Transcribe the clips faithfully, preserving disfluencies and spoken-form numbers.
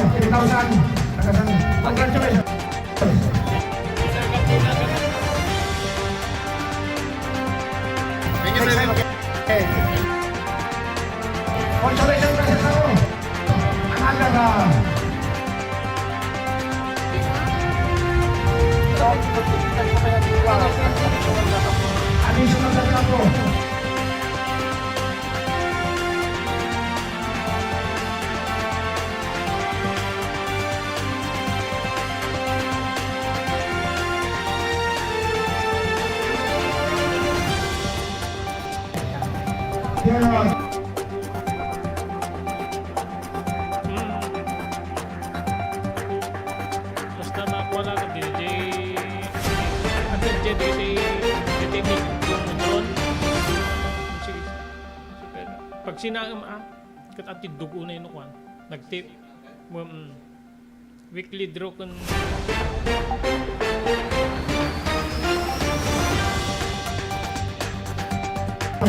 Ten thousand. Congratulations. Thank you, Brother. Congratulations, Brother Sao. Another, uh, additional na po. Basta makuha lang ang D J. Ang D J, D J, D J Nick, yung drone. Sige. Super. Pag sinaam, ah, kat ati dugo na yun, kuwan. Nagtip. Mm. Weekly draw kun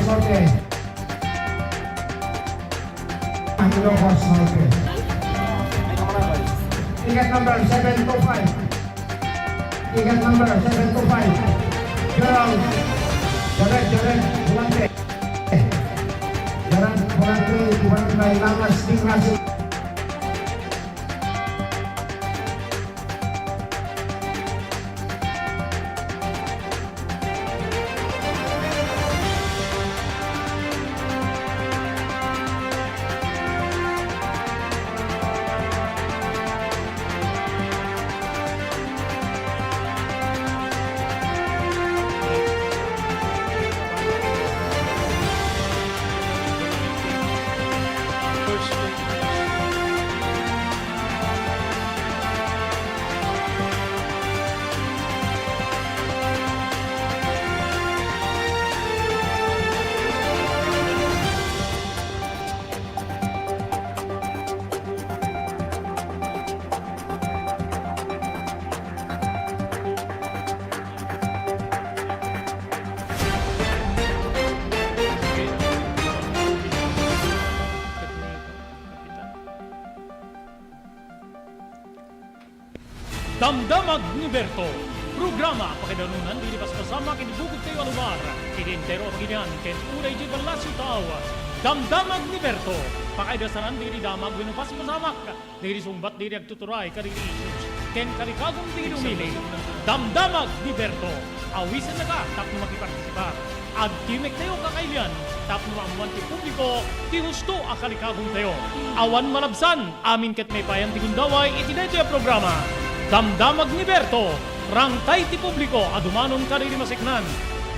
Sorte. Ang ilo ko, sorte. Ticket number seven two five. Ticket number seven two five. Gerald Jared, Jared Volante. Jared Volante, Barangay Lamas, Team Russell. Damdamag ni Berto, programa pakaidanunan dagiti paspasamak iti bukod tayo a lugar, iti entero a pagilian ken unay iti ballasiw tao. Damdamag ni Berto, pakaidasanan dagiti damag wenno paspasamak dagiti sungbat dagiti agtuturay kadagiti issues ken kalikagum dagiti umili. Damdamag ni Berto, awisenna ka tapno makipartisipar. Agtimek tayo kakailian tapno maammuan ti publiko ti husto a kalikagum tayo. Awan malabsan, amin ket maipayan ti gundaway iti daytoy a programa. Damdamag ni Berto, rangtay ti publiko a dumanon kadagiti maseknan.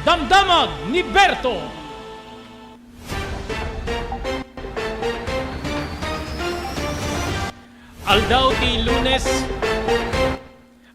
Damdamag ni Berto! Aldaw ti Lunes.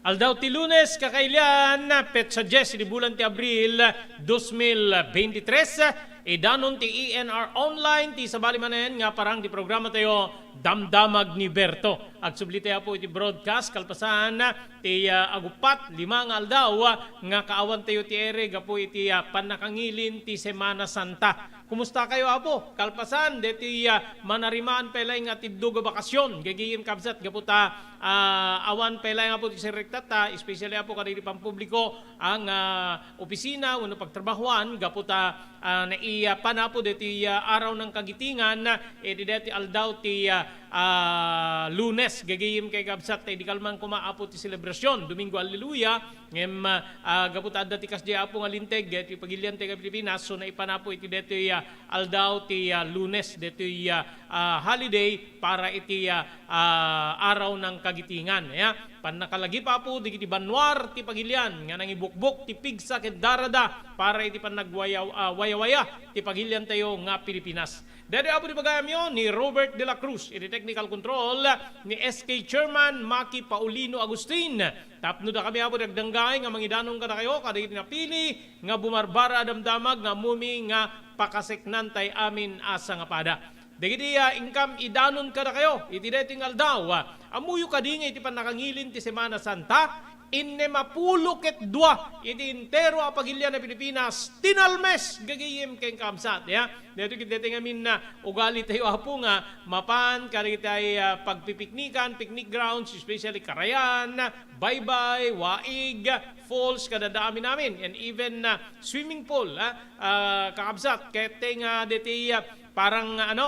Aldaw ti Lunes, kakailian, petsa dies iti bulan ti Abril, dos mil beintitres, idanon ti E N R Online, ti sabali manen nga parang ti programa tayo, Damdamag ni Berto. Agsubli tayo po iti broadcast, kalpasan ti, ah, aguppat, lima nga aldaw, ah, nga kaawan tayo ti ere gapu iti, ah, pannakangilin ti Semana Santa. Kumusta kayo, Apo? Kalpasan, deti, ah, manarimaan pay laeng nga tiddog a bakasyon. Gagayem kabsat, gapu ta, ah, awan pay laeng, Apo, ti sirrektatta, especially, Apo, kadagiti pampubliko, ang, ah, opisina, wenno pagtrabahoan, gapu ta, ah, naiya pan, Apo, deti, ah, araw ng kagitingan, iti deti aldaw ti, ah, ah, Lunes, gagayem kay kabsat, ta idi kalman koma, Apo, ti selebrasyon, Domingo Alleluia, Ngem, ah, gapu ta adda ti kasdiay, Apo, nga linteg, eh, ti pagilian ti Pilipinas, so naipan, Apo, iti daytoy, ah, aldaw ti, ah, Lunes, daytoy, ah, ah, holiday para iti, ah, ah, araw ng kagitingan. Ya, pannakalagip, Apo, dagiti banua ti pagilian nga nangibukbok ti pigsa ken darada para iti pannagwayaw-, ah, wayawaya ti pagilian tayo nga Pilipinas. Daytoy, Apo, ti bagayamyo ni Robert de la Cruz iti technical control, ni S K Chairman Maki Paulino Agustin. Tapno dakami, Apo, ti agdanggay nga mangidanon kadakayo kadagiti napili nga bumarbara a damdamag nga ammumi nga pakaseknantay amin a sangapada. Dagiti, ah, inkam idanon kadakayo iti daytoy nga aldaw, ah, ammoyo kadi nga iti pannakangilin ti Semana Santa, Innem a pulo ket dua iti entero a pagilian a Pilipinas, tinalmes, gagayem ken kabsat, ya. Daytoy ket daytoy ngamin a ugali tayo, Apo, nga mapan kadagiti, ah, pagpipiknikan, picnic grounds, especially Karayan, Baybay, Waig, Falls, kadada amin-amin, and even, ah, swimming pool, ah, ah, kakabsat, ket nga daytoy, ah, parang, ah, ano,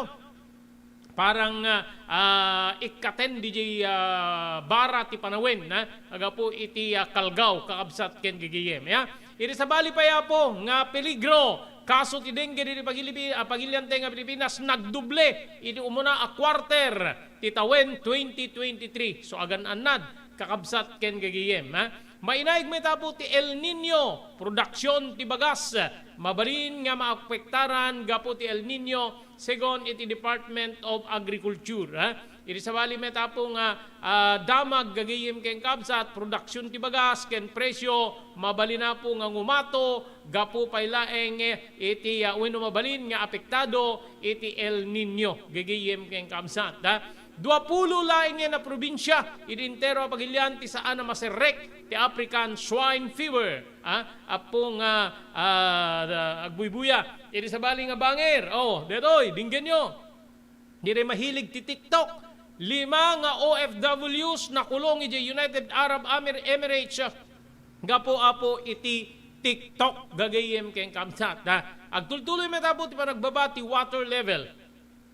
parang, ah, ah, ikkaten diay, ah, bara ti panawen, ah, agapu iti, ah, Calgao, kakabsat ken gagayem, ya. Iti sabali pay, Apo, nga peligro, kaso ti dengue ditoy pagilipi-, ah, pagiliante nga Pilipinas, nagdoble iti umuna a quarter ti tawen twenty twenty-three. So, agan-annad, kakabsat ken gagayem, ha? Mainaig met, Apo, ti El Niño, production ti bagas, mabalin nga maapektaran gapu ti El Niño, segun iti Department of Agriculture, ha? Iti sabali met, Apo, nga, ah, damag gagayem ken kabsat, production ti bagas ken presyo, mabalin, Apo, nga ngumato gapu pay laeng iti, ah, wenno mabalin nga apektado iti El Niño gagayem ken kabsat, ha? Duapulo laeng a probinsia iti entero a pagilian ti saan a maserrek ti African Swine Fever, ha? Apo nga, ah, agbuybuya iti sabali nga banger. Oh, detoy, dinggenyo. Diri mahilig ti TikTok. Lima nga O F Ws nakulong idiay United Arab Emir-, Emirates, ah, gapu, Apo, iti TikTok, gagayem ken kabsat, ha? Agtultuloy met, Apo, ti panagbaba ti water level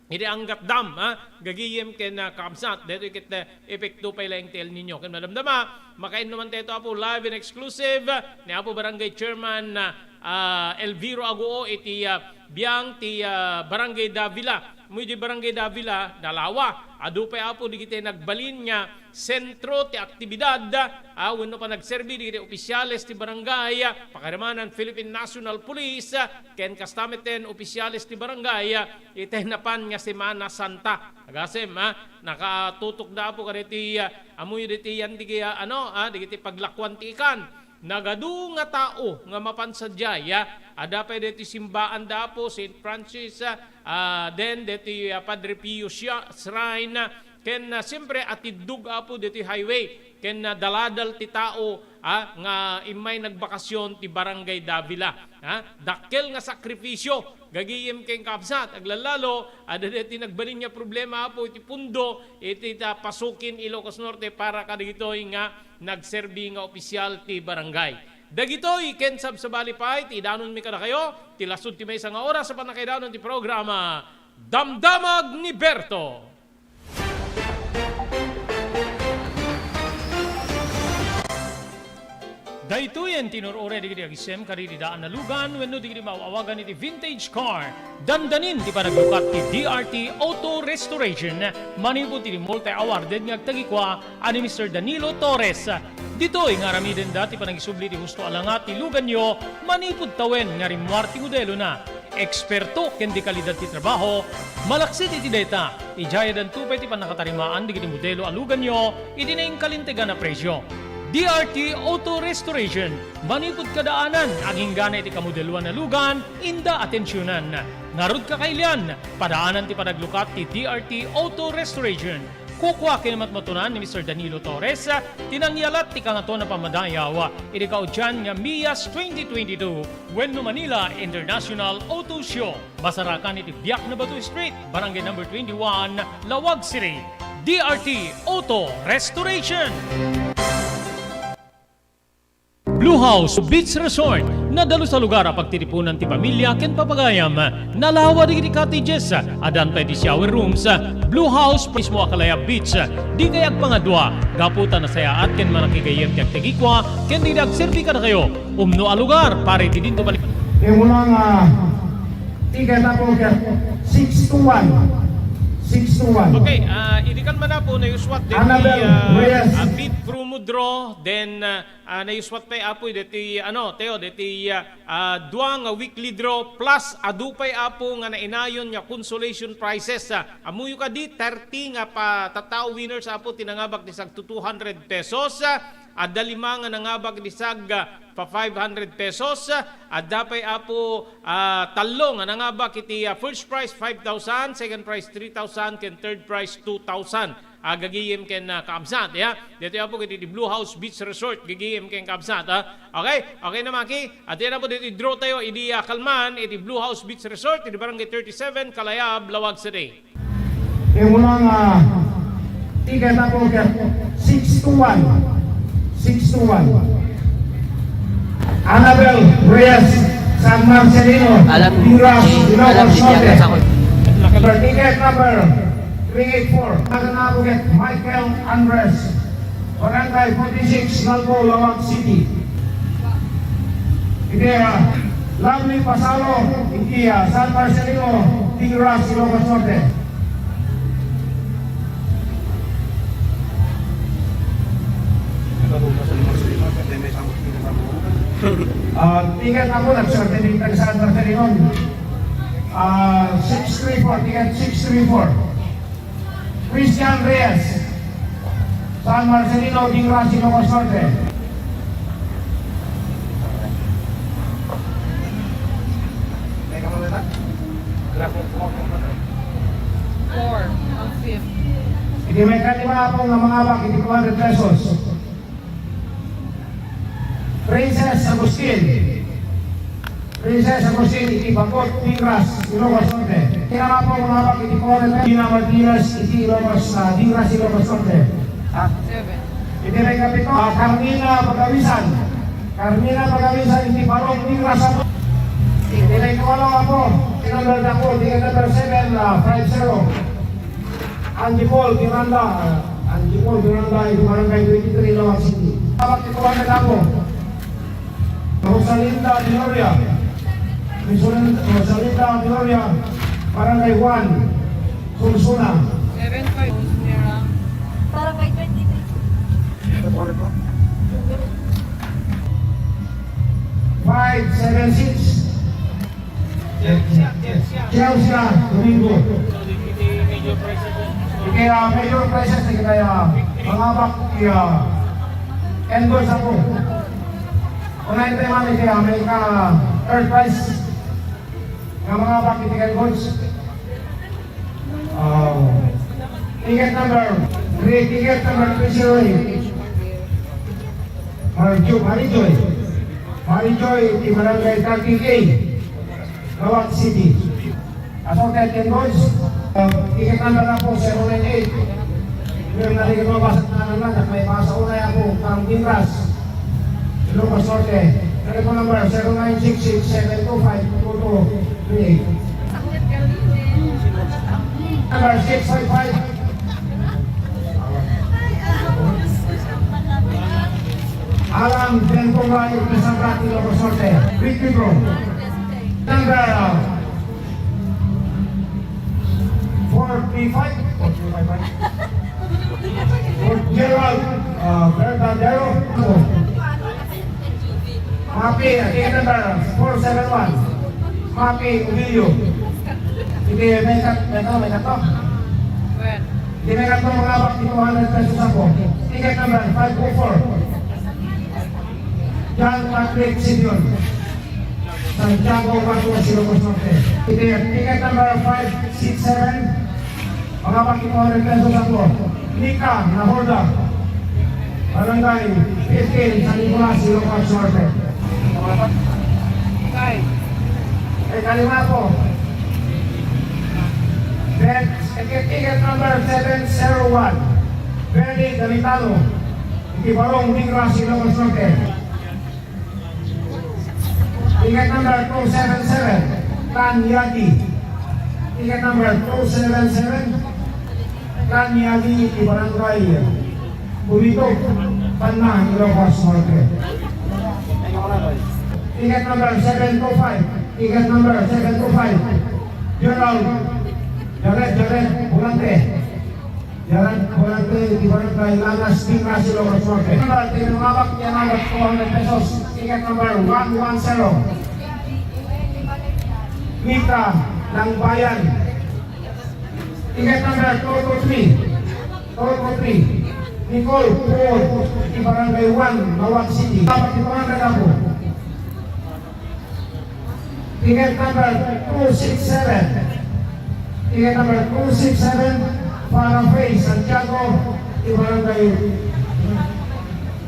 iti Angat Dam, ha? Gagayem ken, ah, kabsat. Daytoy ket, ah, epekto pay laeng ti El Niño. Ken madamdama, makainnuman tayo, Apo, live and exclusive ni Apo Barangay Chairman, ah, ah, Elviro Aguo iti, ah, biang ti, ah, Barangay Davila. Mo iti Barangay Davila, nalawa. Adu pay, Apo, digiti nagbalin nga sentro ti aktibidad, ah, wenno panagserbi digiti opisyales ti barangay, ah, pakarimanan Philippine National Police, ah, ken kasta met ten opisyales ti barangay, ah, iti napan nga Semana Santa. Agasem, ah, nakatutok da, Apo, kadagiti, ah, ammoyo diti yan digi, ah, ano, ah, digiti paglakuan ti ikan. Nagadu nga tao nga mapan sadiay, ah, adda pay deti simbaan da Apo Saint Francis, ah, ah, then deti, ah, Padre Pio Sha-, Shrine, ah, ken, ah, siyempre, atiddog, Apo, deti highway, ken, ah, daladal ti tao, ah, nga immay nagbakasyon ti Barangay Davila, ah. Dakkel nga sakrifisio, gagayem ken kabsat, aglalalo, adda deti nagbalin nga problema, Apo, iti pundo, iti ta pasukin Ilocos Norte para kadagitoy nga nagserbi nga opisyal ti barangay. Dagitoy ken sabsabali pay ti idanonmi kadakayo, ti lasud ti maysa nga oras a pannakaidanon ti programa, Damdamag ni Berto. Daytoyen ti inur-uray dagiti agisem kadagiti daan a lugan wenno dagiti maaw-awagan iti vintage car. Dandanin ti panaglukat ti D R T Auto Restoration manipud iti multi-awarded nga agtagikua a ni Mister Danilo Torres. Ditoy nga aramidenda ti panangisubli ti husto a langat ti luganyo manipud tawen nga rimmuar ti modelona. Eksperto ken dekalidad ti trabaho, malaksid iti dayta, idiay addanto pay ti pannakatarimaan dagiti modelo a luganyo iti nainkalintegan a presio. D R T Auto Restoration, manipud kadaanan, aginggana iti kamodeloan a lugan, inda atensionan. Ngarud, kakailian, padaanan ti panaglukat ti D R T Auto Restoration. Kukua ken matmatunan ni Mister Danilo Torres ti nangyalat ti Kangatoan a Pammadayaw iti kaudian nga MIAS twenty twenty-two wenno Manila International Auto Show. Masarakan iti Biak na Bato Street, Barangay Number twenty-one, Laoag City. D R T Auto Restoration. Blue House Beach Resort, nadalus a lugar a pagtitipunan ti pamilia ken papagayam. Nalawa dagiti cottages, addan pay ti shower rooms. Blue House mismo a Calaya Beach, dikay agpangadua, gapu ta nasayaat ken manakigayyem ti agtagikua ken dagiti agserbi kadakayo. Umno a lugar, para iti dinto balik. Imuna nga ticket ako ket six two one. Six two one. Okay, ah, idi kan man, Apo, nayuswat deti, Annabel ah, Reyes. Ah, bid promo draw, then, ah, Ah, nayuswat pay, Apo, deti, ano, Teo, deti, ah, ah, dua nga weekly draw, plus adu pay, Apo, nga nainayon nga consolation prizes, ah. Ammoyo kadi, thirty nga pa tattao winners, Apo, ti nangabak ti sag two hundred pesos, ah. Adda lima nga nangabak ti sag, ah, pa five hundred pesos, ah. Adda pay, Apo, ah, tallo nga nangabak iti, ah, first prize five thousand, second prize three thousand, ken third prize two thousand. Ah, gagayem ken, ah, kabsat, ya. Ditoy, Apo, iti Blue House Beach Resort, gagayem ken kabsat, ha. Okay? Okay na, Maki? At yan, Apo, ditoy draw tayo, idi, ah, kalman, iti Blue House Beach Resort, iti Barangay thirty-seven, Kalayab, Laoag City. Iti muna nga ticket, Apo, ket six two one. Six two one. Annabel Reyes, San Marcelino, Alam, Piras, eh, Ilocos alam, Norte. Ticket number three eight four. Anak na po kay Michael Andres, Barangay forty-six, Nalbo, Laoag City. Iti, ah, Lovely Pasalo, iti, ah, San Marcelino, Piras, Ilocos Norte. Ah, ticket na po, nagswerte din taga San Marcelino. Ah, six three four, ticket six three four. Christian Reyes, San Marcelino, Piras, Ilocos Norte. Four, ang fifth. Iti may kalima, Apo, nga mangabak iti two hundred pesos. Princess Agustin. Princess Agustin iti Bagot, Piras, Ilocos Norte. Kinamapo, mangabak iti two hundred. Dina Martinez iti Ilocos, ah, Piras, Ilocos Norte. Ah. Seven. Iti may kapito, ah, Carmina Pagawisan. Carmina Pagawisan iti Barong, Piras. Iti may kawalo, Apo, number na po, ticket number seven, ah, five zero. Angie Paul Miranda, Angie Paul Miranda, iti Barangay twenty-three, Laoag City. Dapat ito ang nagamo. Rosalinda Gloria. Rosalinda Gloria, Barangay one, Sursuna. Seven five, Mira. Para five twenty-three. Five seven six. Chelsea Domingo. Iti, ah, major prizes ti kaya mangabak ti, ah, N gold sa po. Unayen tayo, ma'am, iti, ah, may ka third prize nga mangabak iti N golds. Ah, ticket number three, ticket number three zero eight. Marijoy, Marijoy. Marijoy, iti Barangay thirteen A, Laoag City. Assorted N golds, ah, ticket number na po, zero nine eight. Ngayon, narinig mo, basa na naman, at may basa ko na yan po, pang Piras. Ilocos Norte. Telephone number, zero nine six six seven two five two two three eight. Number six five five. Alan Bentonga, Ilocos Norte. Quick draw. Number, uh, forty-five. For Gerald, uh, Verdadero. Mapi, ticket number four seven one. Mapi Ubilio. Iti may kat-, may kat-, may kat-, When? Iti may kat-, mangabak ti two hundred pesos ako. Ticket number five oh four. John Patrick Simeon. Santiago, Bato, Ilocos Norte. Iti ticket number five six seven. Mangabak ti two hundred pesos ako. Nika Nahorda. Barangay fifteen, San Nicolas, Ilocos Norte. Five. Eh, kalima po. Then, ticket, ticket number seven zero one. Bernie Gamitano. Iti Barong, Piras, Ilocos Norte. Ticket number two seven seven, Tan Yagi. Ticket number two seven seven, Tan Yagi, iti Barangay Bumito, Panna, Ilocos Norte. Ticket number seven two five, ticket number seven two five, General Jared, Jared Volante. Yaran, Volante, iti Barangay Lanas, Piras, Ilocos Norte. Number, tinumabak niya number two hundred pesos. Ticket number one one zero. Mika ng Bayan. Ticket number two two three. Two two three. Nicole Puot, iti Barangay one, Laoag City. Dapat iti Barangay Apo. Ticket number two six seven. Ticket number two six seven. Para Faith Santiago, ti Barangay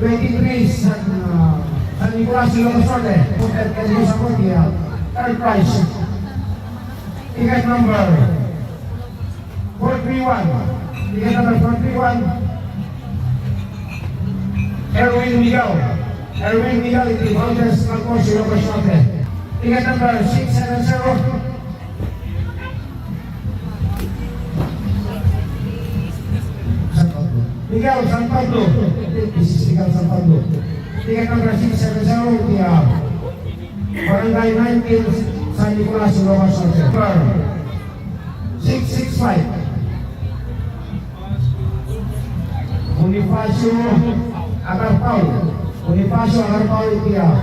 twenty-three, San, ah, San Nicolas, Ilocos Norte. Puter ken Rosa Cordia, third prize. Ticket number four three one. Ticket number four three one. Erwin Miguel. Erwin Miguel, iti Valdez, Marcos, Ilocos Norte. Ticket number six seven zero. San Pablo. Miguel San Pablo. This is Miguel San Pablo. Ticket number six seven zero, the, uh, Barangay nineteen, San Nicolas, Ilocos Norte. Number six six five. Bonifacio Agarpao. Bonifacio Agarpao, iti, ah,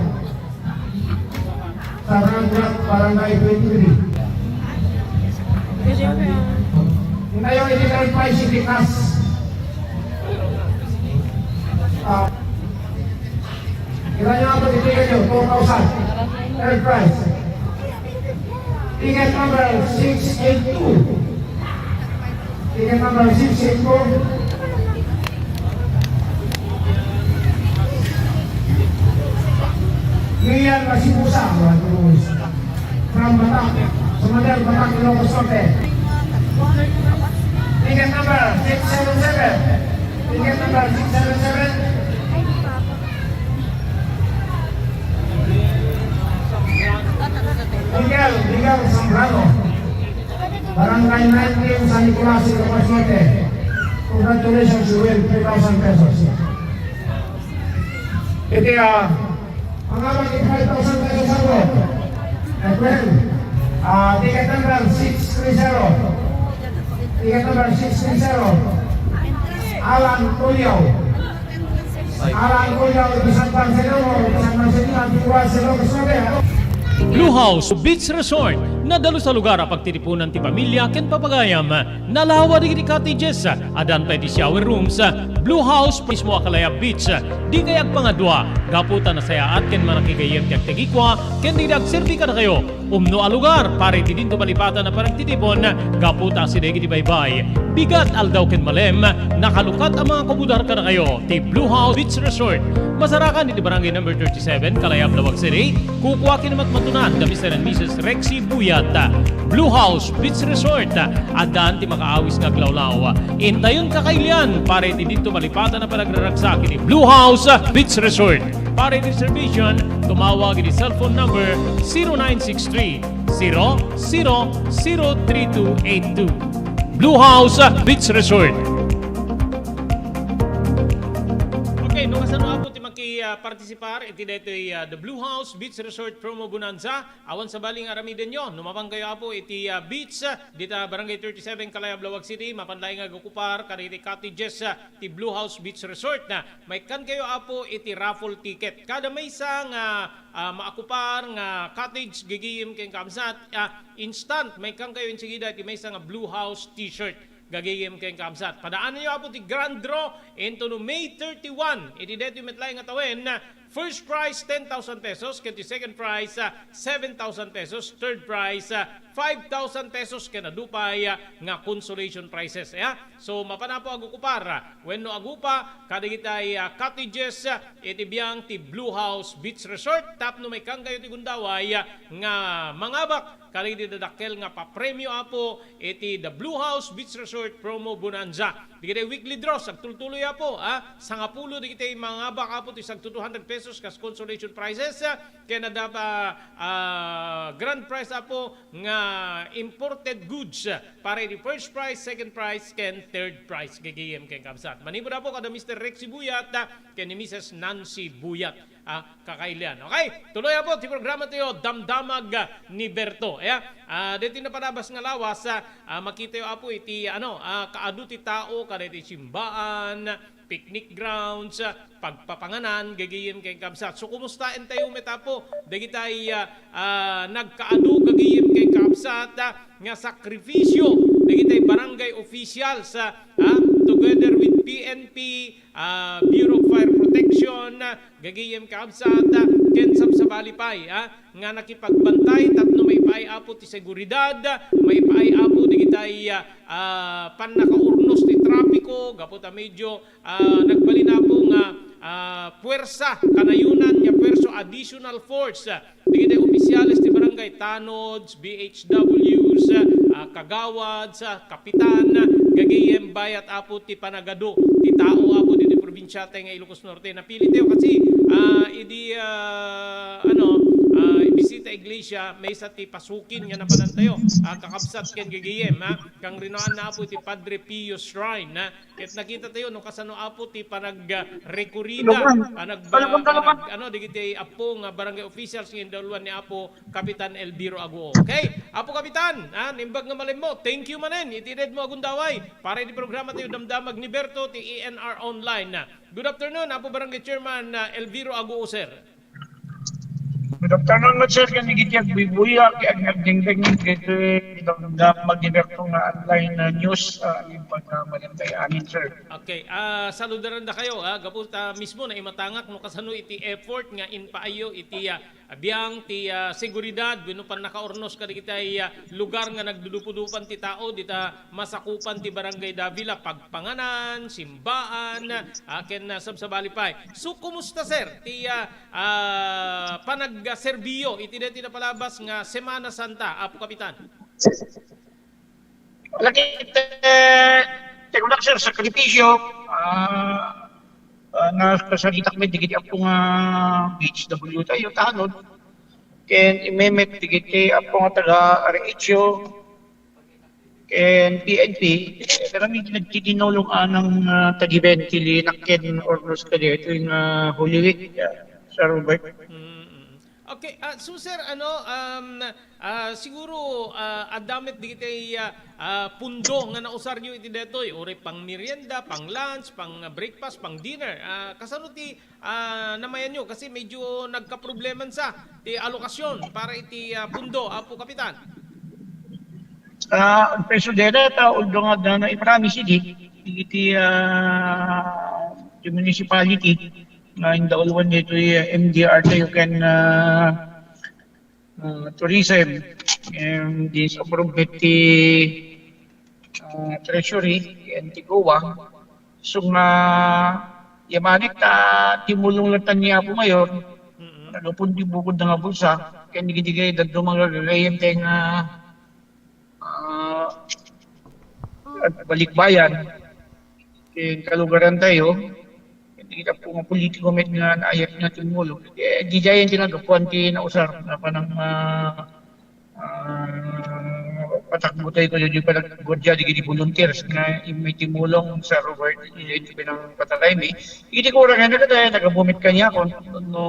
Taranggat, Barangay twenty-three. Intayo iti third prize iti cash. Ah, ira nyo ako iti kayo, two thousand. Third prize. Ticket number six eight two. Ticket number six eight two. Rian Masibusa, from Batak, Sumader, Batak, Ilocos Norte. Ticket number six seven seven. Ticket number six seven seven. Miguel, Miguel Zambrano. Barangay nineteen, San Nicolas, Ilocos Norte. Congratulations, you win three thousand pesos. Iti, ah, mga mag-, five thousand pesos ako. And then, ah, ticket number six three zero. Ticket number six three zero. Alan Tulio. Alan Tulio, iti San Marcelino, San Marcelino, Antigua, Ilocos Norte. Blue House Beach Resort, nadalus a lugar a pagtitipunan ti pamilya ken papagayam. Nalawa dagiti cottages, addan pay ti shower rooms, Blue House mismo a Kalayab Beach. Dikay agpangadua, gapu ta nasayaat ken manakigayyem ti agtagikua ken dagiti agserbi kadakayo. Umno a lugar para iti dinto malipatan a panagtitipon, gapu ta asideg iti baybay. Bigat, aldaw ken malem, nakalukat a mga kumudar kadakayo ti Blue House Beach Resort. Masarakan iti Barangay Number thirty-seven, Kalayab, Laoag City. Kukua ken matmatunan da Mister and Missus Rexy Buyat. Blue House Beach Resort, addan ti makaawis nga aglawlaw. Intayon kakailian para iti dinto malipatan a panagraragsak iti Blue House Beach Resort. Para iti reservation, tumawag iti cellphone number zero nine six three, zero zero zero three two eight two. Blue House Beach Resort. Okay, no kasano apo ti maki, ah, partisipar iti daytoy, ah, The Blue House Beach Resort Promo Bonanza, awan sabali nga aramidenyo. No mapankayo apo iti, ah, beach, ah, dita Barangay thirty-seven, Kalayab, Laoag City, mapan laeng nga agokupar kadagiti cottages, ah, ti Blue House Beach Resort. Na maikkankayo apo iti raffle ticket. Kada maysa nga, ah, maakupar nga cottage, gigim ken kaabsat, ah, instant, maikkankayo insigida iti maysa nga Blue House T-shirt. Gagayem ken kaabsat. Padaananyo apo ti grand draw into no May thirty-one. Iti daytoy met laeng nga tawen, first prize, ten thousand pesos, ken ti second prize, ah, seven thousand pesos, third prize, ah, five thousand pesos, ken adu pay, ah, nga consolation prizes, ya. So, mapan apo agukupar, ah, wenno agupa, kadagitay, ah, cottages, ah, iti biang ti Blue House Beach Resort, tapno maikkankayo ti gundaway, ah, nga mangabak kadagiti dadakkel nga papremio apo iti The Blue House Beach Resort Promo Bonanza. Dagiti weekly draws, agtultuloy apo, ah, sangapulo dagiti mangabak apo ti sagto two hundred pesos kas consolation prizes, ah, ken adda, ah, ah, grand prize apo nga imported goods, ah, para iti first prize, second prize, ken third prize, gigim ken kabsat. Manipud apo kada Mister Rex Sibuyat, ah, ken ni Missus Nancy Buyat. Ah, kakailian. Okay, tuloy apo ti programa tayo, Damdamag, ah, ni Berto. Ya, ah, deti napanabas nga lawas, ah, ah, makitayo apo iti, ano, ah, kaadu ti tao, kada iti simbaan, picnic grounds, ah, pagpapanganan, gagayem ken kabsat. So, kumustaen tayo met apo dagitay, ah, ah, nagkaadu, gagayem ken kabsat, ah, nga sakripisyo dagitay barangay officials, ah, ah, together with P N P, ah, Bureau of Fire Protection, ah, gagayem kabsat, ah, ken sabsabali pay, ah, nga nakipagbantay tapno maipaay apo ti seguridad, maipaay apo dagitay, ah, ah, pannakaurno ti trapiko, gapu ta medyo, ah, nagbalin, Apo, nga, ah, puwersa, kanayonan nga puwersa, additional force, ah, dagiti opisyales ti barangay, tanods, B H Ws, ah, kagawad, sa kapitan, ah, gagayem bayat, Apo, ti panagadu ti tao, Apo, ditoy probinsiatayo nga Ilocos Norte. Napili tayo kasi, ah, idi, ah, ano, ah, ibisita iglesia, maysa ti pasukin nga napanantayo, ah, kakabsat ken gagayem, ha? Kangrunaanna, Apo, ti Padre Pio Shrine, ha? Ket nakitatayo no kasano, Apo, ti panag, ah, rekurida, Lugan. Panag, Lugan, Lugan. Panag, ano, dagiti appo nga barangay officials nga indauluan ni Apo Kapitan Elviro Aguo. Okay? Apo Kapitan, ah, naimbag nga malemmo. Thank you manen iti inedmo a gundaway para iti programa tayo, Damdamag ni Berto, ti E N R Online. Good afternoon, Apo Barangay Chairman, ah, Elviro Aguo, sir. Good afternoon, sir. Kani iti agbuybuya, ket ag-, agdengdeng iti Damdamag ni Berto nga online, ah, news, ah, iti pagkamalintay amin, sir. Okay, ah, saludarandakayo, ah, gapu ta mismo naimatangak no kasano iti effort nga impaayyo iti, ah, biang ti, ah, seguridad wenno pannakaurnos kadagiti, ah, lugar nga nagdudupudupan ti tao dita masakupan ti Barangay Davila, pagpanganan, simbaan, ah, ken, ah, sabsabali pay. So, kumusta, sir, ti, ah, ah, panagserbiyo iti daytoy napalabas nga Semana Santa, Apo Kapitan? Lakit, eh, ket kunak, sir, sakripisyo, ah, ah, nakasaritak met dagiti appo nga B H W tayo, tanod. Ken imemet dagiti appo nga taga R H U, ken P N P, eh, kami nagtitinulong anang, ah, tagiben ti linak ken urnos kadi itoy nga Holy Week, ah, Sir Robert. Mm, mm. Okay, ah, so, sir, ano, um, ah, siguro, ah, adda met dagiti, ah, ah, pundo nga nausaryo iti daytoy, uray pang merienda, pang lunch, pang, ah, breakfast, pang dinner. Ah, kasano ti, ah, namayanyo? Kasi medyo nagkaprobleman sa ti alokasyon para iti, ah, pundo, Apo Kapitan. Ah, ang peso deta, ta, although nga adda na i-promise idi, iti, ah, the municipality, nga indauluan ditoy, ah, M D R tayo ken, ah, ah, tourism, and this approve ti, ah, treasury, and ti COA. So nga, yamanik ta, timulong lang ta ni Apo Mayor, Mm-mm. nagapon ti bukod na nga bulsa, kaya nigidikay, daduma nga gagayen tayo nga, ah, at balikbayan, kaya kalugaran tayo, hindi kita po nga politiko met nga naayat nga tumulong. Eh, di dyan yung tinagapuan ti nausar, na panang, ah, ah, patakbo tayo ko, di pa nagguardia, di gini volunteers nga may timulong sa Robert, di dyan yung pinang patatay mi. Hindi ko orang nga nagkatay, nagabumit kanya kung no,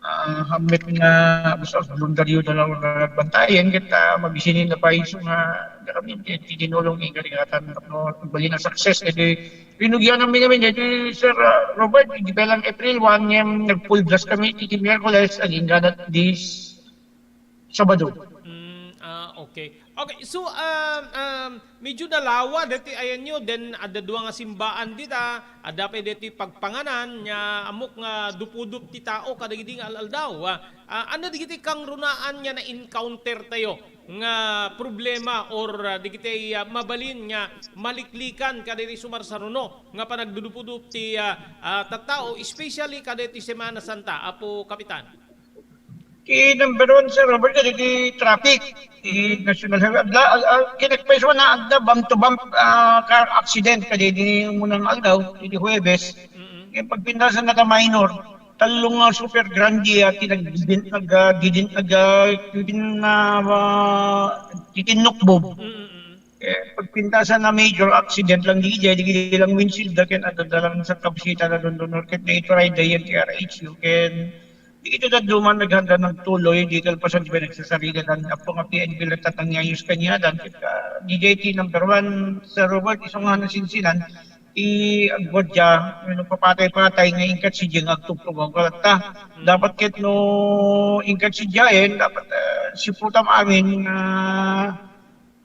ah, hamlet nga basta voluntaryo na lang nagbantayan, ket, ah, magisinin na pa iso nga, nga kami, ket tinulong ni Karigatan, no, bali na success, edi, pinugyan namin kami, edi, Sir, ah, Robert, di pa lang April one, yung nag-full blast kami, titi Miyerkules, aging ganat, dis, Sabado. Mm, ah, okay. Okay, so, um, um, medyo nalawa deti ayanyo, then adda dua nga simbaan dita, adda pay deti pagpanganan, nya ammok nga dupudup ti tao kadagidi nga al-aldaw. Ah, ah, ania dagiti kangrunaan nga na-encounter tayo nga problema or, ah, dagiti, ah, mabalin nga maliklikan kadagiti sumarsaruno nga panagdudupudup ti, ah, ah, tattao, especially kadagiti Semana Santa, Apo Kapitan? Ti number one, Sir Robert, dagiti traffic. Ti Mm. National Highway, adda, ah, ah, kinakpayso na adda bump to bump, ah, car accident kadagidi munang aldaw, iti Huwebes. Mm-mm. Yung pagpintasan na ka minor, tallo nga super grande, ah, ti nag-, nag-, ah, didin-, nag-, ah, pin-, ah, ah, titinukbob. Mm-mm. Eh, pagpintasan na major accident lang di, di, di lang windshield, da ken adda lang sa kabsita na London, ket na ito ride dayon ti R H U, ken di ito dadduma naghanda nagtuloy, di kalpasan di ba nagsasarili dan, apo nga P N P lang tatangyayon kaniadan, ket, ah, di jay ti number one, Sir Robert, isu nga nasinsinan, ti agguardia, no, papatay-patay nga inkat si Jing agtugtog ang kalata. Mm. Dapat ket no inkat si Jayen, dapat, ah, siputam amin, ah,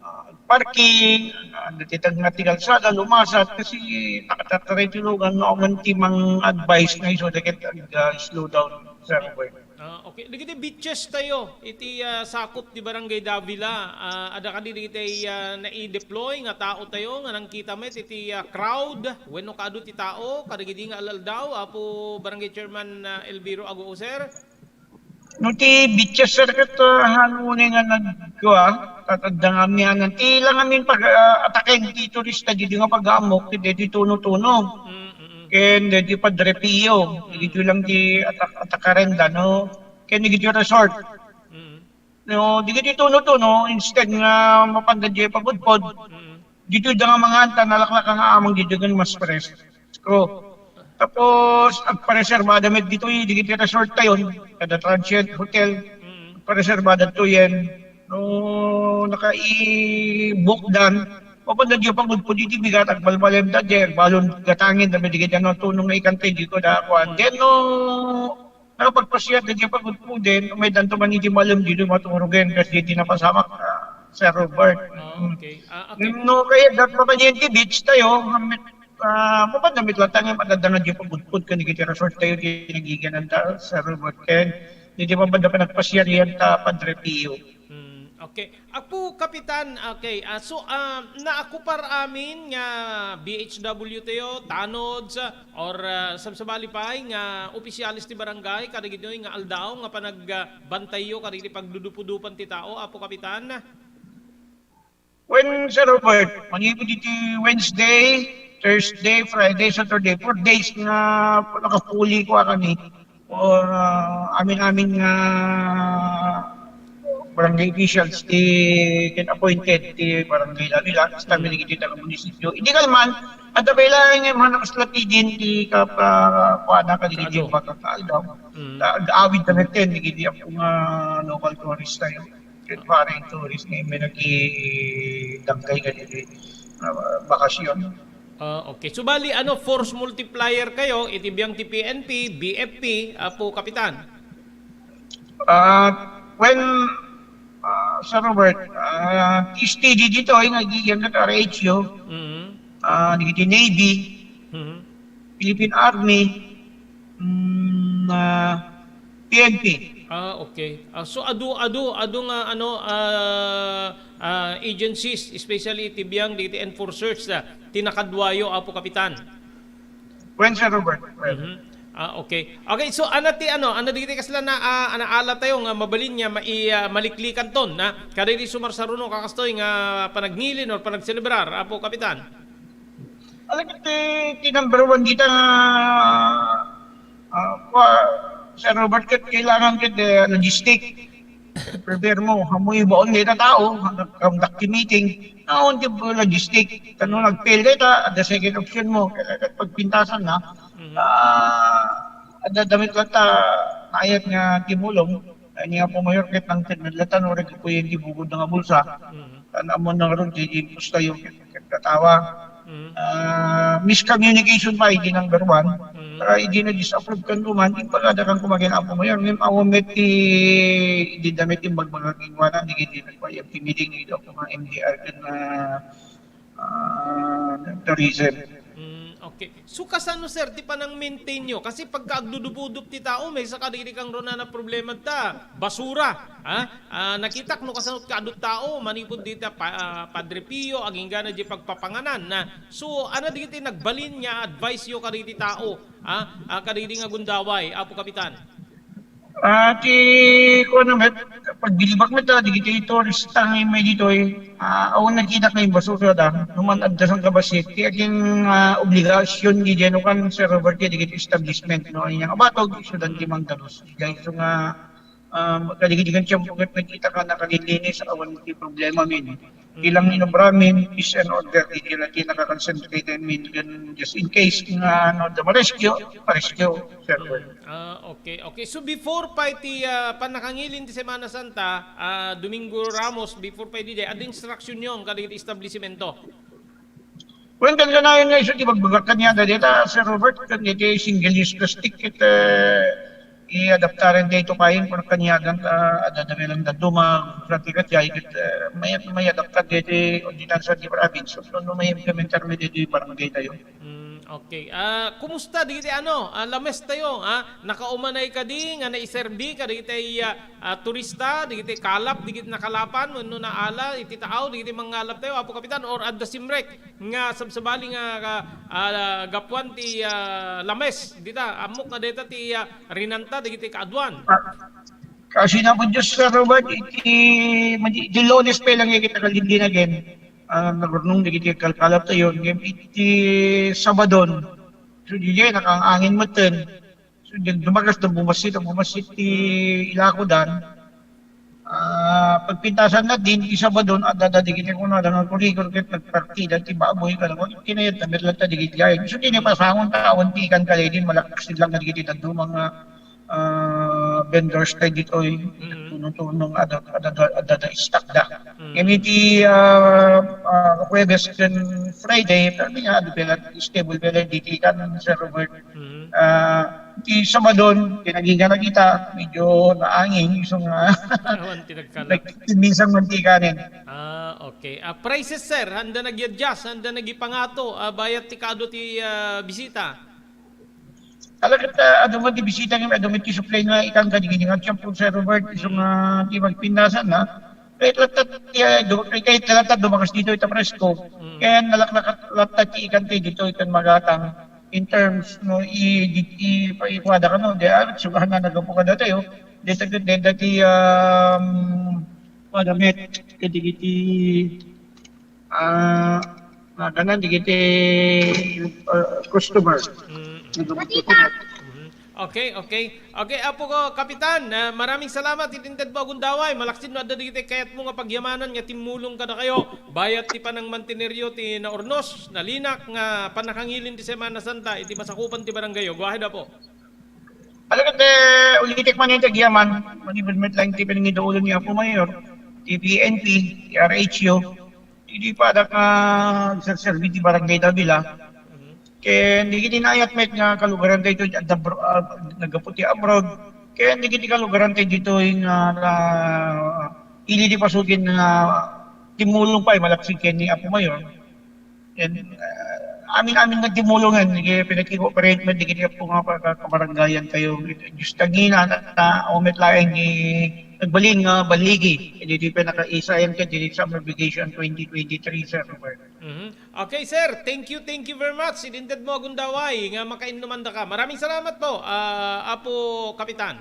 ah, parking, ah, natitag nga ti kalsada, lumasat, kasi nakatataray ti lugan, no, awan ti mang-advise nga isu, dagiti ag-, ah, slow down, Sir Robert. Ah, okay. Dagiti beaches tayo, iti, ah, sakup ti Barangay Davila, ah, adda kadi dagiti, ah, nai-deploy nga tao tayo nga nangkita met iti, ah, crowd, wenno kaadu ti tao, kadagidi nga al-aldaw, Apo Barangay Chairman, ah, Elviro Aguo, sir? No ti beaches, sir, ket, ah, hano ni nga nagkua, tatadda nga amianan. Ti lang amin pag, ah, ataken ti turista, didi nga pag-aamok, didi Tuno-Tuno. Mm, mm, mm. Ken didi Padre Pio, didi lang ti atak-, atakarenda, no? Ken didi resort. Mm. No, dagiti Tuno-Tuno, instead nga mapanda diay pagudpod, mm, ditoy da nga mangan ta nalaklaka nga amang ditoy ken mas presko. Tapos, agpareserbada met ditoy, dagiti resort tayon, kada transient hotel, mm, agpareserbada to yen. No, nakai-book dan, mapanda diay pagudpod iti bigat, agbalbalem da diay, agbalon gatangen da met dagiti ano, Tuno nga ikantay, di ko da kuan. Mm. Then, no, nakapagpasiar dagiti pagudpoden, umaydanto man iti malem ditoy maturogen, kas ditoy napasamak, ah, Sir Robert. Ah, mm, okay. Ah, okay. No, kaya dat mapanyen ti beach tayo, ah, mapanda met latta nga madadangag yung pagudpod ken dagiti resort tayo, di nagiganan ta, Sir Robert, ken didi mapanda panagpasiar yan ta Padre Pio. Mm, okay. Apo Kapitan, okay, ah, so, ah, naakupar amin nga B H W tayo, tanods, ah, or, ah, sabsabali pay nga opisyales ti barangay, kadagitoy nga aldaw nga panag-, ah, bantayyo kadagiti pagdudupudupan ti tao, Apo Kapitan? Wen, Sir Robert, manipud iti Wednesday, Thursday, Friday, Saturday, four days nga nakapuli ko kami. Or, ah, amin-amin nga barangay officials ti ken appointed ti barangay Lavila, kasta, mm, kami dagiti taga-munisipyo. Iti kalman, adda pay laeng nga mga nakaslati din ti kap-, ah, kuana kadagiti, ado, bakal nga aldaw. Mm. Ta-, aawid na met ken dagiti apo nga local tourist tayo. Ket foreign tourist nga immay nagidangkay kadagiti, ah, bakasyon. Ah, okay. So, bali, ano, force multiplier kayo, iti biang ti P N P, B F P, Apo Kapitan? Ah, well, ah, Sir Robert, ah, steady ditoy nga agiyan ket R H U, mhm, ah, dagiti Navy, mhm, Philippine Army, mm, ah, P N P. Ah, okay. Ah, so, adu, adu, adu nga, ano, ah, ah, agencies, especially iti biang dagiti enforcers, ah, ti nakaduayo, Apo Kapitan? Wen, Sir Robert. Wen. Mhm. Ah, okay. Okay, so, ano ti, ano, ano dagiti kasla na, ah, naala tayo nga mabalin nga mai-, ah, maliklikan ton, na? Kadagiti sumarsaruno, kakastoy nga panagngilin or panagselebrar, Apo Kapitan? Alam mo, ti, ti number one dita nga, ah, kwa, Sir Robert, ket kailangan ket, eh, logistic. Prepare mo, amoy baon dita tao, conduct meeting. Naon ti logistic. Kano nag-fail dita, at the second option mo, kaya ket pagpintasan na, mhm, ah, adda damit lang ta, naayat nga timulong. Ay, ni Apo Mayor, ket nang ket nadlatan, orek ko yung tibugod nga bulsa. Mhm. Tan ammo na nga ron, di, di impos tayo, ket, ket katawa. Mhm. Ah, miscommunication pa, idi number one. Mhm. Saka idi na-disapprove kan kuman, impagada kan kumagen Apo Mayor. Ngem awan met ti, idi damit yung bagbagag inwanan, di, di nagpayag ti meeting, di ako mga M D R kan, ah, ah, tourism. Mm, okay. So, kasano, sir, ti panang-maintain nyo? Kasi pagka agdudubudup ti tao, may sakadiri kang rona na problema ta. Basura. Ha? Ah, nakitak no kasano ti adu tao, manipud dita pa, ah, Padre Pio, aginggana di pagpapanganan na. So, ano dagiti nagbalin nga advice yo kadagiti tao? Ha? Ah, kadagiti nga gundaway, Apo Kapitan? Ah, ti, kuwan met, pagbilibak met, ah, dagiti turista nga immay ditoy, ah, awan nagkita nga imbasura da, no man adda sangkabassit, ti aging, ah, obligasyon di diay no kan Sir Robert, dagiti establishment, no, inya nga batog, isudan ti mangdalos. Diay isu nga, ah, kadagiti nga tiyempo ket nagkita ka nakalilinis, awan ti problema min. Ilang inobra min, peace and order, di, di, di nakakonsentrate min, ken just in case nga, ano, da ma-rescue, ma-rescue, Sir Robert. Ah, okay, okay. So, before pa iti, ah, pannakangilin ti Semana Santa, ah, Domingo Ramos, before pa idi, adda instruction nyo kadagiti establisimento? Wen, kan kanayon nga isu ti bagbagak kaniada dita, Sir Robert, kan iti single-use plastic ket, eh, i-adaptaren dayto kayen, kuna kaniadan, ah, adda da lang dadduma, sa ti katiay ket, eh, may, may adaptar daytoy ordinansa ti province. So, no, may implementar mi daytoy barangay tayo. Mm, Okay. Ah, kumusta dagiti ano, ah, lames tayo, ah? Nakaumanay kadi nga naiserbi kadagiti, ah, ah, turista, dagiti kalap, dagiti nakalapan, wenno naala iti taaw, dagiti mangalap tayo, Apo Kapitan, or adda simrek nga sabsabali nga, ah, ah, gapuan ti, ah, lames, dita, ammok nga deta ti, ah, rinanta, dagiti kaaduan. Kasi na po Diyos, Sir Robert, iti, iti Lunes pa lang kita kalindinagen. Ah, nagurnong dagiti kalkalap tayo. Ngem iti Sabadon, so, di jay, nakaangin metten. So, di, dumagas da bumasit, bumasit ti ilakodan. Ah, pagpintasan na din, ti Sabadon, adda da dagiti kunada nga kurikor ket nagpartida ti baboy, kada mo, kinayat na, met latta dagiti gayan. So, di, ni pasangon taon, ti ikan kalay din, malaksid lang dagiti dadduma nga ah, vendors kay ditoy, mm, tunong-tunong adda, adda, adda, adda stock da. Mm. Ngem iti, ah, ah, Huwebes ken Friday, permi nga adu pay la, stable pay la ditoy kan Sir Robert. Mm. Ah, ti Sabadon, ti nagingga na kita, medyo naangin, isu nga awan ti nagkala. Nagtimisan man ti kanen. Ah, okay. Ah, prices, sir, handa nag-adjust, handa nagipangato, ah, bayat ti kaadu ti, ah, bisita. Talaga ta, adu met ti bisita nga, adu met ti supply nga ikan kadi nga tiempo, Sir Robert, isu nga ti magpintasan na. Kay latta ti, ah, du-, kay, kay latta dumagas ditoy ta presko. Mm. Kaya nalaklakat latta ti ikan ti ditoy kan magatang. In terms, no, i, di, i, pa, ikuada ka, no, di, ah, sugahan na nagapu ka datayo. Di, di, di, di, di, um, kuada met, kadi iti Ah, nakanan dagiti, ah, customer. Mm. Mhm. Okay, okay. Okay, Apo ko, Kapitan, ah, maraming salamat iti intedmo a gundaway. Malaksid no adda dagiti kayatmo nga pagyamanan nga timmulong kadakayo. Bayat ti panangmanteneryo ti naurnos, nalinak nga pannakangilin ti Semana Santa iti masakupan ti baranggayo. Go ahead, Apo. Talaga, eh, ulitek man iti agyaman, manipud met laeng ti pinangiduulo ni Apo Mayor, ti P N P, ti R H U, idi pa adak nga agserserbi ti barangay Davila. Ken dagiti naayat met nga kalugaran daytoy adda abro-, ah, naggapu ti abroad. Ken dagiti kalugaran daytoy nga, ah, ili ti pasukin nga timmulong pay malaksid ken ni Apo Mayor. Ken, ah, amin-amin nga timmulongen, iti pinakikooperate met dagiti Apo nga pagka-, kabaranggayan tayo. Diyos tagina, na, na, umet laeng ni nagbalin nga baligi. Iti pinakaisayan ket iti summer vacation twenty twenty-three, Sir Robert. Mhm. Okay, sir. Thank you, thank you very much. Iti intedmo a gundaway nga makainnuman daka. Maraming salamat po, ah, Apo Kapitan.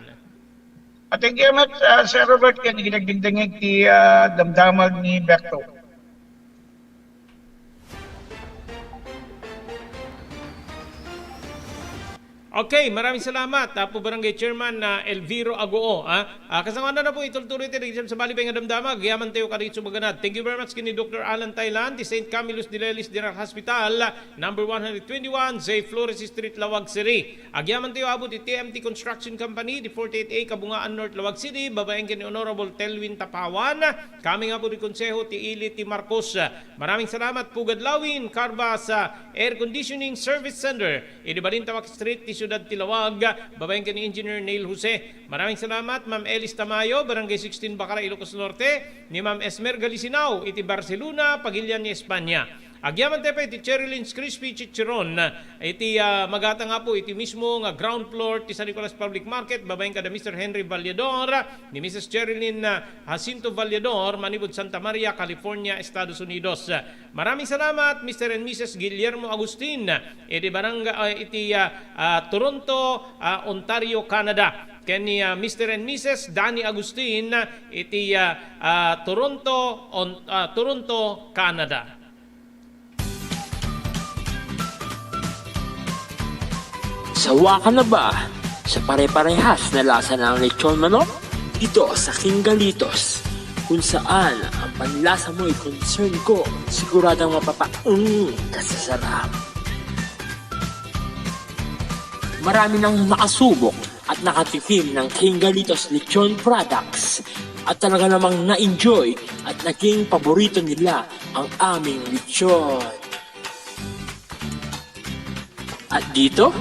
Ah, thank you very much, ah, Sir Robert, ken iti nagdengdengngeg ti, ah, damdamag ni Berto. Okay, maraming salamat, Apo Barangay Chairman na Elviro Agoo, ah. Ah, kasangoanan na po, itultuloy tayo, dagiti sabali pay nga damdama, agyaman tayo kadagiti sumaganad. Thank you very much, kini Doctor Alan Thailand, di Saint Camillus de Lelis General Hospital, number one hundred twenty-one, J Flores Street, Laoag City. Agyaman tayo, Apo, ti T M T Construction Company, di forty-eight A, Kabungaan North, Laoag City, babaen ken ni Honorable Telwin Tapawan. Kami nga po di Konseho ti Ili ti Marcos. Maraming salamat, Pugad Lawin, Carvas, ah, Air Conditioning Service Center, idi Balintawak Street, ti Siudad ti Lawag, babaen ken ni Engineer Neil Jose. Maraming salamat, Ma'am Elis Tamayo, Barangay sixteen, Bacara, Ilocos Norte, ni Ma'am Esmer Galisinao, iti Barcelona, Pagilian ni Espanya. Agyaman tayo pa iti Cherylyn's Crispy Chicharon, iti, ah, magatang nga po iti mismo nga ground floor ti San Nicolas Public Market, babaen kada Mister Henry Vallador, ni Missus Cherylyn, ah, Jacinto Vallador, manipud Santa Maria, California, Estados Unidos. Maraming salamat, Mister and Missus Guillermo Agustin, iti barangay, ah, iti, ah, ah, Toronto, ah, Ontario, Canada. Ken ni, ah, Mister and Missus Danny Agustin, iti, ah, ah, Toronto, On-, ah, Toronto, Canada. Sawa ka na ba sa pare-parehas na lasa ng lechon manok? Dito sa King Galitos, kung saan ang panlasa mo'y concern ko, siguradong mapapaeng ka sa sarap. Marami nang nakasubok at nakatikim ng King Galitos Lechon Products at talaga namang na-enjoy at naging paborito nila ang aming lechon. At dito,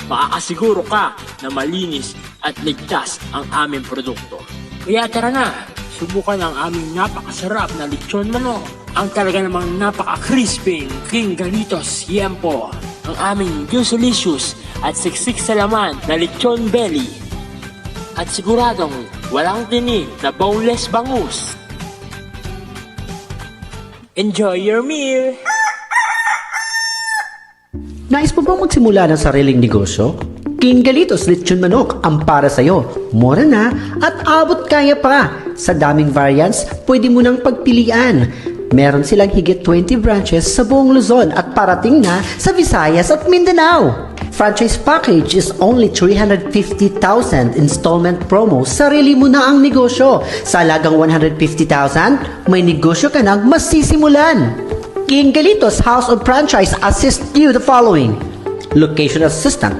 makakasiguro ka na malinis at ligtas ang aming produkto. Kaya tara na, subukan ang aming napakasarap na lechon manok, ang talaga namang napaka-crispy King Galitos Yempo. Ang aming Gusulicious at siksik sa laman na lechon belly. At siguradong walang tinik na boneless bangus. Enjoy your meal! Nais mo bang magsimula ng sariling negosyo? King Galitos Lechon Manok ang para sa'yo. Mura na at abot kaya pa. Sa daming variants, pwede mo nang pagpilian. Meron silang higit twenty branches sa buong Luzon at parating na sa Visayas at Mindanao. Franchise package is only three hundred fifty thousand installment promo. Sarili mo na ang negosyo. Sa halagang one hundred fifty thousand, may negosyo ka nang masisimulan. King Galitos House of Franchise assist you the following: location assistant,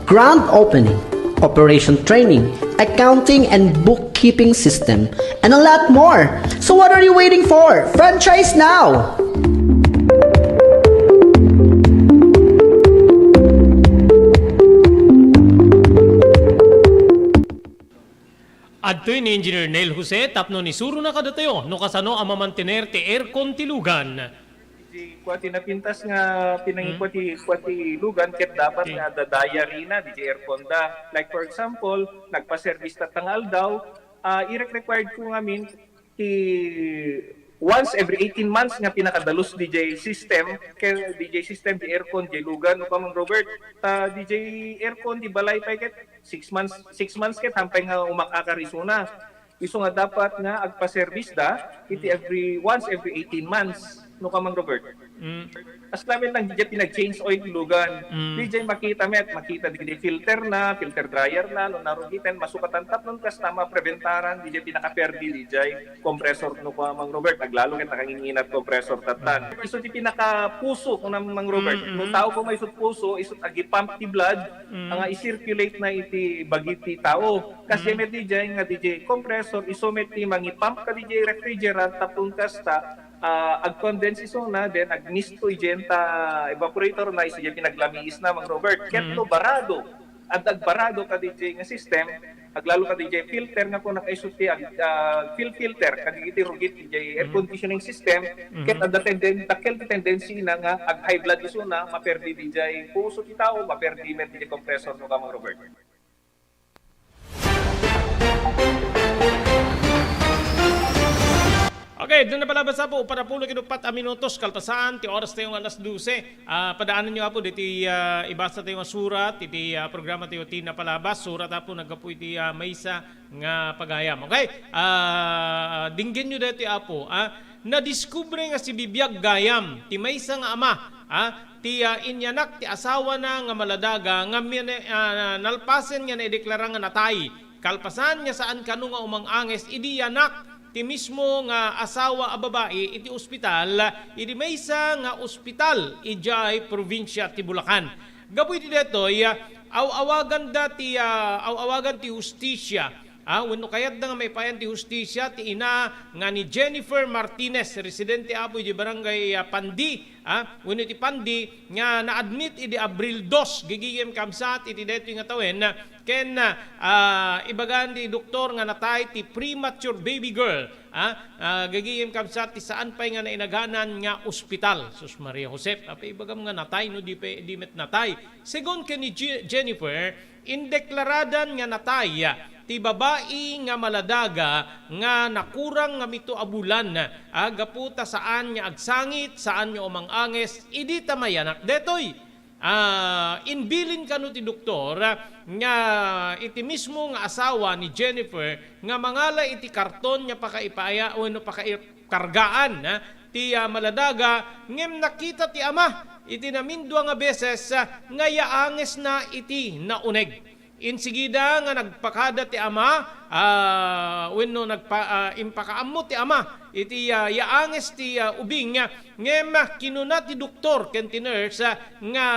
grand opening, operation training, accounting and bookkeeping system, and a lot more. So what are you waiting for? Franchise now! Adtoy ni Engineer Neil Jose tapno isurona kadatayo no kasano a mamantener ti aircon ti lugan. Di kua ti napintas nga pinangikua ti, kua ti lugan ket dapat nga adda diary na diay aircon da. Like for example, nagpa-service tatta nga aldaw, ah, irek-required ko ngamin ti once every eighteen months nga pinakadalus diay system, ken diay system, diay aircon, diay lugan, no, Kamang Robert, ta diay aircon ti balay pay ket six months, six months ket hampay nga umakakar isuna. Isu nga dapat nga agpa-service da iti every, once every eighteen months, no, Kamang Robert. Mm. As lamin lang, diay pinag-change oil ti lugan. Mm. Diay makita met, makita dagiti filter na, filter dryer na, no narugiten, masukatan tapno kasta mapreventaran diay pinakaperdi diay compressor, no, Kamang Robert, aglalo ket nakanginginat compressor tattan. Mm. Isu ti pinakapuso, no, Mang Robert. Mm, mm. No tao ko may isut puso, isut agi-pump ti blood, mm, nga i-circulate na iti bagi ti tao. Kas, mm, met diay nga diay compressor, isu met ti mangi-pump kadiay refrigerant, tapno kasta, ah, ag-condense isuna, then agmisto idiay ta evaporator na, isu diay pinaglamiis na, Mang Robert. Ket, mm, no barado, adda agbarado kadiay nga system, aglalo kadiay filter nga kunana isu ti ag-, ah, fuel filter, kadagiti rugit diay air conditioning system, mm, ket adda tenden-, dakkel ti tendency na nga ag-high blood isuna, maperdi diay puso ti tao, maperdi met diay compressor, no, Kamang Robert. Okay, diay napalabas, Apo, upat a pulo ket uppat a minutos kalpasan ti oras tayo nga alas dose. Ah, padaanenyo, Apo, ditoy, ah, ibasa tayo nga surat iti, ah, programa tayo ti napalabas. Surat, Apo, naggapu iti, ah, maysa nga pagayam. Okay? Ah, denggenyo daytoy, Apo, ah. Nadiskubre nga sibibiag gayam ti maysa nga ama, ah, ti, ah, inyanak ti asawana nga maladaga nga mine-, ah, nalpasen nga naideklara nga natay. Kalpasan nga saan kano nga umang-anges idi yanak ti mismo nga asawa a babai iti ospital, idi maysa nga ospital idiay probinsia ti Bulacan. Gapu iti daytoy, ah, aw-awaganda ti, ah, aw-awagan ti hustisia, ah, wenno kayatda nga maipayan ti hustisia ti ina nga ni Jennifer Martinez, residente, Apo, idiay barangay, ah, Pandi, ah, wenno iti Pandi, nga na-admit idi Abril dos, gigigim kabsat iti daytoy nga tawen, ken, ah, ibagan ti doktor nga natay ti premature baby girl, ah, ah, gigigim kabsat ti saan pay nga nainaganan nga ospital. Sus Maria Josep, apay ibagam nga natay no di pay, di met natay. Segun ken ni Je-, Jennifer, indeklarada nga natay ti babai nga maladaga nga nakurang nga mito a bulan, ah, gapu ta saan nga agsangit, saan nga umang-anges idi ta mayanak daytoy. Ah, imbilin kano ti doktor, ah, nga iti mismo nga asawa ni Jennifer nga mangala iti karton nga pakaipaya wenno pakaikargaan, ah, ti, ah, maladaga, ngem nakita ti ama iti namindua nga beses, ah, nga yaangesna iti nauneg. Insigida nga nagpakada ti ama, ah, wenno nagpa-, ah, impakaammo ti ama iti, ah, yaanges ti, ah, ubing, ah, ngem, ah, kinuna ti doktor ken ti nurse, ah, nga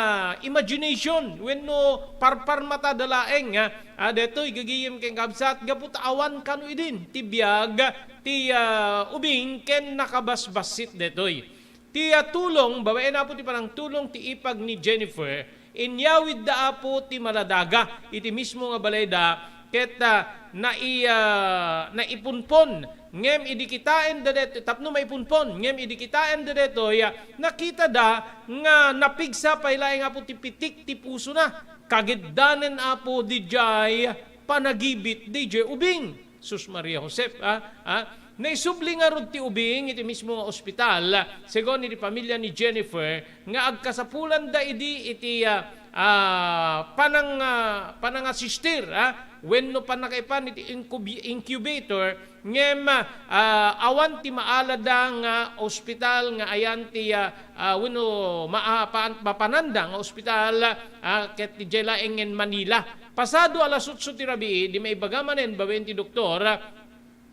imagination wenno parparmatada laeng, ah, ah, daytoy gagayem ken kabsat gapu ta awan kano idin ti biag ti, ah, ubing ken nakabasbassit daytoy. Ti, ah, tulong, babaen, Apo, ti panangtulong ti ipag ni Jennifer, inyawidda, Apo, ti maladaga iti mismo nga balayda, ket, ah, nai-, ah, naipunpon. Ngem idi kitaenda det-, tapno maipunpon, ngem idi kitaenda detoy, ah, nakitada nga napigsa pay laeng, Apo, ti pitik ti pusona. Kagiddanen, Apo, didiay panagibit didiay ubing. Sus Maria Josep, ah, ah. Naisubli ngarud ti ubing iti mismo nga ospital, segun iti pamilya ni Jennifer, nga agkasapulanda idi iti, ah, ah, panang-, ah, panangasistir, ah, wenno pannakaipan iti incub-, incubator, ngem, ah, awan ti maalada nga ospital nga ayan ti, ah, ah, wenno maa-, paan-, mapananda nga ospital, ah, ket idiay laengen Manila. Pasado alas otso ti rabii, idi maibaga manen babaen ti doktor, ah,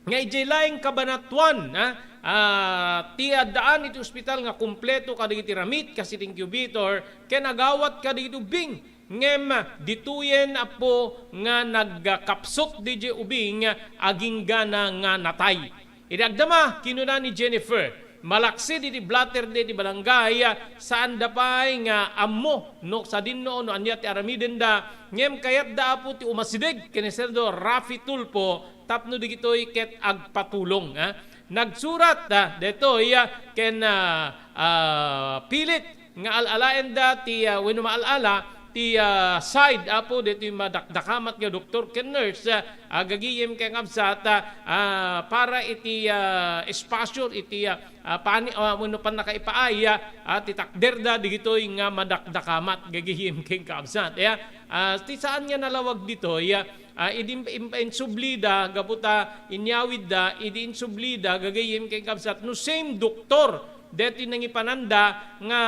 nga idiay laeng Cabanatuan, ah, ah, ti addaan iti ospital nga kumpleto kadagiti ramit kas iti incubator ken agawat kadagiti ubbing. Ngem ditoyen, Apo, nga nagkapsut didiay ubing, aginggana nga natay. Idi agdama, kinuna ni Jennifer, malaksid iti blotter diay barangay, saanda pay nga ammo no sadinno no ania ti aramidenda, ngem kayatda, Apo, ti umasideg ken ni Senador Raffy Tulfo tapno digitoy ket agpatulong, ah. Nagsurat, ah, detoy, ah, ken, ah, ah, pilit nga al-alaenda ti, ah, wenno maal-ala ti, ah, side, Apo, detoy madakdakamat nga doktor ken nurse, ah, gagayem ken kabsat, ah, ah, para iti, ah, espasyo iti, ah, ah, pani-, ah, wenno pannakaipaay, ah, ah, ti takderda digitoy nga madakdakamat gagayem ken kabsat. Ya, ah, ti saan nga nalawag ditoy, ah, ah, idi im-, im-, insublida gapu ta inyawidda, idi insublida gagayem ken kabsat no same doktor deti nangipananda nga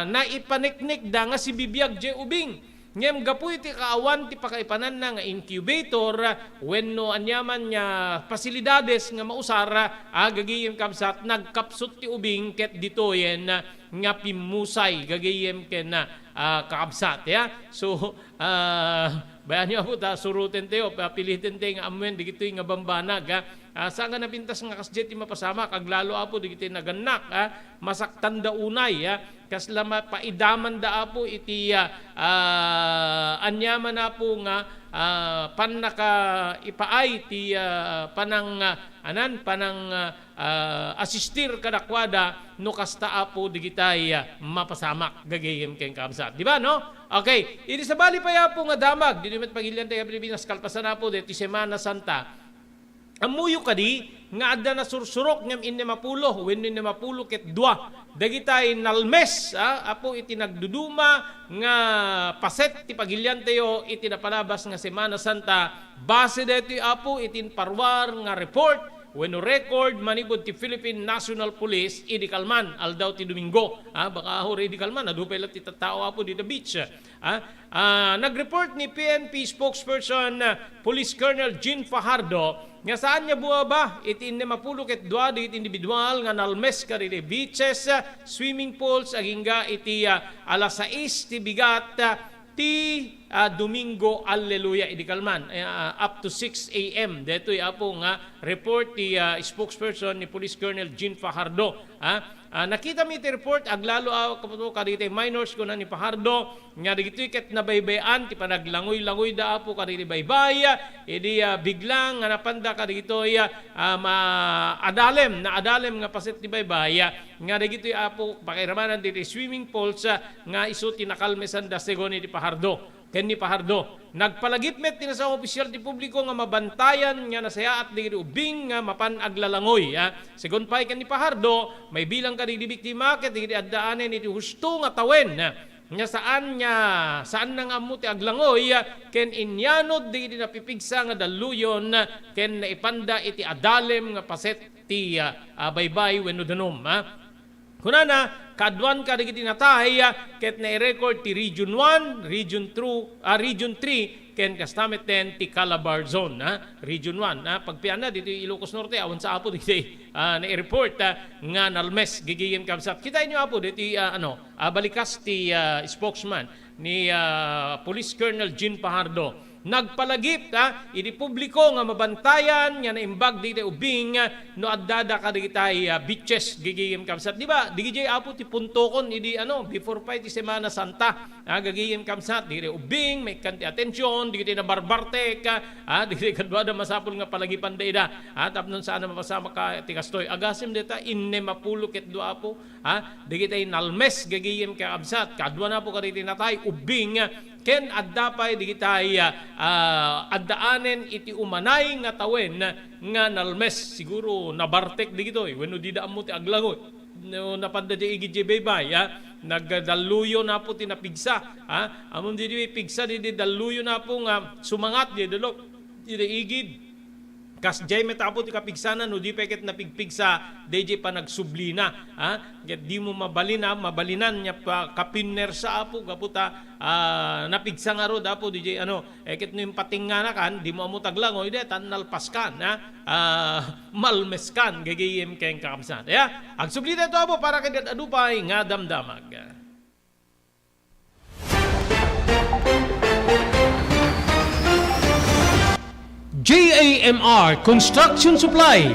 naipaniknikda nga sibibiag diay ubing. Ngem gapu iti kaawan ti pakaipananna nga incubator wenno aniaman nga pasilidades nga mausar, ah, gagayem kabsat, nagkapsut ti ubing ket ditoyen nga pimmusay gagayem ken, ah, kakabsat, ya. So, ah, bayanyo, Apo, ta surotentayo, pa-, pilitentayo nga ammuen digitoy nga bambanag, ah. Ah, saan nga napintas nga kasdiay ti mapasamak, aglalo, Apo, digitoy nagannak, ah, masaktanda unay, ah, kasla mapaidamanda, Apo, iti, ah, ah, aniaman, Apo, nga, ah, pannakaipaay ti, ah, panang, ah, anan, panang, ah, ah, asistir kadakuada no kasta, Apo, digitay, ah, mapasamak gagayem ken kabsat. Di ba, no? Okay. Idi sabali pay, Apo, nga damag, ditoy met pagilian tayo Pilipinas, kalpasan, Apo, deti Semana Santa. Ammoyo kadi nga adda nasursurok ngem innem a pulo wenno innem a pulo ket dua dagitay nalmes, ah, Apo, iti nagduduma nga paset ti pagiliantayo iti napalabas nga Semana Santa, base daytoy, Apo, iti paruar nga report wenno record manipud ti Philippine National Police idi kalman, aldaw ti Domingo. Ah, baka aho idi kalman, adu pay latta ti tattao, Apo, dita beach. Ah, ah, nag-report ni P N P spokesperson, ah, Police Colonel Jean Fajardo nga saan nga buaba iti innem a pulo ket dua dagiti individual nga nalmes kadagiti beaches, ah, swimming pools agingga iti, ah, alas sais ti bigat, ah, ti, ah, Domingo, Alleluia, idi kalman, eh, ah, up to six A M. Daytoy, Apo, nga report ti, ah, spokesperson ni Police Colonel Jean Fajardo, ah. Ah, nakita mi iti report, aglalo, ah, kaputo kadagiti minors, kuna ni Fajardo, nga dagitoy ket nabaybay-an ti panaglangoy-langoyda, Apo, kadagiti baybay, idi, ah, bigla nga napanda kadagitoy, ah, ma-, adalem, naadalem nga paset ti baybay, ah, nga dagitoy, Apo, pakairamanan diti swimming pools, ah, nga isu ti nakalmesanda, segun iti Fajardo. Ken ni Fajardo, nagpalagip met ti nasaopisyal ti publiko nga mabantayan nga nasayaat dagiti ubbing nga mapan aglalangoy, ah. Segun pay ken ni Fajardo, maibilang kadagiti biktima ket dagiti addaanen iti husto nga tawen, ah, nga saan nga, saanna nga ammo ti aglangoy, ah, ken inyanod dagiti napipigsa nga dalluyon, ah, ken naipanda iti adalem nga paset ti, ah, ah, baybay wenno danum, ah. Kunana, kaaduan kadagiti natay, ah, ket nai-record ti Region one, Region two, ah, Region three, ken kasta metten ti Calabarzon, ah, Region one, ah. Pagpianna, ditoy Ilocos Norte, awan sa Apo ditoy, ah, nai-report, ah, nga nalmes, gigigim kabsat. Kitaenyo, Apo, ditoy, ah, ano, ah, balikas ti, ah, spokesman ni, ah, Police Colonel Jean Fajardo. nagpalagip, ah, idi publiko nga mabantayan nga naimbag dagiti ubbing, ah, no addada kadagitay, ah, beaches, gigim kabsat. Di ba? Dagiti apo ti puntokon idi, ano, before pa iti Semana Santa. Ah, gagayem kabsat, dagiti ubbing, maikkan ti atension, dagiti nabarbartek, ah, dagiti kaduada masapul nga palagipanda ida. Ah, tapno saan a mapasamak ti kastoy. Agasem dayta, innem a pulo ket dua apo. Ah, dagiti nalmes gagayem kabsat, kaduana apo kadagiti natay, ubbing, ken adda pay dagitay, ah, addaanen iti umanay nga tawen nga nalmes. Siguro nabartek dagitoy, wenno dida ammo ti aglangoy. No, napanda diay igid diay baybay, ah. Nagdalluyon apo ti napigsa, ah. Ammom diay pigsa diay dalluyon apo nga sumangat diay dalok, diay igid. Kasdiay met apo ti kapigsana no di pay ket napigpigsa diay panagsublina, ah. Ket dimo mabalin, ah, mabalinan nga pa-, kapinersa apo gapu ta, ah, napigsa ngarud apo diay ano, eh, ket no impatingnganakan, dimo ammo ti aglangoy, dayta nalpaskan, ah. Ah, malmeskan, gagayem ken kakabsat. Ya, agsubli daytoy apo para ket adu pay nga damdamag. J A M R Construction Supply.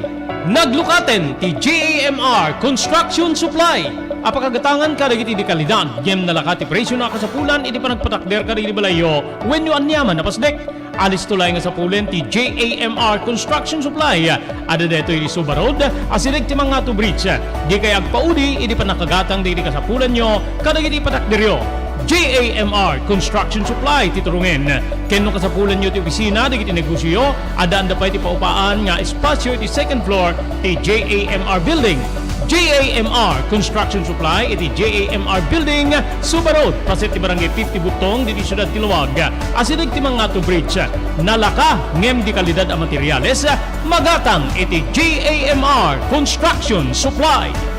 Naglukaten ti J A M R Construction Supply. Apakagatangan kadagiti di kalidad, ngem nalaka ti presio a kasapulan iti panagpatakder kadagiti balayyo wenno aniaman a pasdek. Alisto laeng nga sapulen ti J A M R Construction Supply. Adda daytoy iti Suba Road, asideg ti Mangato Bridge. Dikay agpaudi idi pannakagatang dagiti kasapulanyo kadagiti patakderyo. J A M R Construction Supply ti turongen. Ken no kasapulanyo ti opisina dagiti negosioyo, addaanda pay ti paupaan nga espasio iti second floor ti J A M R Building. J A M R Construction Supply iti J A M R Building, Suba Road, paset ti Barangay fifty Buttong, ditoy siudad ti Laoag. Asideg ti Mangato Bridge. Nalaka ngem di kalidad a materiales, magatang iti J A M R Construction Supply.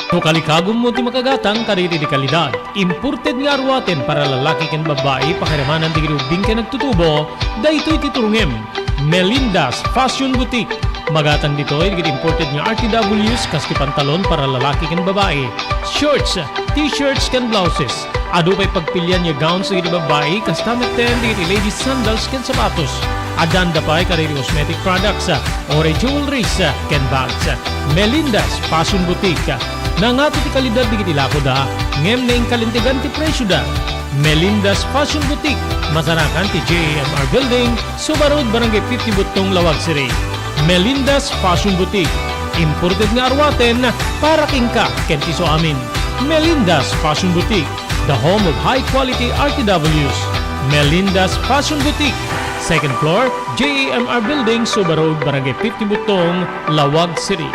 No kalikagummo ti makagatang kadagiti di kalidad, imported nga aruaten para lalaki ken babbai, pakiramanan dagiti ubbing ken nagtutubo, daytoy ti turongem. Melinda's Fashion Boutique. Magatang ditoy dagiti imported nga R T Ws kas ti pantalon para lalaki ken babbai, shorts, t-shirts ken blouses. Adu pay pagpilian nga gowns dagiti babbai, kasta metten dagiti ladies sandals ken sapatos. Addaanda pay kadagiti cosmetic products, uray jewelries, ken bags. Melinda's Fashion Boutique. Nangato ti kalidad dagiti lakoda, ngem naingkalintegan ti presioda. Melinda's Fashion Boutique, masarakan ti J A M R Building, Suba Road, Barangay fifty Buttong, Laoag City. Melinda's Fashion Boutique, imported nga aruaten para kenka ken ti isuamin. Melinda's Fashion Boutique, the home of high quality R T Ws. Melinda's Fashion Boutique, second floor, J A M R Building, Suba Road, Barangay fifty Buttong, Laoag City.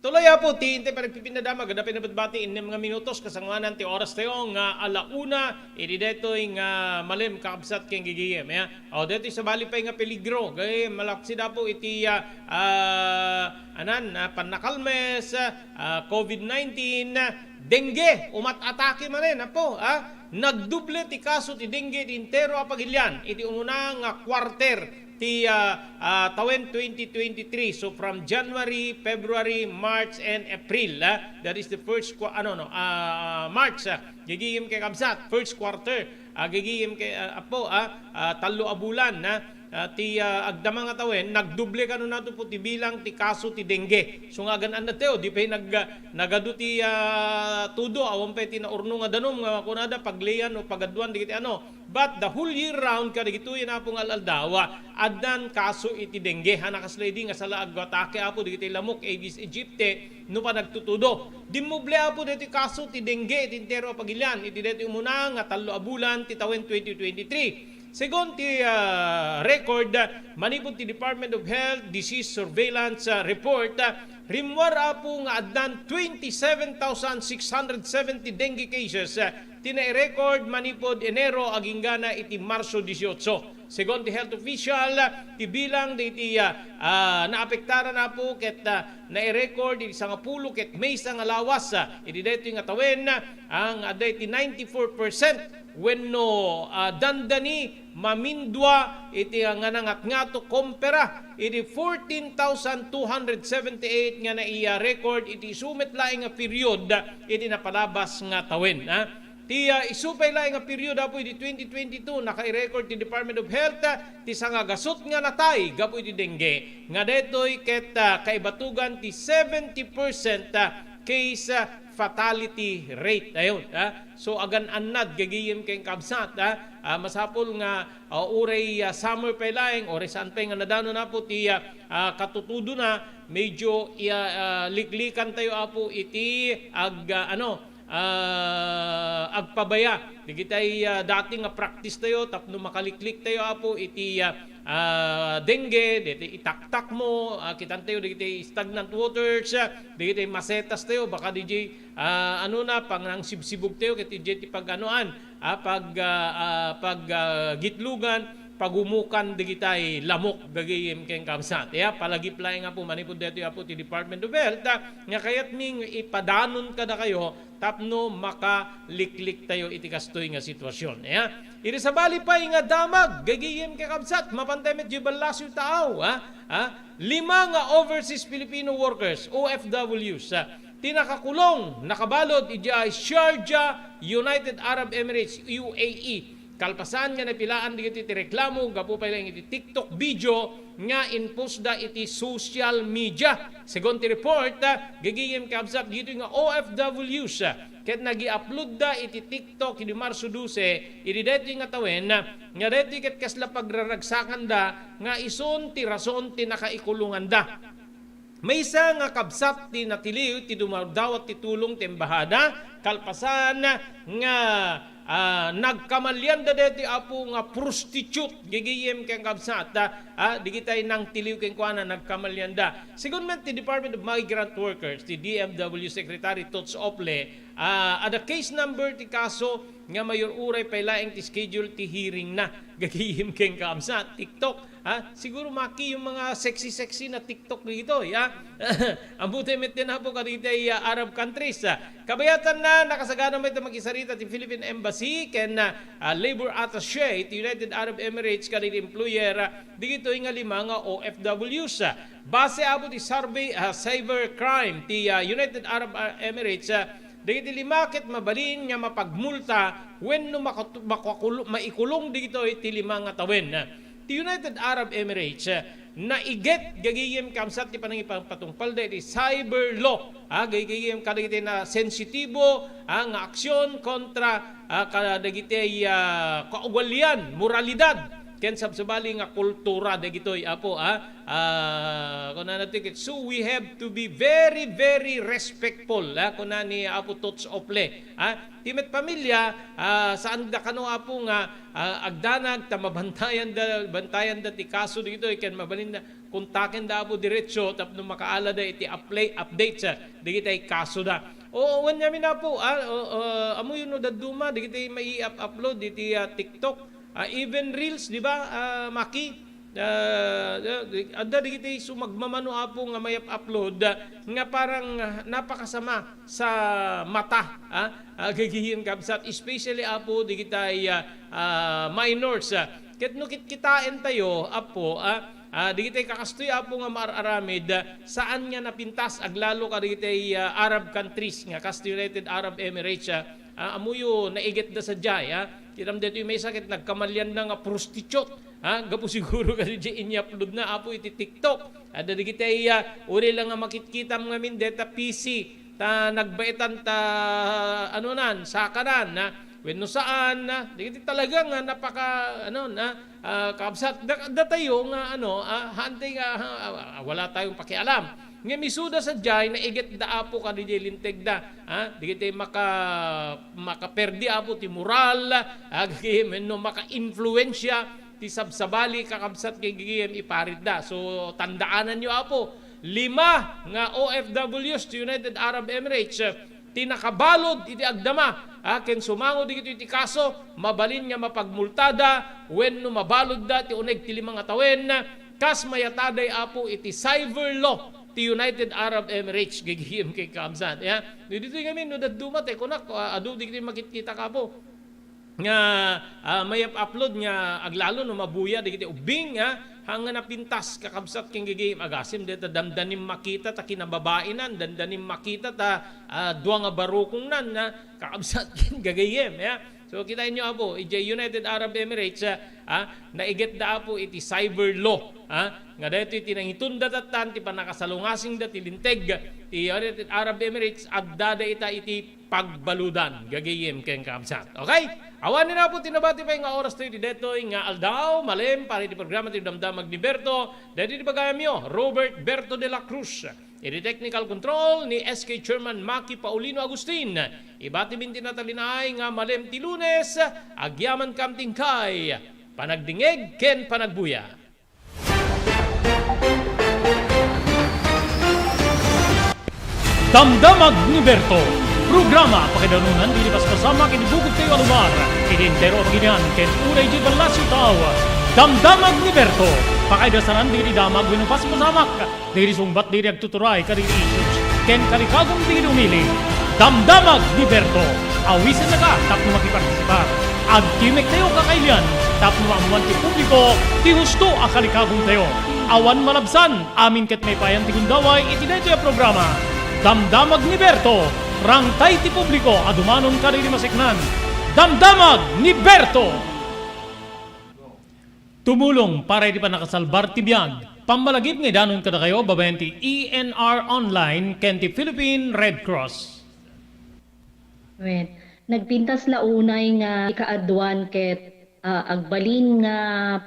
Tuloy, Apo, ti intay panagpipinadamag, adda pay nabati, innem nga minutos, kasangoanan ti oras tayo nga ala una, idi daytoy nga malem, kakabsat ken gigigim, ya. O, daytoy sabali pay nga peligro, gay, malaksid, Apo, iti, ah, ah, anan, ah, pannakalmes, ah, covid nineteen, dengue, umat-atake manen, Apo, ah. Nagdoble ti kaso ti dengue iti entero a pagilian iti umuna nga quarter ti, ah, ah, tawen twenty twenty-three. So, from January, February, March, and April, ah, that is the first qua-, ano, no, ah, March, ah, gigigim ken kabsat, first quarter, ah, gigigim ken, ah, Apo, ah, ah, tallo a bulan, ah, ah, ti, ah, agdama nga tawen, nagdoble kano nato po ti bilang ti kaso ti dengue. So, nga agan-an na tayo, di pay nag-, ah, nagadu ti, ah, tudo, awan pay ti naurno nga danum nga kunada paglean o pagaduan dagiti ano. But the whole year round, kadagitoy, Apo, nga al-aldaw, addan kaso iti dengue. Hanakasla idi nga sala agwatake, Apo, dagiti lamok, Aedes aegypti, no panagtutudo. Dimmuble, Apo, daytoy kaso ti dengue iti entero a pagilian iti daytoy umuna nga tallo a bulan ti tawen twenty twenty-three. Segun ti, ah, record manipud ti Department of Health Disease Surveillance, ah, Report, ah, rimmuar, Apo, nga addan twenty-seven thousand six hundred seventy dengue cases, ah, ti nai-record manipud Enero agingga na iti Marso dieciocho. Segun ti health official, ti bilang dagiti, ah, ah, naapektaran, Apo, ket, ah, nairecord iti sangapulo ket maysa nga lawas, ah, iti daytoy nga tawen, ah, nga adda iti ninety-four percent wenno, ah, dandani mamindua iti, ah, nga nangatngato kompara iti fourteen thousand two hundred seventy-eight nga naiya-record iti isu met laeng nga period iti napalabas nga tawen, ah. Ti, ah, isu pay laeng nga period, Apo, idi twenty twenty-two, naka-record ti Department of Health, ah, ti sangagasut nga natay gapu iti dengue, nga daytoy ket, ah, kaibatugan ti seventy percent, ah, case, ah, fatality rate. Ayun, ah. So, agan-annad, gagayem ken kabsat, ah. Ah, masapul nga, ah, uray, ah, summer pay laeng, uray saan pay nga nadanon, Apo, ti, ah, ah, katutudona, medyo, ah, ah, liklikan tayo, Apo, iti ag-, ah, ano, ah, agpabaya dagitay, ah, dati nga practice tayo tapno makaliklik tayo, Apo, iti, ah, ah, dengue, dagiti itaktak mo, ah, kitan tayo dagiti stagnant waters, ah, dagiti masetas tayo, baka didiay, ah, ano na, pangangsibsibog tayo, ket didiay ti pag-anoan, ah, pag, ah, ah, pag, ah, gitlogan, pagumukan dagitay lamok, gagayem ken kabsat. Ya, palagip laeng, Apo, manipud daytoy, Apo, ti Department of Health, ah, nga kayatming ipadanon kadakayo tapno makaliklik tayo iti kastoy nga sitwasyon. Ya, iti sabali pay nga damag, gagayem ken kabsat, mapantay met diay ballasiw taaw, ha? Ha? Lima nga overseas Filipino workers, O F Ws, ah, ti nakakulong, nakabalud idiay Sharjah, United Arab Emirates, U A E. Kalpasan nga napilaan dagiti ti reklamo gapu pay laeng iti TikTok video nga inpostda iti social media. Segun ti report, ah, gagayem kabsat, ditoy nga O F Ws, ah, ket nagi-uploadda iti TikTok idi Marso dose, idi daytoy nga tawen, ah, nga daytoy ket kasla pagraragsakanda nga isun ti rason ti nakaikulonganda. Maysa nga kabsat ti natiliw ti dumawdawat ti tulong ti embahada kalpasan nga, ah, nagkamalianda daytoy, Apo, nga prostitute, gagayem ken kabsat, ah, ah, digitay nangtiliw kenkuana, nagkamalianda. Segun met ti Department of Migrant Workers, ti D M W Secretary Toots Ople, ah, adda case number ti kaso nga mayor-uray pay laeng ti schedule ti hearing na. Gagayem ken kabsat, TikTok, ha? Siguro maki yung mga sexy-sexy na TikTok dito, ya? Ambuti met din, Apo, kadagiti, ah, Arab countries, ah. Kabayatanna, nakasagana met makisarita ti Philippine Embassy ken, ah, ah, labor attaché ti United Arab Emirates kadagiti employer, ah, digitoy nga lima nga O F Ws, ah. Base, Apo, ti survey, ah, cybercrime ti, ah, United Arab, ah, Emirates, ah, dagiti lima ket mabalin nga mapagmulta wenno makatu-, makakulo-, maikulong dagitoy ti lima nga tawen. Ti United Arab Emirates, ah, naiget gagayem kabsat ti panangipapatungpalda iti cyber law, ah, gagayem kadagiti nasensitibo, ah, nga aksyon kontra, ah, kadagiti, ah, kaugalian, moralidad, ken sabsabali nga kultura dagitoy, Apo, ah. Ah, kunana ti ket, "So we have to be very, very respectful," ah, kuna ni Apo Toots Ople, ah. Ti met pamilya, ah, saanda kano, Apo, nga, ah, agdanag ta mabantayanda, bantayanda ti kaso dagitoy ken mabalinda kontakenda, Apo, diretso tapno makaalada iti apply, updates, ah, dagitay kasoda. O, wen ngamin, Apo, ah, o, o, amoyo no dadduma dagitay mai-up-upload iti, ah, TikTok. Ah, even reels, di ba, ah, Maki? Ah, ah, adda dagiti sumagmamano, Apo, nga mayap-upload, ah, nga parang, ah, napakasama sa mata, ah, ah, gagayem kabsat, especially, Apo, dagitay, ah, ah, minors, ah. Ket no kitkitaentayo, Apo, ah, ah, dagitay kakastoy, Apo, nga maar-aramid, ah, saan nga napintas, aglalo kadagitay, ah, Arab countries nga kas United Arab Emirates, ah. Ah, amoyo, naigetda sadiay, ah. Kitam daytoy maysa ket nagkamalianda nga prostitute, ha? Gapu siguro kadagiti ini-upload na, Apo, iti TikTok. Adda dagiti, ah, uri la nga makitkitam ngamin deta P C, ta nagbaetan ta, ano nan, sakanan, ha? Wenno saan, ha? Dagiti talaga nga napaka, ano, na, ah, kabsat, da-, datayo nga, ano, ah, haantay nga, ah, ah, wala tayong pakialam. Ngem isuda sadiay, naigetda, Apo, kadagiti lintegda, ha? Dagiti maka-, makaperdi, Apo, ti moral, agim, wenno maka-influensya ti sabsabali, kakabsat, gagayem iparitda. So, tandaananyo, Apo, lima nga O F Ws ti United Arab Emirates, ti nakabalud iti agdama, a, ken sumango dagitoy ti kaso, mabalin nga mapagmultada wenno mabaludda ti uneg ti lima nga tawen, kas mayataday, Apo, iti cyber law ti United Arab Emirates, gigim ken kaabsat. Ya, no ditoy ngamin, no dadduma, tay kunak, a, adu dagitoy makitkitak, Apo. Nga, ah, mayap-upload nga aglalo no mabuya dagiti ubbing, ah, haan nga napintas, kakabsat, ken gigim. Agasem dayta damdanim makita ta kinababainan, damdanim makita ta, ah, dua nga barukongnan, ah, kakabsat, ken gagayem, ya. So, kitaenyo, Apo, idiay United Arab Emirates, ah, ah, naigetda, Apo, iti cyber law, ah, nga daytoy ti nangitunda tattan ti pannakasalungasingda ti linteg ti United Arab Emirates, addada ita iti pagbaludan, gagayem ken kaabsat. Okay? Awan ni Apo ti nabati pay nga oras tayo ti detoy nga aldaw, malem, para iti programa ti Damdamag ni Berto, daytoy ti bagayamyo, Robert Berto de la Cruz. Iti technical control ni S K Chairman Maki Paulino Agustin. Ibati min ti natalinaay nga malem ti Lunes, agyaman kam ti inkay panagdingeg ken panagbuya. Damdamag ni Berto, programa pakaidanunan ti paspasama ken bugod kayo a lugar, iti entero a pagilian ken uray di Palacio Tao. Damdamag ni Berto, pakaidasanan dagiti damag wenno paspasamak, dagiti sungbat dagiti agtuturay kadagiti issues ken kalikagum dagiti umili. Damdamag ni Berto, awisennaka tapno makipartisipar. Agkimektayo kakailian tapno maammoan ti publiko ti husto a kalikagumtayo. Awan malabsan, amin ket maipayan ti gundaway iti daytoy a programa. Damdamag ni Berto, rangtay ti publiko a dumanon kadagiti maseknan. Damdamag ni Berto! Tumulong para iti pannakasalbar ti biag. Pammalagip nga idanon kadakayo babaen ti E N R Online ken ti Philippine Red Cross. Wen, nagpintas la unay nga ikaaduan ket, ah, agbalin nga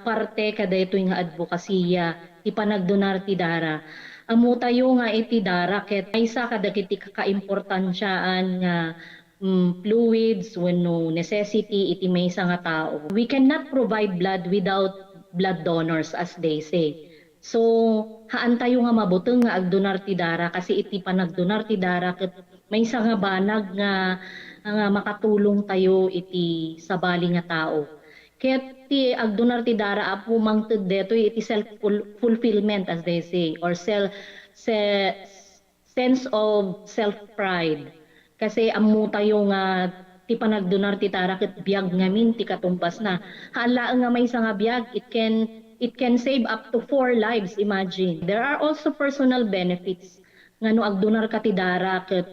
parte kadaytoy nga adbokasiya ti panagdonar ti dara. Ammotayo nga iti dara ket maysa kadagiti kakaimportansiaan nga, mm, fluids wenno necessity iti maysa nga tao. We cannot provide blood without blood donors, as they say. So, haantayo nga mabuteng nga agdonar ti dara, kasi iti panagdonar ti dara ket maysa nga banag nga, nga makatulongtayo iti sabali nga tao. Ket ti agdonar ti dara, Apo, mangted detoy iti self ful-, fulfillment, as they say, or sel-, se-, sense of self-pride. Kasi ammotayo nga ti panagdonar ti dara ket biag ngamin ti katumbasna. Haan laeng nga maysa nga biag, it can, it can save up to four lives, imagine. There are also personal benefits nga no agdonarka ti dara ket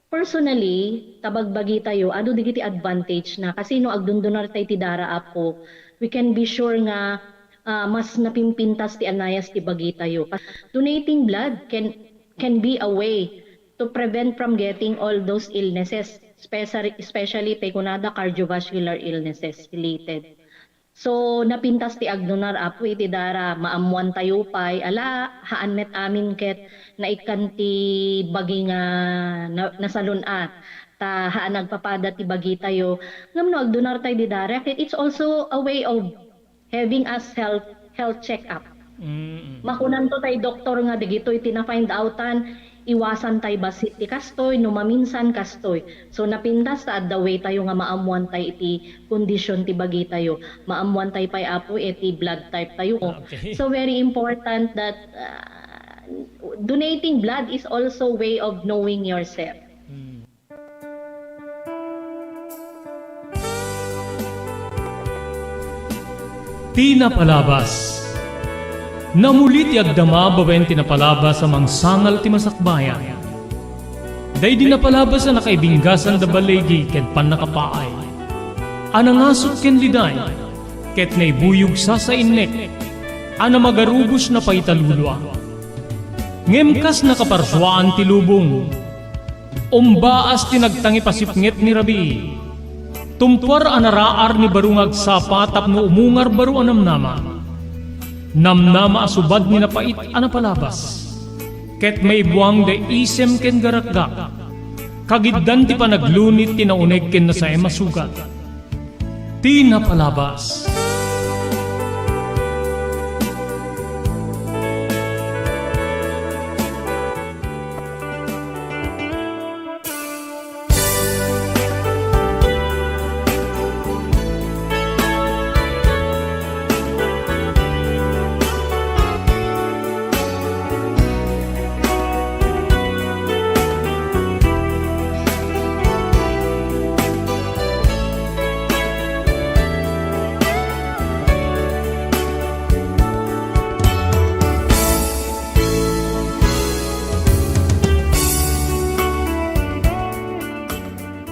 personally, ta bagbagitayo, adu dagiti advantage na. Kasi no agdondonartay ti dara, Apo, we can be sure nga, ah, mas napimpintas ti anayas ti bagitayo. Donating blood can can be a way to prevent from getting all those illnesses, especially, especially tay kunada cardiovascular illnesses related. So, napintas ti agdonar, Apo, iti dara, maammoantayo pay, ala, haan met amin ket naikkan ti bagi nga na-, nasalun-at, ta haan agpapada ti bagitayo. Ngem no agdonartay di dara, ket it's also a way of having us health, health check-up. Mm. Makunanto tay doktor nga dagitoy ti na-find outan, iwasan tay bassit ti kastoy, no maminsan kastoy. So, napintas ta adda way tayo nga maammuan tay iti condition ti bagi tayo. Maammuan tay pay, Apo, iti blood type tayo. Okay. So, very important that, uh, donating blood is also way of knowing yourself. Mm. Ti napalabas. Namuli ti agdama babaen ti napalabas a mangsangal ti masakbayan. Daydi napalabas a nakaibinggasan da baligi ken pannakapaay. A nangasut ken liday, ket naibuyog sasainnek, a namagarubos na pay ta lulua. Ngem kas nakaparsuaan ti lubong, umbaas ti nagtangipasipnget ni rabii. Tumpuar a naraar ni baro nga agsapa tapno umungar baro a namnama. Namnama a subad ni napait a napalabas. Ket maibuang da isem ken garakgak. Kagiddan ti panaglunit ti nauneg ken nasaem a sugat. Ti napalabas.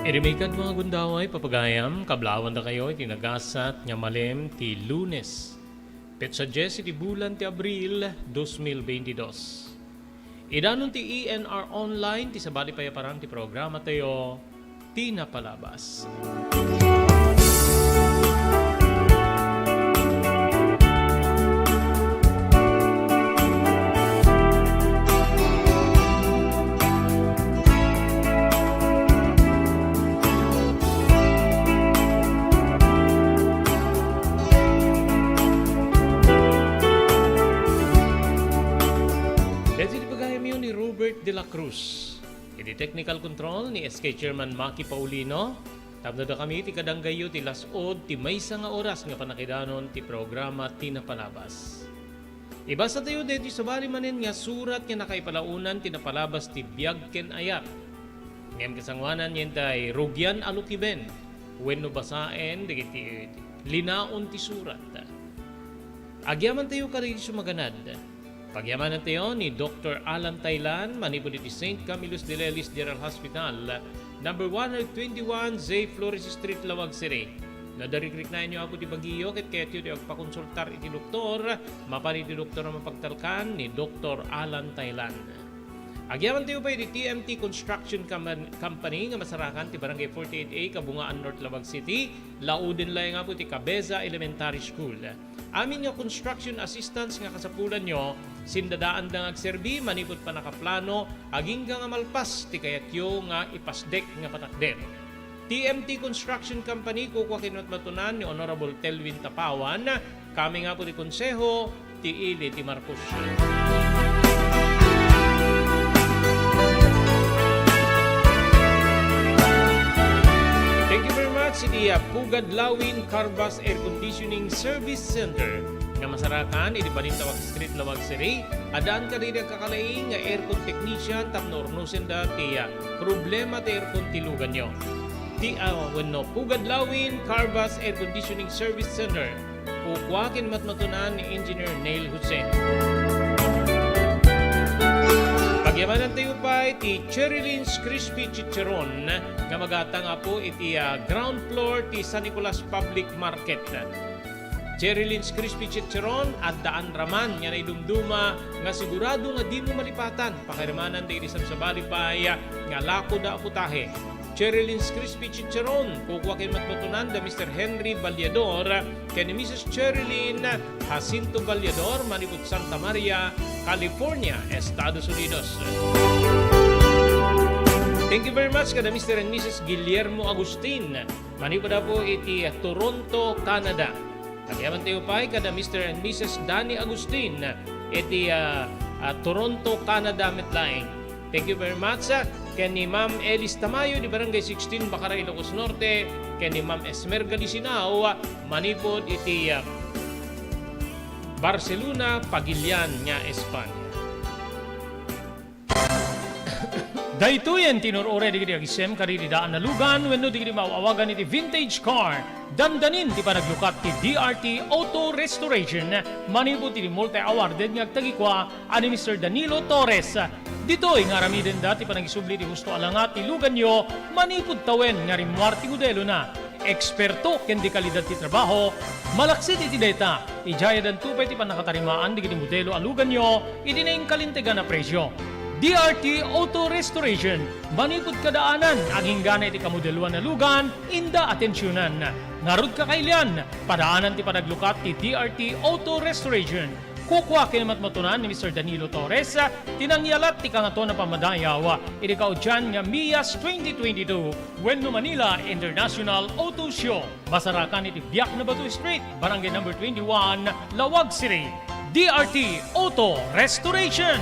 Idi maikad, mga gundaway, papagayam, kablaawan dakayo iti nagasat nga malem ti Lunes, petsa dies iti bulan ti Abril, dos mil beintidos. Idanon ti E N R Online ti sabali pay a parang ti programa tayo, Ti Napalabas. Daytoy ti pagayamyo ni Robert de la Cruz. Iti technical control ni S K Chairman Maki Paulino. Tapno dakami ti kadanggayyo ti las-ud ti maysa nga oras nga pannakidanon ti programa Ti Napalabas. Ibasatayo daytoy sabali manen nga surat nga nakaipalaonan ti napalabas ti biag ken ayat. Ngem kasangoanan, yentay rugian a lukiben wenno basaen dagiti linaon ti surat. Agyamantayo kadagiti sumaganad. Pagyamanantayo ni Doktor Alan Taylan manipud iti Saint Camillus de Lelis General Hospital, number one hundred twenty-one J Flores Street, Laoag City. No adda rikriknaenyo, Apo, ti bagiyo ket kayatyo ti agpakonsultar iti doktor, mapan iti doktor a mapagtalkan ni Doktor Alan Taylan. Agyamantayo pay iti T M T Construction Company nga masarakan ti Barangay forty-eight A, Kabungaan North, Laoag City. Lauden laeng, Apo, ti Cabeza Elementary School. Amin nga construction assistance nga kasapulanyo, sindadaanda nga agserbi manipud pannakaplano agingga nga malpas ti kayatyo nga ipasdek nga patakder. T M T Construction Company, kukua ken matmatunan ni Honorable Telvin Tapawan, kami nga Apo ti Konseho, ti ili ti Marcos. Thank you very much iti, ah, Pugad Lawin Carvas Air Conditioning Service Center nga masarakan iti Balintawak Street, Laoag City. Addaan kadagiti agkakalaing nga aircon technician tapno urnosenda ti, ah, problema ti aircon ti luganyo. Ti, ah, wenno Pugad Lawin Carvas Air Conditioning Service Center. Kukua ken matmatunan ni Engineer Neil Jose. Pagyamanantayo pay ti Cherry Lynn's Crispy Chicharon nga magatang, Apo, iti, ah, ground floor ti San Nicolas Public Market. Cherry Lynn's Crispy Chicharon, addaan raman nga naidumduma nga sigurado nga dimo malipatan. Pakairamannantayo iti sabsabali pay nga lakoda a putahe. Cherry Lynn's Crispy Chicharon, kukua ken matmatunan da Mister Henry Vallador ken ni Missus Cherry Lynn Jacinto Vallador, manipud Santa Maria, California, Estados Unidos. Thank you very much kada Mister and Missus Guillermo Agustin, manipud, Apo, iti Toronto, Canada. Agyamantayo pay kada Mister and Missus Danny Agustin iti, ah, ah, Toronto, Canada met laeng. Thank you very much, ah, ken ni Ma'am Elis Tamayo di Barangay sixteen, Bacara, Ilocos Norte, ken ni Ma'am Esmerga Lisinao, ah, manipud iti, ah, Barcelona, Pagilian nga Espanya. Daytoyen ti inur-uray dagiti agisem kadagiti daan a lugan wenno dagiti maaw-awagan iti vintage car. Dandanin ti panaglukat ti D R T Auto Restoration manipud iti multi-awarded nga agtagikua a ni Mister Danilo Torres. Ditoy nga aramidenda ti panagisubli ti husto a langa ti luganyo manipud tawen nga rimmuar ti modelona. Eksperto ken di kalidad ti trabaho, malaksid iti dayta, idiay addanto pay ti pannakatarimaan dagiti modelo a luganyo iti nainkalintegan a presio. D R T Auto Restoration, manipud kadaanan, aginggana iti kamodeloan a lugan, inda atensionan. Ngarud, kakailian, padaanan ti panaglukat ti D R T Auto Restoration. Kukua ken matmatunan ni Mister Danilo Torres, ti nangyalat ti Kangatoan a Pammadayaw iti kaudian nga MIAS twenty twenty-two wenno Manila International Auto Show. Masarakan iti Biak na Bato Street, Barangay number twenty-one, Laoag City. D R T Auto Restoration.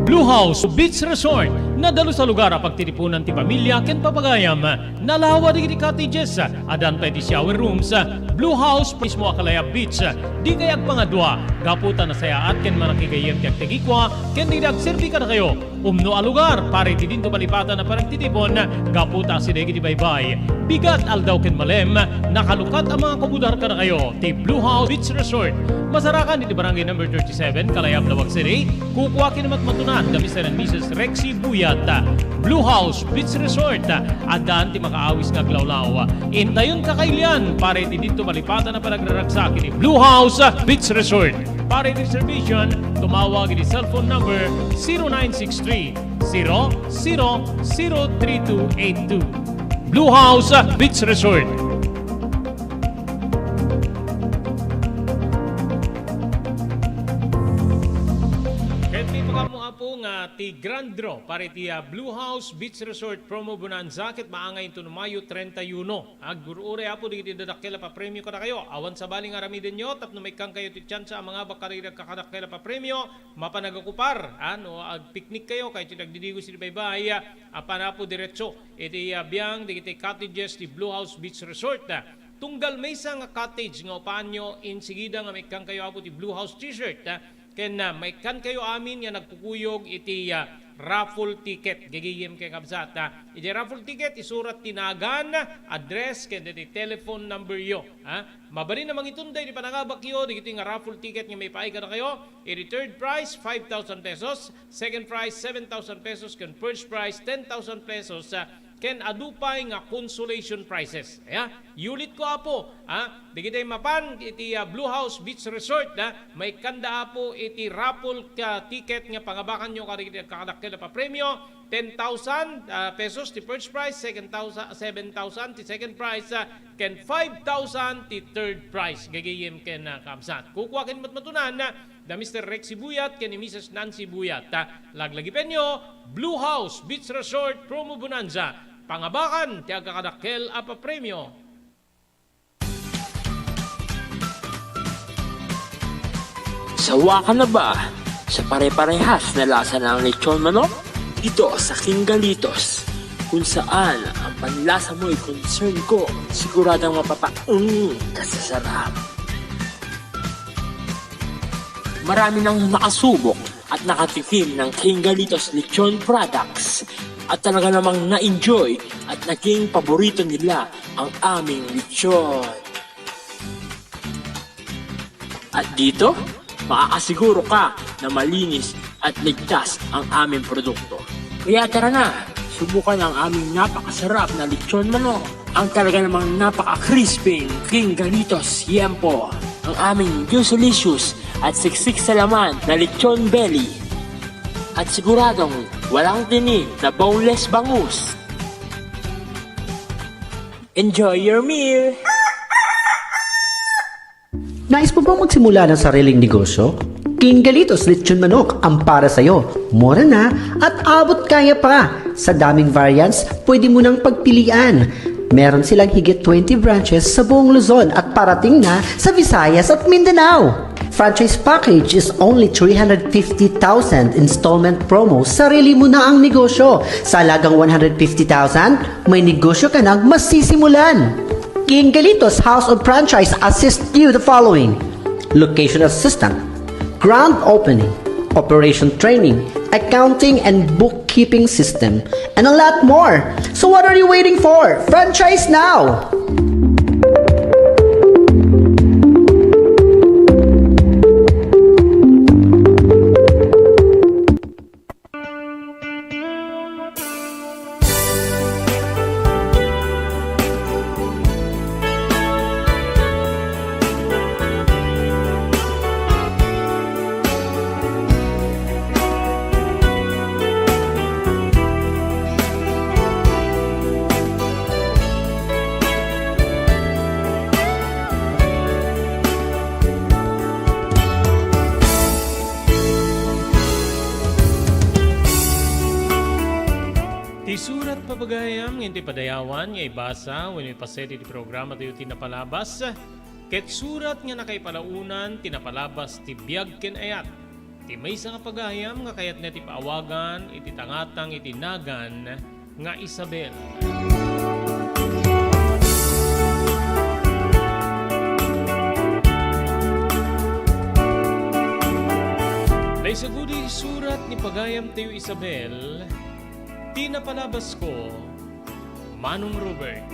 Blue House Beach Resort, nadalus a lugar a pagtitipunan ti pamilya ken papagayam. Nalawa dagiti cottages, addan pay ti shower rooms. Blue House mismo a Kalayab Beach, dikay agpangadua, gapu ta nasayaat ken manakigayyem ti agtagikua ken dagiti agserbi kadakayo. Umno a lugar para iti dinto malipatan a panagtitipon, gapu ta asideg iti baybay, bigat, aldaw ken malem, nakalukat a mangakomodar kadakayo ti Blue House Beach Resort. Masarakan iti Barangay number thirty-seven, Kalayab, Laoag City. Kukua ken matmatunan da Mister and Missus Rexy Buyat. Blue House Beach Resort, addaan ti makaawis nga aglawlaw. Intayon ka kailian para iti didto malipatan a panagraragsak iti Blue House Beach Resort. Para iti reservation, tumawag iti cellphone number zero nine six three, zero zero zero three two eight two. Blue House Beach Resort. Ket may pag-ammo, Apo, nga ti Grand Draw para iti, ah, Blue House Beach Resort Promo Bonanza ket maangay inton Mayo treinta y uno. Agur-uray, Apo, dagiti dadakkel a papremio kadakayo. Awan sabali nga aramidenyo tapno maikkankayo ti tsansa a mangabak kadagiti agkakadakkel a papremio, mapan agakupar, a, no agpiknik kayo, kayatyo ti agdidigos iti baybay, a, apan, Apo, diretso iti, a, biang dagiti cottages ti Blue House Beach Resort. Tunggal maysa nga cottage nga upaanyo, insigida nga maikkankayo, Apo, ti Blue House T-shirt, a, ken, a, maikkankayo amin nga nagkukuyog iti, a, raffle ticket. Gagayem ken kabsat, a, iti raffle ticket, isurat ti nagan, address, ken iti telephone number yo, a. Mabalin a mangitunda iti panangabakyo dagitoy nga raffle ticket nga maipaay kadakayo. Iti third prize, five thousand pesos, second prize, seven thousand pesos, ken first prize, ten thousand pesos, a, ken adu pay nga consolation prizes. Aya, iulitko, Apo, a, dagiti mapan iti, a, Blue House Beach Resort, a, maikkanda, Apo, iti raffle ka ticket nga pangabakanyo kadagiti agkakadakkel a papremio, ten thousand, a, pesos ti first prize, second thousand, seven thousand ti second prize, a, ken five thousand ti third prize. Gagayem ken, a, kabsat. Kukua ken matmatunan, a, da Mister Rexy Buyat ken ni Missus Nancy Buyat. A, laglagipenyo, Blue House Beach Resort Promo Bonanza. Pangabakan ti agkakadakkel a papremio. Sawa ka na ba sa pare-parehas na lasa ng lechon manok? Dito sa King Galitos, kung saan ang panlasa mo'y concern ko, siguradong mapapaung ka sa sarap. Marami nang nakasubok at nakatikim ng King Galitos Lechon Products at talaga namang na-enjoy at naging paborito nila ang aming lechon. At dito, makakasiguro ka na malinis at ligtas ang aming produkto. Kaya tara na, subukan ang aming napakasarap na lechon manok. Ang talaga namang napaka-crispy King Galitos Yempo. Ang aming juicylicious at siksik sa laman na lechon belly. At siguradong walang tinik na boneless bangus. Enjoy your meal! Nais mo bang magsimula ng sariling negosyo? King Galitos Lechon Manok ang para sa'yo. Mura na at abot kaya pa. Sa daming variants, pwede mo nang pagpilian. Meron silang higit twenty branches sa buong Luzon at parating na sa Visayas at Mindanao. Franchise package is only three hundred fifty thousand, installment promo, sarili mo na ang negosyo. Sa halagang one hundred fifty thousand, may negosyo ka nang masisimulan. King Galitos House of Franchise assist you the following: location assistant, grand opening, operation training, accounting and bookkeeping system, and a lot more. So what are you waiting for? Franchise now! Ti surat, pagayam, nga intoy padayawan nga ibasa wenno ipaset iti programa tayo ti napalabas, ket surat nga nakaipalaonan ti napalabas ti biag ken ayat ti maysa nga pagayam nga kayatna ti paawagan iti tangatang iti nagan nga Isabel. Naisagudi surat ni pagayam tayo Isabel, ti napalabasko, Manong Robert.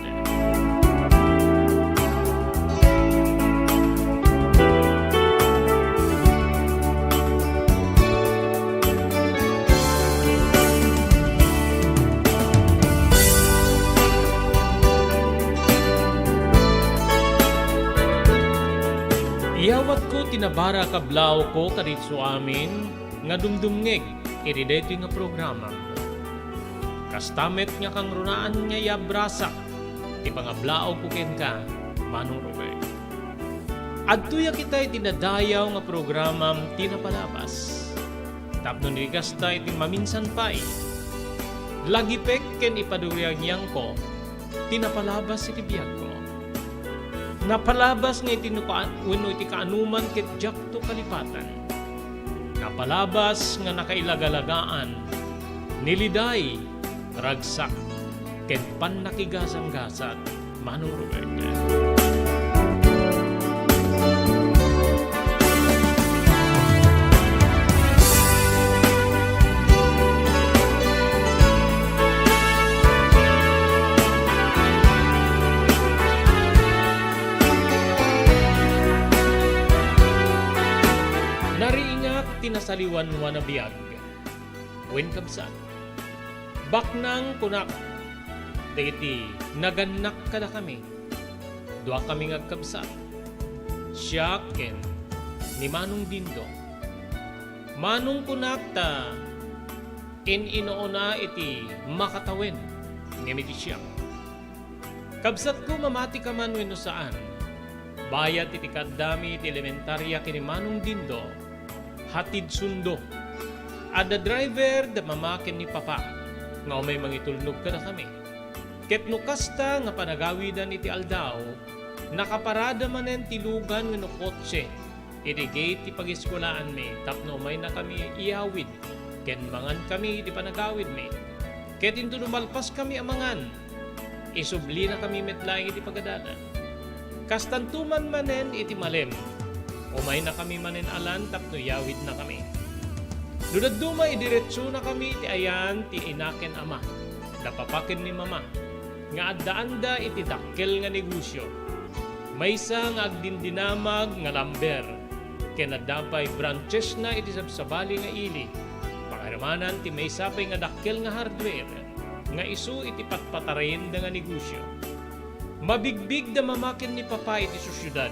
Nabarak a blaawko kadagiti amin nga dumdumngeg iti daytoy nga programa. Kasta met nga kangrunaan nga iabrasak ti pangablaawko kenka, Manong Robert. Adtoyak ita iti nadayaw nga programam ti napalabas. Tapno ni kasta iti maminsan pay, lagipek ken ipaduriagyangko ti napalabas iti biagko. Napalabas nga iti nuka-, wenno iti kaanuman ket diakto kalipatan. Napalabas nga nakailagalagaan, niliday, ragsak, ken pannakigasanggasat. Manong Robert. Nariingak ti nasaliwanwan a biag. Wen, kabsat, baknang kunak dagiti nagannak kadakami. Duakami nga agkabsat, siak ken ni Manong Dindo. Manong kunak ta in-inuona iti makatawen ngem iti siak. Kabsatko, mamati ka man wenno saan, bayat iti kaaddami iti elementaria ken ni Manong Dindo, hatid sundo. Adda driver da mama ken ni papa nga umay mangitulnog kadakami. Ket no kasta nga panagawidan iti aldaw, nakaparada manen ti lugan wenno kotse iti gate ti pagiskuelaanmi tapno umaynakami iyawid ken mangankami iti panagawidmi. Ket inton umalpaskami a mangan, isublinakami met laeng iti pagadalan. Kastanto man manen iti malem, umaynakami manen a lan tapno iyawidnakami. No dadduma, idiretsonakami iti ayan ti ina ken ama, da papa ken ni mama, nga addaanda iti dakkel nga negosio. Maysa nga agdindinamag nga lumber, ken adda pay branchesna iti sabsabali nga ili. Pangarimanan ti maysa pay nga dakkel nga hardware nga isu iti patpatarayenda nga negosio. Mabigbig da mama ken ni papa iti sosiedad.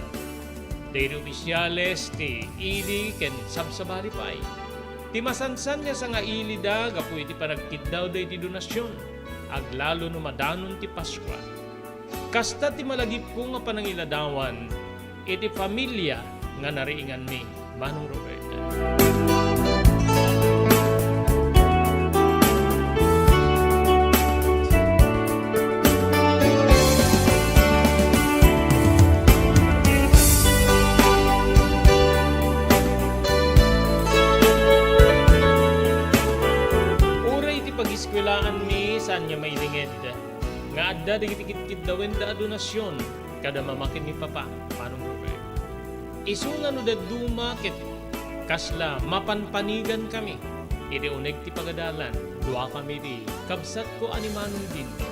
Dagiti opisyales ti ili ken sabsabali pay. Ti masansan nga sangailida gapu iti panagkiddawda iti donasion, aglalo no madanon ti Paskua. Kasta ti malagipko nga panangiladawan iti familia nga nariinganmi, Manong Robert. Uray iti pagiskuelaanmi, saan nga mailinged nga adda dagiti kidkiddawenda a donasion kada mama ken ni papa, Manong Robert. Isu nga no dadduma ket kasla mapanpanigankami iti uneg ti pagadalan, duakami ti kabsatko a ni Manong Dindo.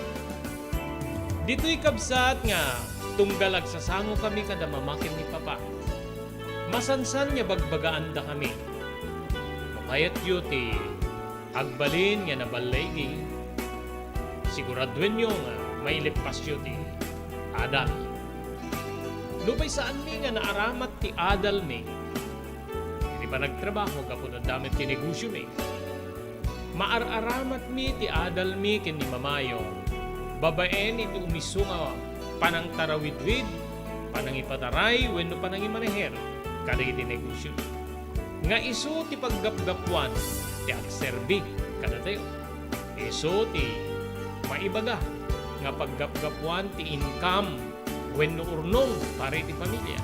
Ditoy, kabsat, nga tunggal agsasangokami kada mama ken ni papa, masansan nga bagbagaandakami. No kayatyo ti agbalin nga naballaigi, siguraduenyo nga maileppasyo ti adal. Nupay saanmi nga naaramat ti adalmi iti panagtrabaho gapu ta adda met ti negosiomi, maar-aramatmi ti adalmi ken ni mamayo babaen iti umiso nga panangtarawidwid, panangipataray wenno panangimaneher kadagiti negosio. Nga isu ti paggapgapuan ti agserbi kadatayo. Isu ti maibaga nga paggapgapuan ti income wenno urnong para iti pamilia.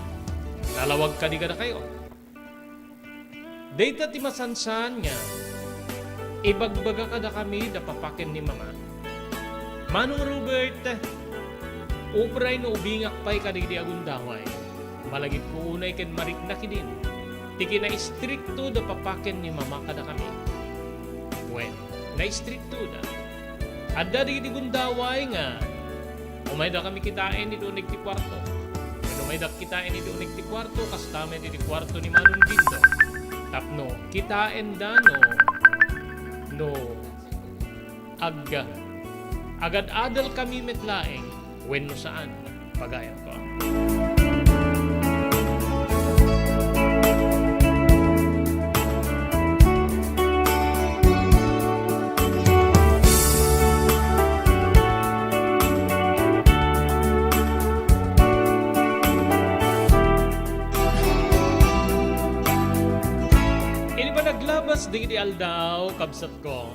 Nalawag kadi kadakayo. Dayta ti masansan nga ibagbaga kadakami da papa ken ni mama. Manong Robert, uray no ubingak pay kadagiti agundaway, malagipko unay ken mariknak idin ti kinaistrikto da papa ken ni mama kadakami. Wen, naistriktoda. Adda dagiti gundaway nga umaydakami kitaen iti uneg ti kuarto. Ket umaydak kitaen iti uneg ti kuarto, kasta met iti kuarto ni Manong Dindo. Tapno kitaenda no, no ag-, agad-adalkami met laeng wenno saan, pagayamko. Dagiti aldaw, kabsatko,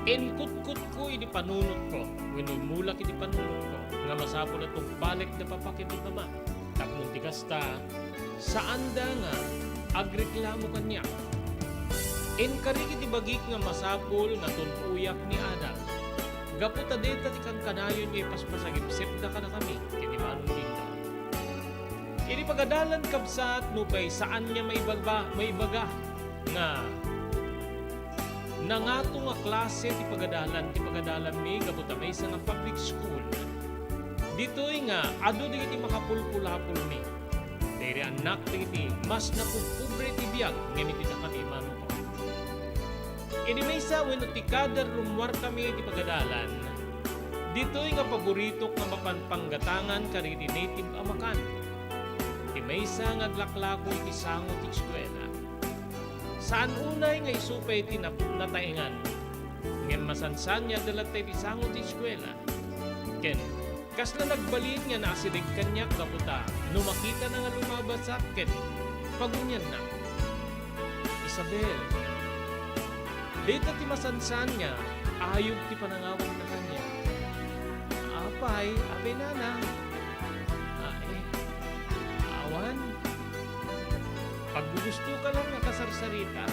inkutkotko idi panunotko, wenno immulak idi panunotko, nga masapul a tungpalek da papa ken ni mama. Tapno ti kasta, saanda nga agreklamo kaniak. Inkarik iti bagik nga masapul nga tun-oyak ni Adam. Gapu ta dayta ti kankanayon nga ipaspasagipsipda kadakami ken ni Manong Dindon. Iti pagadalan, kabsat, nupay saanna maibaga, maibaga nga nangato nga klase ti pagadalan ti pagadalanmi gapu ta maysa nga public school. Ditoy nga adu dagiti makapulpulapolmi. Daydi annak dagiti mas napupubri ti biag ngem iti dakami, manong ko. Idi maysa wenno ti kada rummuarkami iti pagadalan, ditoy nga paboritok nga mapan panggatangan kadagiti native a makan. Ti maysa nga aglaklako iti sango ti eskuela. Saan unay nga isu pay ti nap-, nataengan. Ngem masansan nga adda latta iti sango ti eskuela. Ken kasla nagbalin nga naasideg kaniak gapu ta no makitana nga lumabasak ket pagunianna, "Isabel, dayta ti masansan nga ayog ti panangawagna kaniak." "Apay, apay, nana?" "Ay, awan. Paggugustoka lang nga kasarsarita."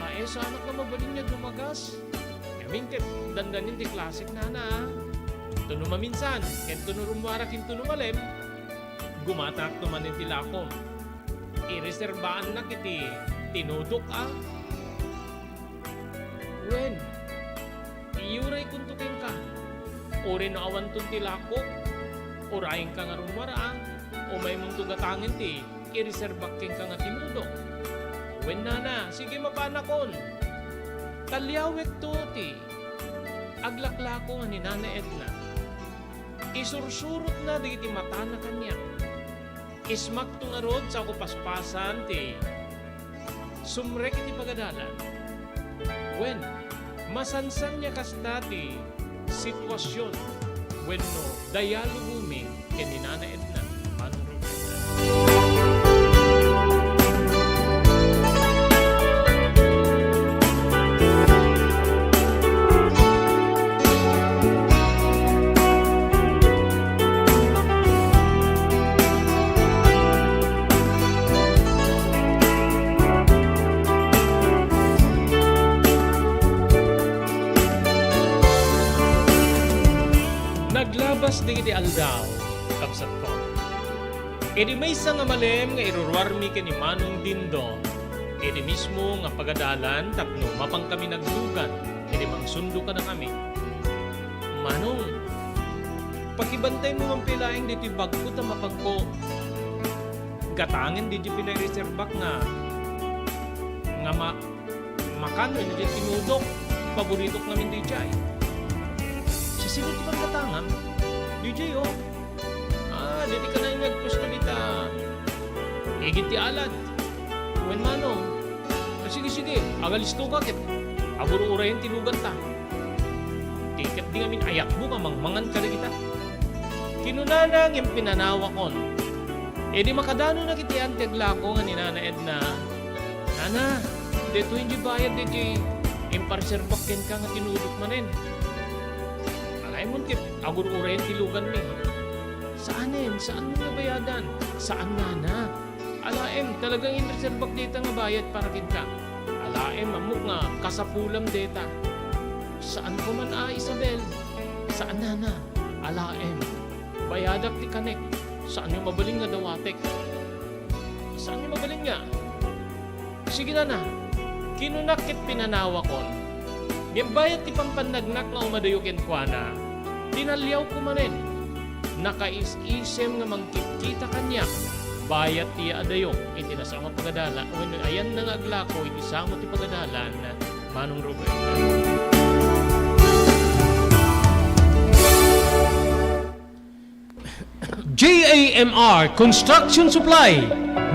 "Ay, saanak nga mabalin nga dumagas. Ngamin ket dandanin ti klasek, nana, a. Tuno maminsan, ken tuno rummuarak ken tuno malem, gumataakto manen ti lakom. Ireserbaannak iti tinudok, a." "Wen, iyuraykonto kenka. Uray no awanton ti lakok, urayenka nga rummuar, a. Umaymonto gatangen ti ireserbak kenka nga tinudok." "Wen, nana, sige, mapanakon." Taliawekto ti aglaklako nga ni Nana Edna. Isursurotna dagiti matana kaniak. Ismakto ngarud, saoka paspasan ti sumrek iti pagadalan. Wen, masansan nga kasta ti situasion wenno dialogomi ken ni Nana Edna, Manong Roberta. Naglabas dagiti aldaw, kabsatko. Idi maysa nga malem nga iruruarmi ken ni Manong Dindo, idi mismo nga pagadalan tapno mapankami naglugan, idi mangsundo kadakami, "Manong, pakibantaymo man pay laeng ditoy bagko ta mapanko gatangen diay pinaireserbak nga, nga ma-, makan wenno diay tinudok, paboritok ngamin diay." "Sasino ti panggatangam?" "Diay, o." "Ah, ditoy kanayon nga agpuesto dita igid ti alat." "Wen, manong." "Ah, sige, sige, agalistoka ket agur-urayen ti luganta. Ti ket di ngamin ayatmo nga mangmangan kadagita." Kinunana ngem pinanawakon. Idi makadanonak iti ayan ti aglako nga ni Nana Edna, "Nana, daytoy diay bayad daydiay impareserbak kenka nga tinudok manen. Alaemon ket agur-urayen ti luganmi." "Saanen, saanmo nga bayadan." "Saan, nana. Alaem, talagang inreserbak dayta nga bayad para kenka. Alaem, ammok nga kasapulam dayta." "Saan koman a, Isabel." "Saan, nana. Alaem, bayadak ti kanek. Saanyo mabalin nga dawatek." "Saanyo mabalin nga?" "Sige, nana." Kinunak ket pinanawakon. Ngem bayat ti pampannagnak nga umadayo kenkuana, tinaliawko manen. Nakaisisem nga mangkitkita kaniak bayat ti yaadayok iti nasao nga pagadala wenno ayanna nga aglako iti sango ti pagadalan, Manong Roberta. J A M R Construction Supply.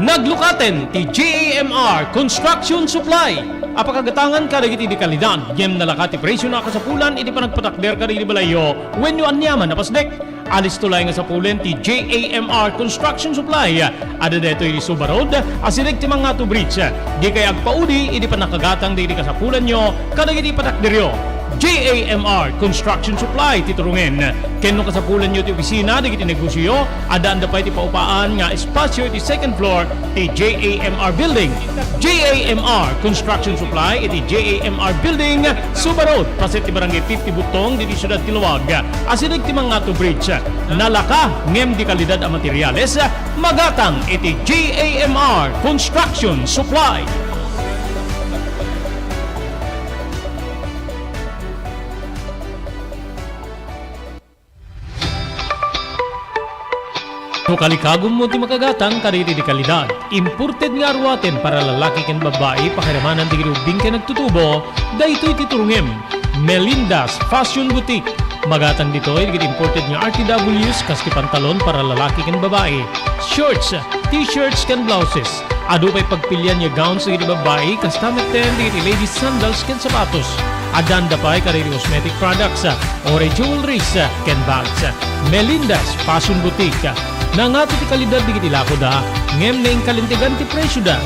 Naglukaten ti J A M R Construction Supply a pakagatangan kadagiti di kalidad ngem nalaka ti presio a kasapulan iti panagpatakder kadagiti balayyo wenno aniaman a pasdek. Alisto laeng nga sapulen ti J A M R Construction Supply. Adda daytoy iti Suba Road, asideg ti Mangato Bridge. Dikay agpaudi idi pannakagatang dagiti kasapulanyo kadagiti patakderyo. J A M R Construction Supply ti turongen. Ken no kasapulanyo ti opisina dagiti negosioyo, addaanda pay ti paupaan nga espasio iti second floor ti J A M R Building. J A M R Construction Supply iti J A M R Building, Suba Road, paset ti Barangay fifty Butong, ditoy siudad ti Laoag. Asideg ti Mangato Bridge. Nalaka ngem de kalidad a materiales, magatang iti J A M R Construction Supply. No kalikagummo ti makagatang kadagiti de kalidad, imported nga aruaten para lalaki ken babbai, pakiramanan dagiti ubbing ken agtutubo, daytoy ti turongem. Melinda's Fashion Boutique. Magatang ditoy dagiti imported nga R T Ws kas ti pantalon para lalaki ken babbai, shorts, t-shirts ken blouses. Adu pay pagpilian nga gowns dagiti babbai, kasta metten dagiti ladies sandals ken sapatos. Addaanda pay kadagiti cosmetic products, uray jewelries, ken bags. Melinda's Fashion Boutique. Nangato ti kalidad dagiti lakoda, ngem naingkalintegan ti presioda.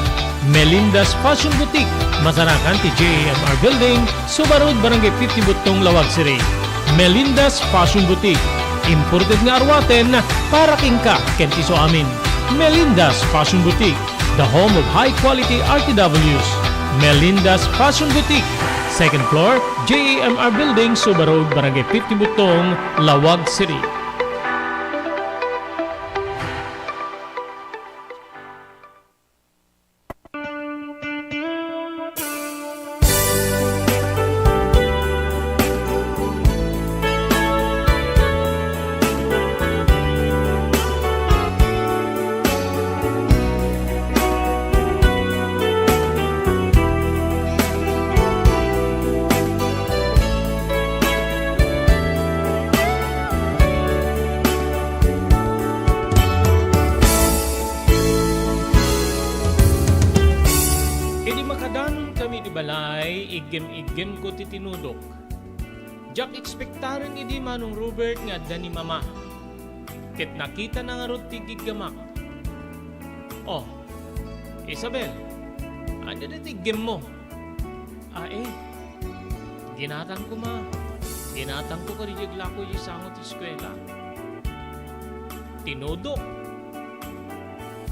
Melinda's Fashion Boutique, masarakan ti J A M R Building, Suba Road, Barangay fifty Butong, Laoag City. Melinda's Fashion Boutique, imported nga aruaten para kenka ken ti isuamin. Melinda's Fashion Boutique, the home of high quality R T Ws. Melinda's Fashion Boutique, second floor, J A M R Building, Suba Road, Barangay fifty Butong, Laoag City. Idi makadanunkami iti balay, iggem-iggemko ti tinudok. Diak ekspektaren idi Manong Robert nga adda ni Mama. Ket nakitana ngarud ti giggamak. Oh, Isabel, ania daytoy iggemmo? Ae, ginatangko, Ma. Ginatangko kadi aglako idiay sango ti eskuela. Tinudok.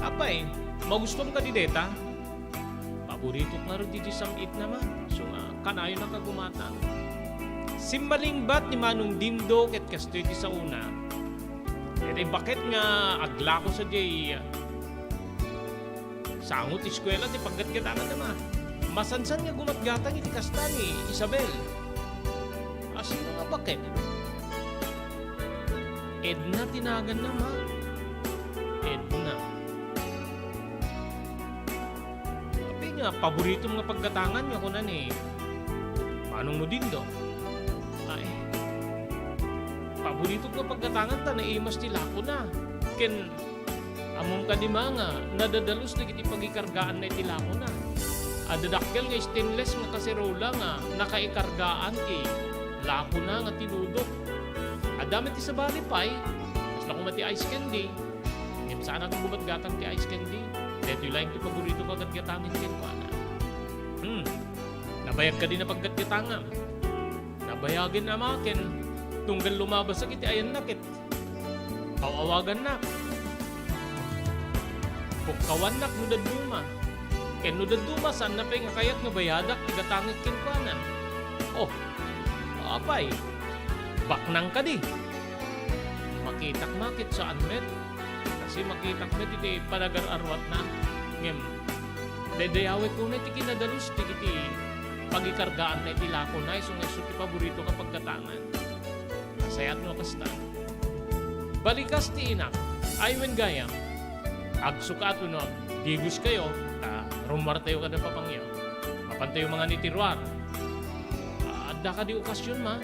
Apay, magustuam kadi dayta? Paboritok ngarud diay sam-itna, Ma. Isu nga, kanayonnak a gumatang. Simmalingbat ni Manong Dindo ket kastoy ti saona. Daytoy baket nga aglako sadiay sango ti eskuela ti paggatgatanganna, Ma. Masansan nga gumatgatang iti kasta ni Isabel. A, sino nga baket? Edna ti naganna, Ma. Edna. Apay nga, paboritom nga paggatangan nga kuna ni Manong Mudindo. Ay, paboritom nga paggatangan ta naimas ti lakona. Ken Ammom kadi, Ma, nga nadadalus dagiti pagikargaanna iti lakona. Adda dakkel nga stainless nga kaserola nga nakaikargaan ti lakona nga tinudok. Adda met ti sabali pay, kasla koma ti ice candy. Ngem saanak nga gumatgatang ti ice candy. Daytoy laeng ti paborito ko a gatgatangen kenkuana. Hmm. Nabayag kadi a paggatgatangam? Nabayagen, Ama, ken tunggal lumabasak iti ayanna ket aw-awagannak. Pukkawannak no dadduma. Ken no dadduma, saanna pay nga kayat nga bayadak ti gatangek kenkuana. Oh, apay, baknang kadi. Makitak, Ma, ket saan met. Kasi makitak met iti panagar-arruatna. Ngem, daydayawek unay ti kinadalus dagiti pagikargaanna iti lakona, isu nga isu ti paborito nga paggatangan. Nasayaat no kasta. Balikas ti inak, ay wen gayam, agsukat wenno agdigoskayo, ta rummuartayo kada papangyo. Mapantayo mangan iti ruar. Adda kadi okasion, Ma?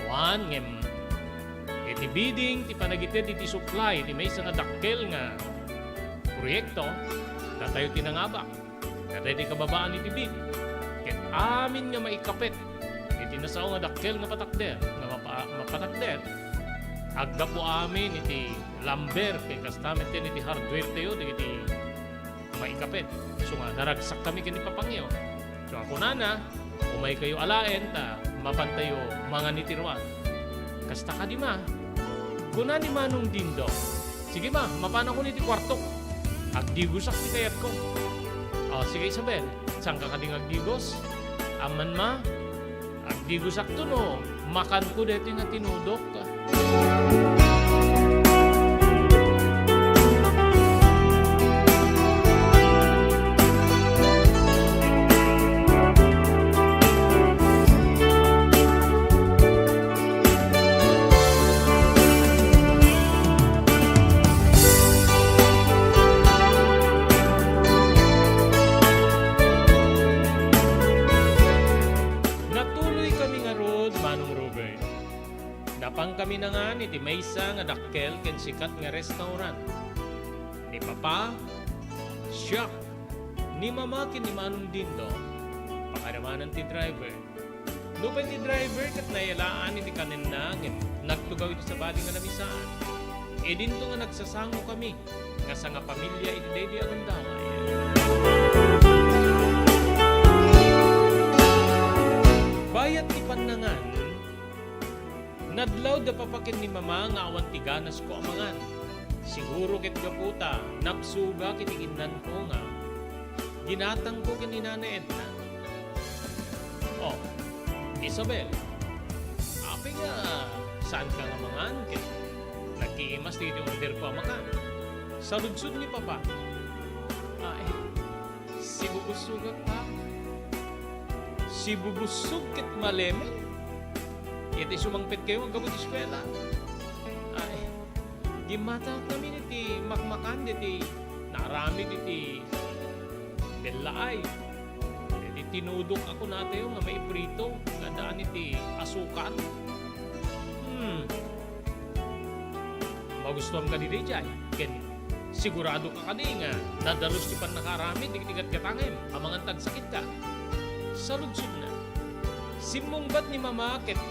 Awan, ngem iti bidding ti panagited iti supply iti maysa nga dakkel nga proyekto, datayo ti nangabak. Datayo ti kababaan iti bid. Ket amin nga maikapet iti nasao nga dakkel nga patakder, nga mapa-, mapatakder, Aggapu amin iti lumber, ken kasta met ken iti hardware tayo, dagiti maikapet. So nga, naragsak kami ken ni papangyo. So nga, kunana, "Umay kayo alaen, ta mapan tayo mangan iti ruar." Kasta kadi, ma? Kuna ni Manong Dindo, "Sige, ma, mapanakon iti kuartok. Agdigosak ti kayatko." "O, sige, Isabel, saanka kadi nga agdigos?" "Amman, ma, agdigosakto no makanko daytoy nga tinudok." Natuloy kami ngarud, Manong Robert. Napan kami nangan iti maysa nga dakkel ken sikat nga restaurant. Ni Papa, siak, ni Mama ken ni Manong Dindo, pakaramanan ti driver. Nupay ti driver ket nayalaan iti kanenna ngem nagtugaw iti sabali nga lamisaan. Idinto nga nagsasango kami nga sangapamilia iti daydi a gundaway. Bayat ti pannangan, nadlaw da Papa ken ni Mama nga awan ti ganasko a mangan. Siguro ket gapu ta napsugak iti kinnanko nga ginatangko ken ni Nanay Edna. "O, Isabel, apay nga saanka nga mangan ket nagkiimas dagiti orderko a makan?" Saludsod ni Papa. "Ay, sibubussogak, Pa. Sibubussog ket malemen. Iti sumangpetkayo aggapu ti eskuela. Ay, gimmatangak ngamin iti makmakan daydi naaramid iti bellaay. Iti tinudok a kunatayo nga maiprito nga addaan iti asukar. Hmm. Magustuam kadi daydiay, ken siguradoka kadi nga nadalus ti pannakaaramid dagiti gatgatangem amangan ta agsakitka." Saludsodna. Simmungbat ni Mama ket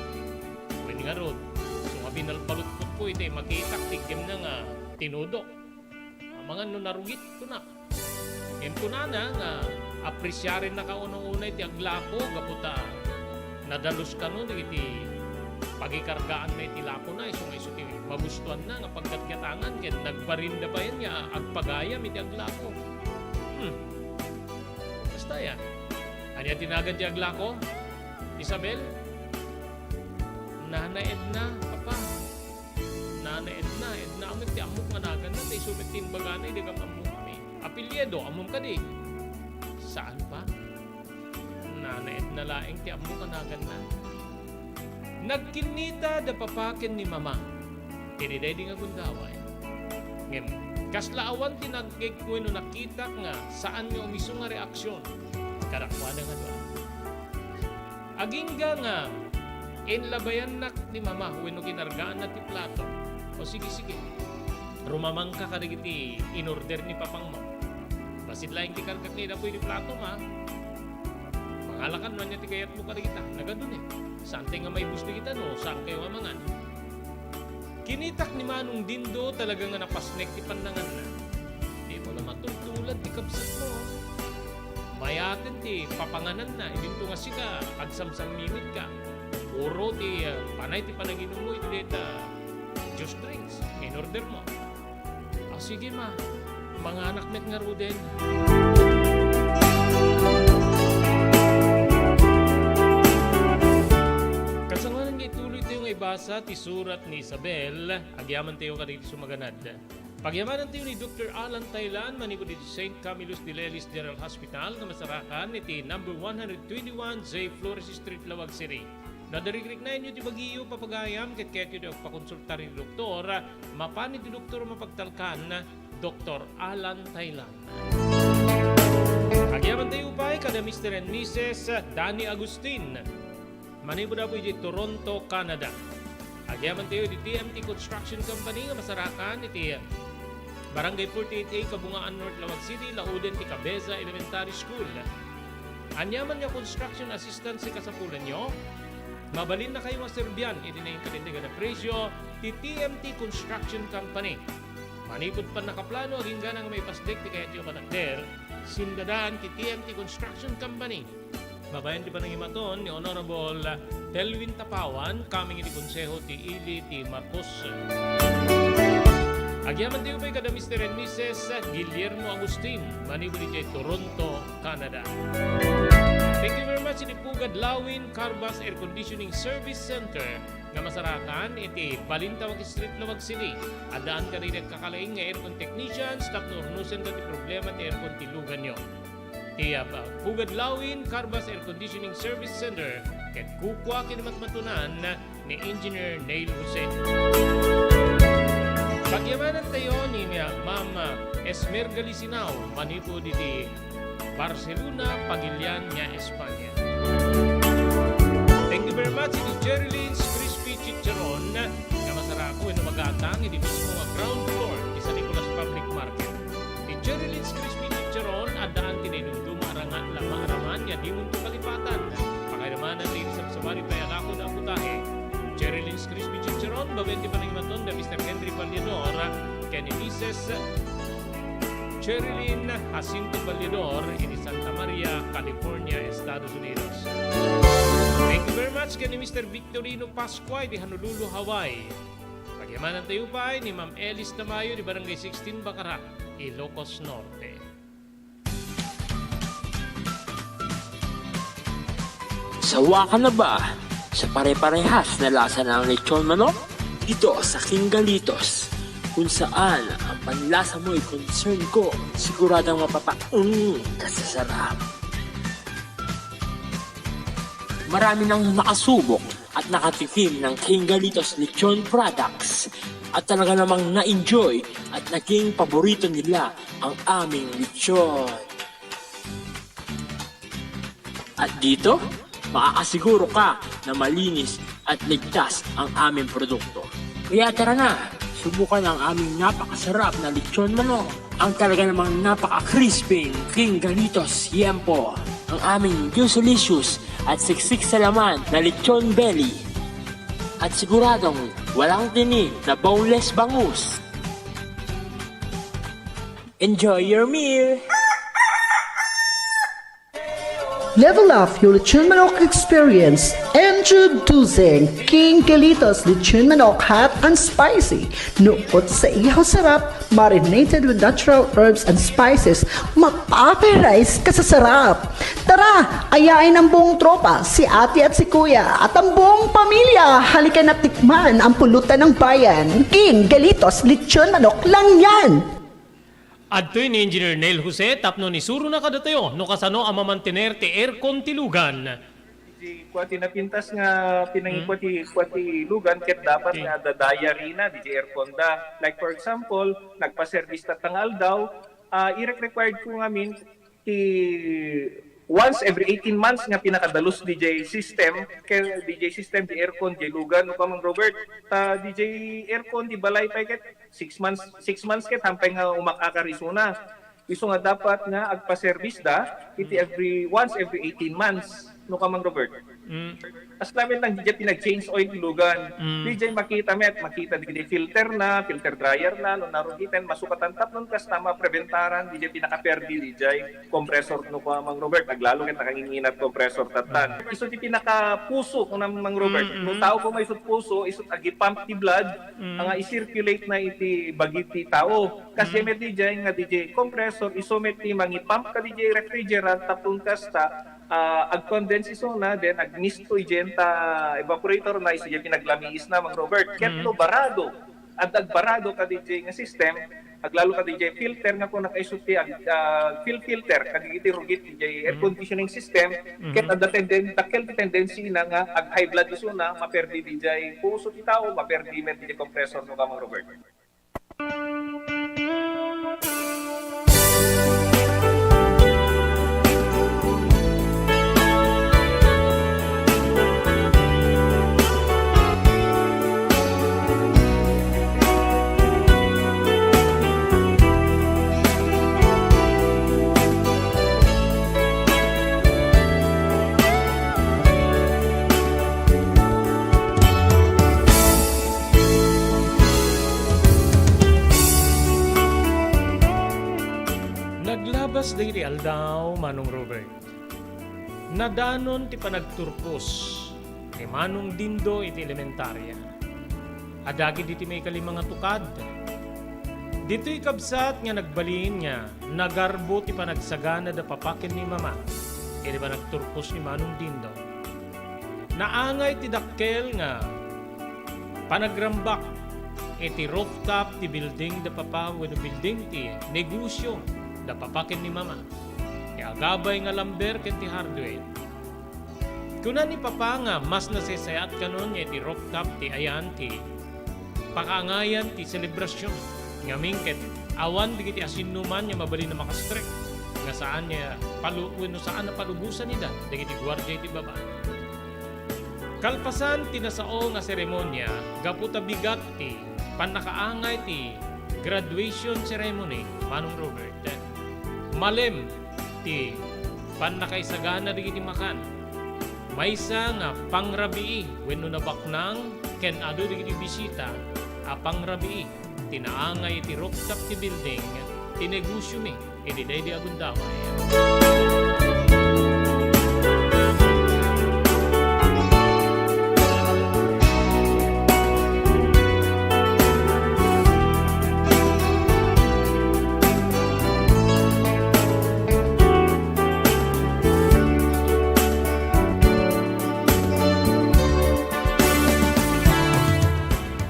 wen ngarud, so nga binalbalutpotko iti makitak ti iggemna nga tinudok. Amangan no narugit, kunak. Ngem kunana nga apresiarennaka unay-unay ti aglako gapu ta nadalus kano dagiti pagikargaanna iti lakona isu nga isu ti magustuanna nga paggatgatangan ket nagbarinda payen nga agpagayam iti aglako. Hmm. Kasta aya. Ania ti nagan ti aglako? Isabel? Nana Edna, Papa. Nana Edna, Edna met ti ammok nga naganna, ta isu met ti imbagana idi agam-ammokami. Apelyido, ammom kadi? Saan, Pa. Nana Edna laeng ti ammok nga naganna. Nagkinnita da Papa ken ni Mama iti daydi nga gundaway. Ngem, kasla awan ti nagkik-, wenno nakitak nga saan nga umisu nga reaksion kadakuada nga dua. Agingga nga inlabayannak ni Mama wenno kinargaanna ti plato. O sige, sige. Rumamangka kadagiti inorder ni Papangmo. Bassit laeng ti kargak nga idapuy ti platom, a. Mangalakan no ania ti kayatmo kadagita. Nagadu ni. Saantay nga maibus dagita no saankayo nga mangan. Kinitak ni Manong Dindo talaga nga napasnek ti pannanganna. Dimo la matultulad ti kabsatmo. Mayaten ti papangananna, idinto nga sika, agsamsammimitka. Puro ti, ah, panay ti panaginummo iti dayta juice drinks nga inordermo. Ah, sige, ma. Manganak met ngaruden. Kasangwanan nga ituloytayo nga ibasa ti surat ni Isabel, agyamantayo kadagiti sumaganad. Pagyamanantayo ni Doktor Alan Taylan manipud iti Saint Camillus de Lelis General Hospital nga masarakan iti number one hundred twenty-one J Flores Street, Laoag City. No adda rikriknaenyo ti bagiyo, papagayam, ket kayatyo ti agpakonsultar iti doktor, mapan iti doktor a mapagtalkan, Doktor Alan Taylan. Agyamantayo pay kada Mister and Missus Danny Agustin. Manipud apo iti Toronto, Canada. Agyamantayo iti T M T Construction Company nga masarakan iti Barangay forty-eight A, Kabungaan North, Laoag City, lauden ti Cabeza Elementary School. Ania man nga construction assistance ti kasapulanyo, Mabalinna kayo nga serbian iti nainkatindeg a presio ti T M T Construction Company. Manipud pannakaplano agingga nga maipasdek ti kayatyo a panagder, sindadaan ti T M T Construction Company. Babaen ti panangimaton ni Honorable Telwin Tapawan, coming iti Konseho ti Ili ti Marcos. Agyamankami pay kada Mister and Missus Guillermo Agustin, manipud idiay Toronto, Canada. Thank you very much iti Pugad Lawin Carbas Air Conditioning Service Center nga masarakan iti Balintawak Street, Laoag City. Addaan kadagiti agkakalaing nga aircon technicians tapno urnosenda ti problema ti aircon ti luganyo. Ti, ah, Pugad Lawin Carbas Air Conditioning Service Center ket kukua ken matmatunan ni Engineer Neil Jose. Pagyamanantayo ni, ah, Ma'am, ah, Esmerga Lisinao, manipud iti Barcelona, Pagilian nga Espanya. Thank you very much iti Jerry Lynn's Crispy Chicharon nga masarakan wenno magatang iti mismo nga ground floor ti San Nicolas Public Market. Ti Jerry Lynn's Crispy Chicharon, addaan ti naidumduma a rangat la maaraman nga dimonto kalipatan. Pakairamana ti sabsabali pay a dakes a putahe. Jerry Lynn's Crispy Chicharon, babaen ti panangimaton da Mister Henry Valledor ken ni Missus Cherilyn Jacinto Valledor iti Santa Maria, California, Estados Unidos. Thank you very much ken ni Mister Victorino Pascua iti Honolulu, Hawaii. Pagyamanantayo pay ni Ma'am Elis Tamayo iti Barangay sixteen Bacara, Ilocos Norte. Sawa ka na ba sa pare-parehas na lasa ng lechon manok? Dito sa King Galitos, kung saan ang panlasa mo'y concern ko, siguradong mapapaung ka sa sarap. Marami nang nakasubok at nakatikim ng King Galitos Lechon Products at talaga namang na-enjoy at naging paborito nila ang aming lechon. At dito, makakasiguro ka na malinis at ligtas ang aming produkto. Kaya tara na, subukan ang aming napakasarap na lechon manok. Ang talaga namang napaka-crispy King Galitos Yempo. Ang aming juicy-licious at siksik sa laman na lechon belly. At siguradong walang tinik na boneless bangus. Enjoy your meal! Level up your lechon manok experience. Introducing King Galitos Lechon Manok Hot and Spicy. Nukot sa ihaw sarap, marinated with natural herbs and spices, mapaparay ka sa sarap. Tara, ayain ang buong tropa, si ate at si kuya, at ang buong pamilya. Halika na tikman ang pulutan ng bayan. King Galitos Lechon Manok lang yan! Adtoy ni Engineer Neil Jose tapno isurona kadatayo no kasano a mamantener ti aircon ti lugan. Di kua ti napintas nga pinangikua ti, kua ti lugan ket dapat nga adda diary na diay aircon da. Like for example, nagpa-service tatta nga aldaw, ah, irek-required ko ngamin ti once every eighteen months nga pinakadalus diay system, ken diay system, diay aircon, diay lugan, no, Kamang Robert. Ta diay aircon, diay balay pay ket six months, six months ket hampay nga umakakar isuna. Isu nga dapat nga agpa-service da iti every, once every eighteen months, no, Kamang Robert. Mm. As namin lang diay pinag-change oil ti lugan. Mm. Diay makita met, makita diay filter na, filter dryer na, no, narugiten, masukatan tapno kasta mapreventaran diay pinakaperdi diay compressor, no, Kamang Robert, aglalo ket nakanginginat compressor tattan. Isu ti pinakapuso, Kamang Robert. Mm, mm. No tao koma isut puso, isut agipump ti blood, nga i-circulate na iti bagi ti tao. Kas met diay nga diay compressor, isu met ti mangipump kadiay refrigerant, tapno kasta, ah, ag-condense isuna, then agmisto idiay ta evaporator na, isu diay pinaglamiis na, Mang Robert. Ket no barado, adda agbarado kadiay nga system, aglalo kadiay filter nga kuna isu ti ag-, ah, fil-, filter kadagiti rugit diay air conditioning system, ket adda tenden-, dakkel ti tendency na nga ag-high blood isuna, maperdi diay puso ti tao, maperdi met diay compressor, no, Kamang Robert. Dagiti aldaw, Manong Robert, nadanon ti panagturpos ni Manong Dindo iti elementaria. Adda dagiti maikalima nga tukad. Ditoy kabsat nga nagbalin nga nagarbo ti panagsagana da papa ken ni mama iti panagturpos ni Manong Dindo. Naangay ti dakkel nga panagrambak iti rooftop ti building da papa wenno building ti negosyo da papa ken ni mama, ti agabay nga lumber ken ti hardware. Kuna ni papa nga mas nasayaat kanon nga iti rooftop ti ayan ti pakaangayan ti selebrasyon ngamin ket awan dagiti asinnuman nga mabalin a makastrek nga saan nga palu-, wenno saan a palubosan ida dagiti guardia iti baba. Kalpasan ti nasao nga seremonia, gapu ta bigat ti pannakaangay ti graduation ceremony, Manong Robert, malem ti pannakaisagana dagiti makan. Maysa nga pangrabii wenno nabaknang ken adu dagiti bisita a pangrabii ti naangay iti rooftop ti building ti negosiomi iti daydi a gundaway.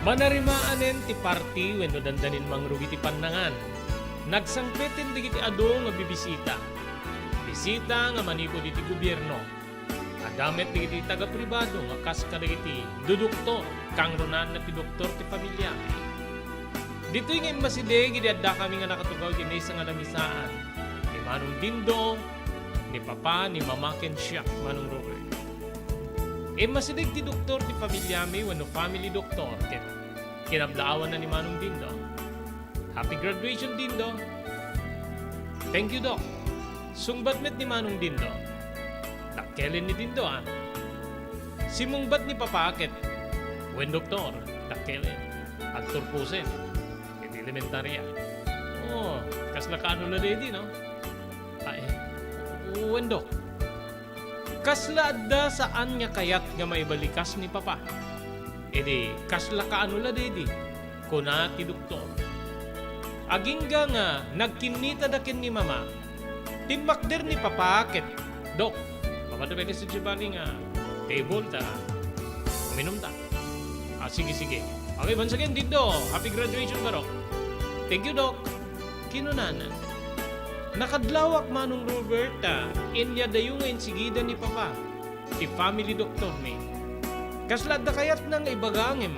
Manarimaanen ti parti wenno dandanin mangrugi ti pannangan. Nagsangpeten dagiti adu nga bibisita. Bisita nga manipud iti gobierno. Adda met dagiti taga-pribado nga kas kadagiti dudoktor, kangrunaanna ti doktor ti pamiliami. Ditoy nga immasideg idi addakami nga nakatugaw iti maysa nga lamisaan, ni Manong Dindo, ni Papa, ni Mama, ken siak, Manong Robert. Immasideg ti doktor ti pamiliami wenno family doctor ket kinablaawanna ni Manong Dindo. Happy graduation, Dindo! Thank you, Doc. Sungbat met ni Manong Dindo. Dakkelen ni Dindo, a. Simmungbat ni Papa ket, wen, Doktor, dakkelen. Agturposen. Iti elementarya. Oh, kasla kaano la daydi, no? Ay, wen, Doc. Kasla adda saan nga kayat nga maibalikas ni Papa. Idi, kasla kaano la daydi? Kuna ti doktor. Agingga nga nagkinnitada ken ni Mama, timmakder ni Papa ket, "Dok, mapadda pay kadi sadiay bali nga table ta uminumta." "Ah, sige, sige. Okay, once again, Dindo, happy graduation, barok." "Thank you, Dok," kinunana. Nakadlawak, Manong Robert, ta inyadayo nga insigida ni Papa ti family doctor mi. Kasla adda kayatna nga ibaga ngem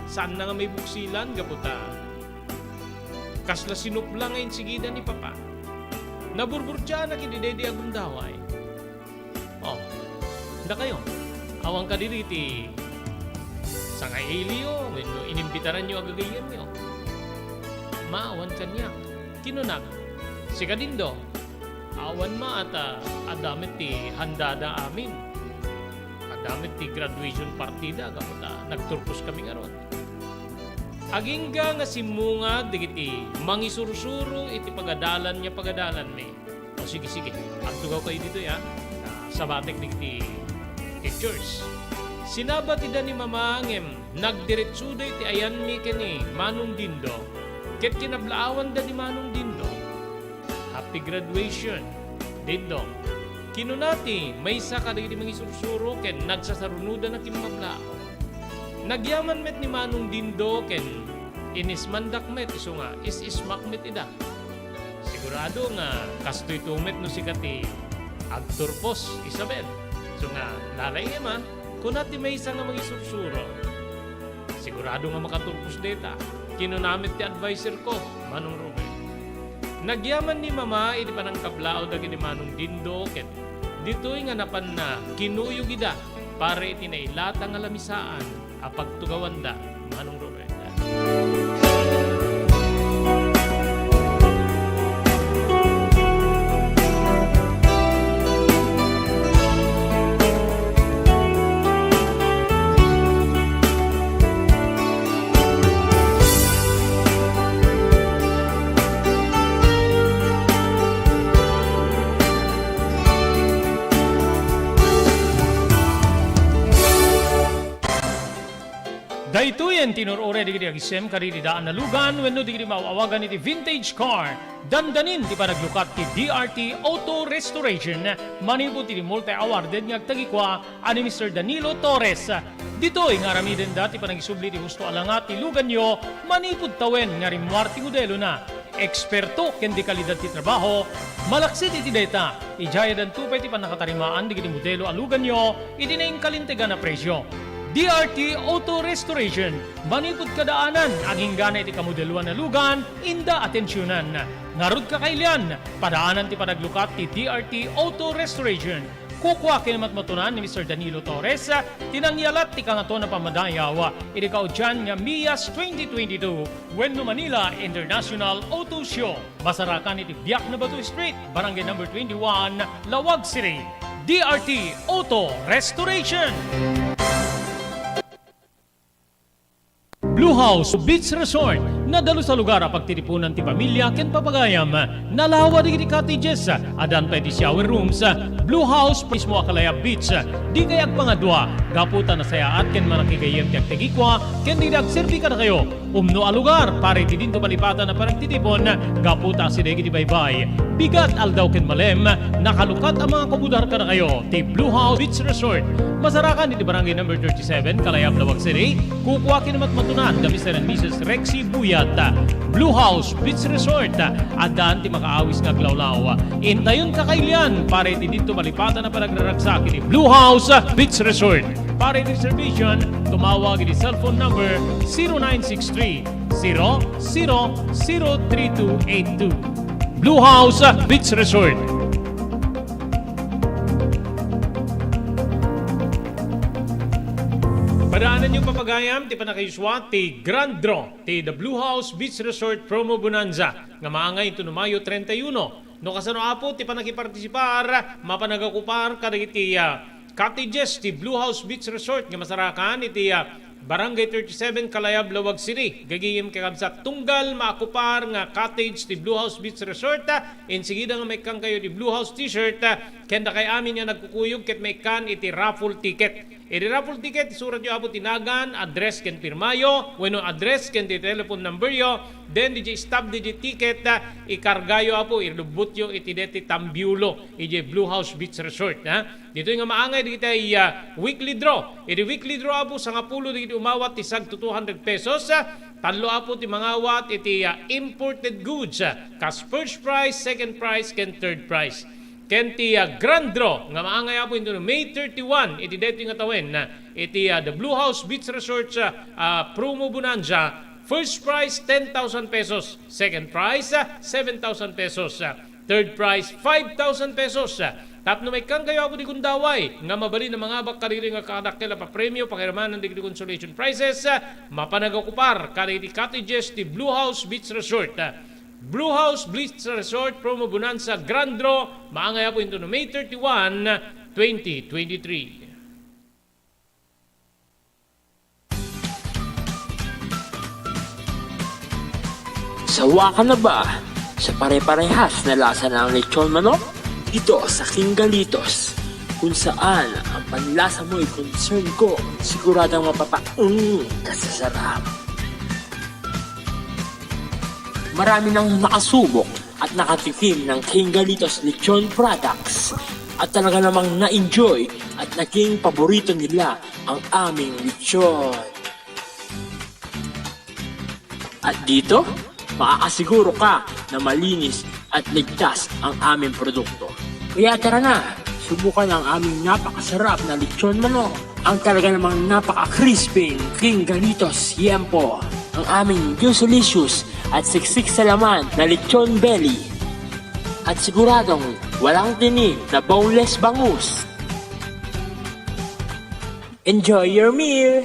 saanna nga maibuksilan gapu ta kasla sinupla nga insigida ni Papa. Naburburdianak idi daydi a gundaway. Oh, dakayo, awan kadiri ti sangailiyo wenno inimbitaranyo a gagayyemyo? Maawan kaniak. Kinunak, "Sika, Dindo, awan met ta adda met ti handada amin. Adda met ti graduation party da gapu ta nagturposkami ngarud." Agingga nga simmungad dagiti mangisursuro iti pagadalan nga pagadalanmi. O sige, sige, agtugawkayo ditoy, a. Ah, sabatek dagiti teachers. Sinabati da ni Mama ngem nagdiretsoda iti ayanmi ken ni Manong Dindo ket kinablaawanda ni Manong Dindo. "Happy graduation, Dindong," kinuna ti maysa kadagiti mangisursuro ken nagsasarunodan a kimmablaaw. Nagyaman met ni Manong Dindo ken inismandak met isu nga is-ismak met ida. "Sigurado nga kastoyto met no sika ti agturpos, Isabel. Isu nga lalayem, a," kuna ti maysa nga mangisursuro. "Sigurado nga makaturpos dayta," kinuna met ti adviser ko, Manong Robert. Nagyaman ni Mama iti panangkablaawda ken ni Manong Dindo ket ditoy nga napanna kinuyog ida para iti nailata nga lamisaan a pagtugawanda, Manong Robert. Daytoyen ti inur-uray dagiti agisem kadagiti daan a lugan wenno dagiti maaw-awagan iti vintage car. Dandanin ti panaglukat ti D R T Auto Restoration manipud iti multi-awarded nga agtagikua a ni Mister Danilo Torres. Ditoy nga aramidenda ti panagisubli ti husto a langa ti luganyo manipud tawen nga rimmuar ti modelona. Eksperto ken dekalidad ti trabaho, malaksid iti dayta, idiay addanto pay ti pannakatarimaan dagiti modelo a luganyo iti nainkalintegan a presio. D R T Auto Restoration, manipud kadaanan, aginggana iti kamodeloan a lugan, inda atensionan. Ngarud, kakailian, padaanan ti panaglukat ti D R T Auto Restoration. Kukua ken matmatunan ni Mister Danilo Torres ti nangyalat ti Kangatoan a Pammadayaw iti kaudian nga MIAS twenty twenty-two wenno Manila International Auto Show. Masarakan iti Biak na Bato Street, Barangay Number twenty-one, Laoag City. D R T Auto Restoration. Blue House Beach Resort, nadalus a lugar a pagtitipunan ti pamilya ken papagayam. Nalawa dagiti cottages, addan pay ti shower rooms. Blue House mismo a kalayab beach. Dikay agpangadua, gapu ta nasayaat ken manakigayyem ti agtagikua ken dagiti agserbi kadakayo. Umno a lugar para iti dinto malipatan a panagtitipon, gapu ta asideg iti baybay, bigat, aldaw ken malem, nakalukat a mga kabudar kadakayo ti Blue House Beach Resort. Masarakan iti Barangay Number thirty-seven, Kalayab, Laoag City. Kukua ken matmatunan da Mister and Missus Rexy Buyat. Blue House Beach Resort, addan ti makaawis nga aglawlaw. Intayon, kakailian, para iti dinto malipatan a panagraragsak iti Blue House Beach Resort. Para iti reservation, tumawag iti cellphone number zero nine six three, zero zero zero three two eight two. Blue House Beach Resort. Padaananyo, papagayam, ti pannakayusua ti Grand Draw ti The Blue House Beach Resort Promo Bonanza nga maangay inton Mayo treinta y uno. No kasano, Apo, ti pannakipartisipar, mapan nagakupar kadagiti, ah, cottages ti Blue House Beach Resort nga masarakan iti, ah, Barangay thirty-seven, Kalayab, Laoag City. Gagayyem, kakabsat, tunggal maakupar nga cottage ti Blue House Beach Resort, ah, insigida nga maikkankayo ti Blue House T-shirt, ah, ken dakay amin nga nagkukuyog ket maikkan iti raffle ticket. Iti raffle ticket, isuratyo, Apo, ti nagan, address ken pirmayo, wenno address ken ti telephone numberyo. Then, didiay stub didiay ticket, ah, ikargayo, Apo, ilubbotyo iti deti tambiolo, idiay Blue House Beach Resort, ha? Ditoy nga maangay dagiti, ah, weekly draw. Iti weekly draw, Apo, sangapulo dagiti umawat ti sagto two hundred pesos, ah, tallo, Apo, ti mangawat iti, ah, imported goods, ah, kas first prize, second prize, ken third prize. Ken ti, ah, grand draw nga maangay, Apo, inton May thirty-one, iti daytoy nga tawen, ah, iti, ah, The Blue House Beach Resort, ah, ah, Promo Bonanza, first prize, ten thousand pesos. Second prize, ah, seven thousand pesos. Ah, third prize, five thousand pesos. Ah, tapno maikkankayo, Apo, ti gundaway nga mabalin a mangabak kadagiti nga kadakkel a papremio, pakiramanan dagiti consolation prizes, ah, mapan nagakupar kadagiti cottages ti Blue House Beach Resort. Ah, Blue House Beach Resort Promo Bonanza Grand Draw, maangay, Apo, inton May thirty-one, twenty twenty-three. Sawa ka na ba sa pare-parehas na lasa ng lechon manok? Dito sa King Galitos, kung saan ang panlasa mo'y concern ko, siguradong mapapaung ka sa sarap. Marami nang nakasubok at nakatikim ng King Galitos Lechon Products at talaga namang na-enjoy at naging paborito nila ang aming lechon. At dito, makakasiguro ka na malinis at ligtas ang aming produkto. Kaya tara na, subukan ang aming napakasarap na lechon manok. Ang talaga namang napaka-crispy King Galitos Yempo. Ang aming juicy-licious at siksik sa laman na lechon belly. At siguradong walang tinik na boneless bangus. Enjoy your meal!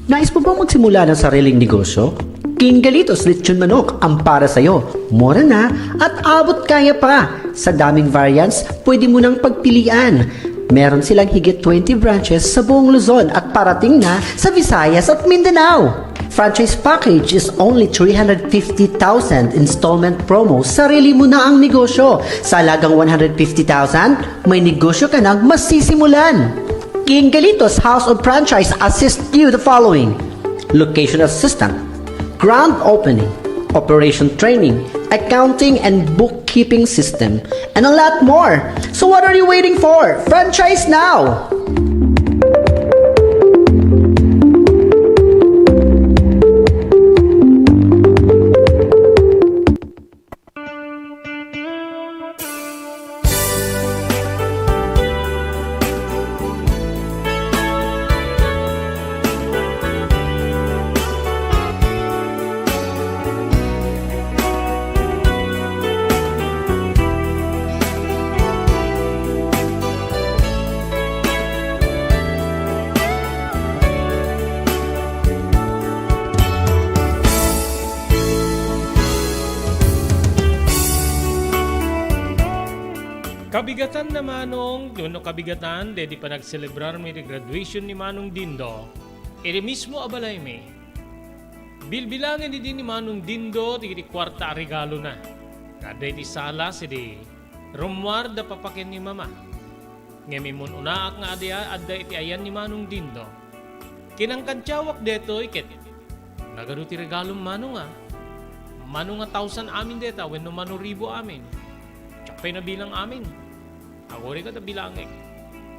Nais mo bang magsimula ng sariling negosyo? King Galitos Lechon Manok ang para sa'yo. Mura na at abot kaya pa. Sa daming variants, pwede mo nang pagpilian. Meron silang higit twenty branches sa buong Luzon at parating na sa Visayas at Mindanao. Franchise package is only three hundred fifty thousand, installment promo, sarili mo na ang negosyo. Sa halagang one hundred fifty thousand, may negosyo ka nang masisimulan. Angelito's House of Franchise assists you the following: location assistant, grand opening, operation training, accounting and bookkeeping system, and a lot more. So what are you waiting for? Franchise now! Kabigatanna, Manong, wenno kabigatan daydi panagselebrar mi ti graduation ni Manong Dindo iti mismo a balaymi. Bilbilangen idi ni Manong Dindo dagiti kuarta a regalona nga adda iti sala sidi rummuar da papa ken ni mama. Ngem immun-unaak nga adi-, adda iti ayan ni Manong Dindo. Kinangkantiawak daytoy ket nagadu ti regalom, Manong, a. Mano nga thousand amin dayta wenno mano ribu amin? Diak pay nabilang amin. Agurayka ta bilangek.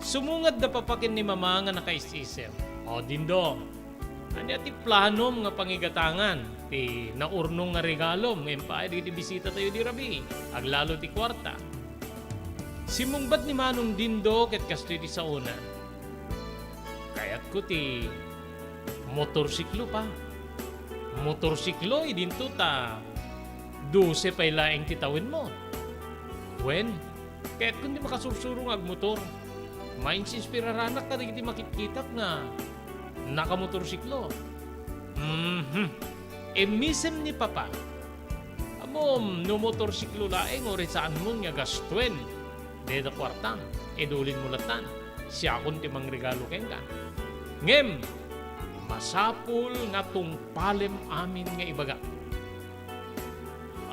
Sumungad da papa ken ni mama nga nakaisisem. O, Dindo, ania ti planom nga pangigatangan ti naurnong nga regalom ngem pay dagiti bisitatayo idi rabii? Aglalo ti kuarta. Simmungbat ni Manong Dindo ket kastoy ti saona. Kayatko ti motorsiklo, pa. Motorsiklo, idinto ta dose pay laeng ti tawenmo. Wen, kayatkon ti makasursuro nga agmotor. Mainsispiraranak kadagiti makitkitak nga nakamotorsiklo. Mhm. Immisem ni Papa. Ammom, no motorsiklo laeng, uray saanmon nga gastuen dayta kuartam, idulinmo lattan. Siakon ti mangregalo kenka. Ngem, masapul nga tungpalem amin nga ibagak.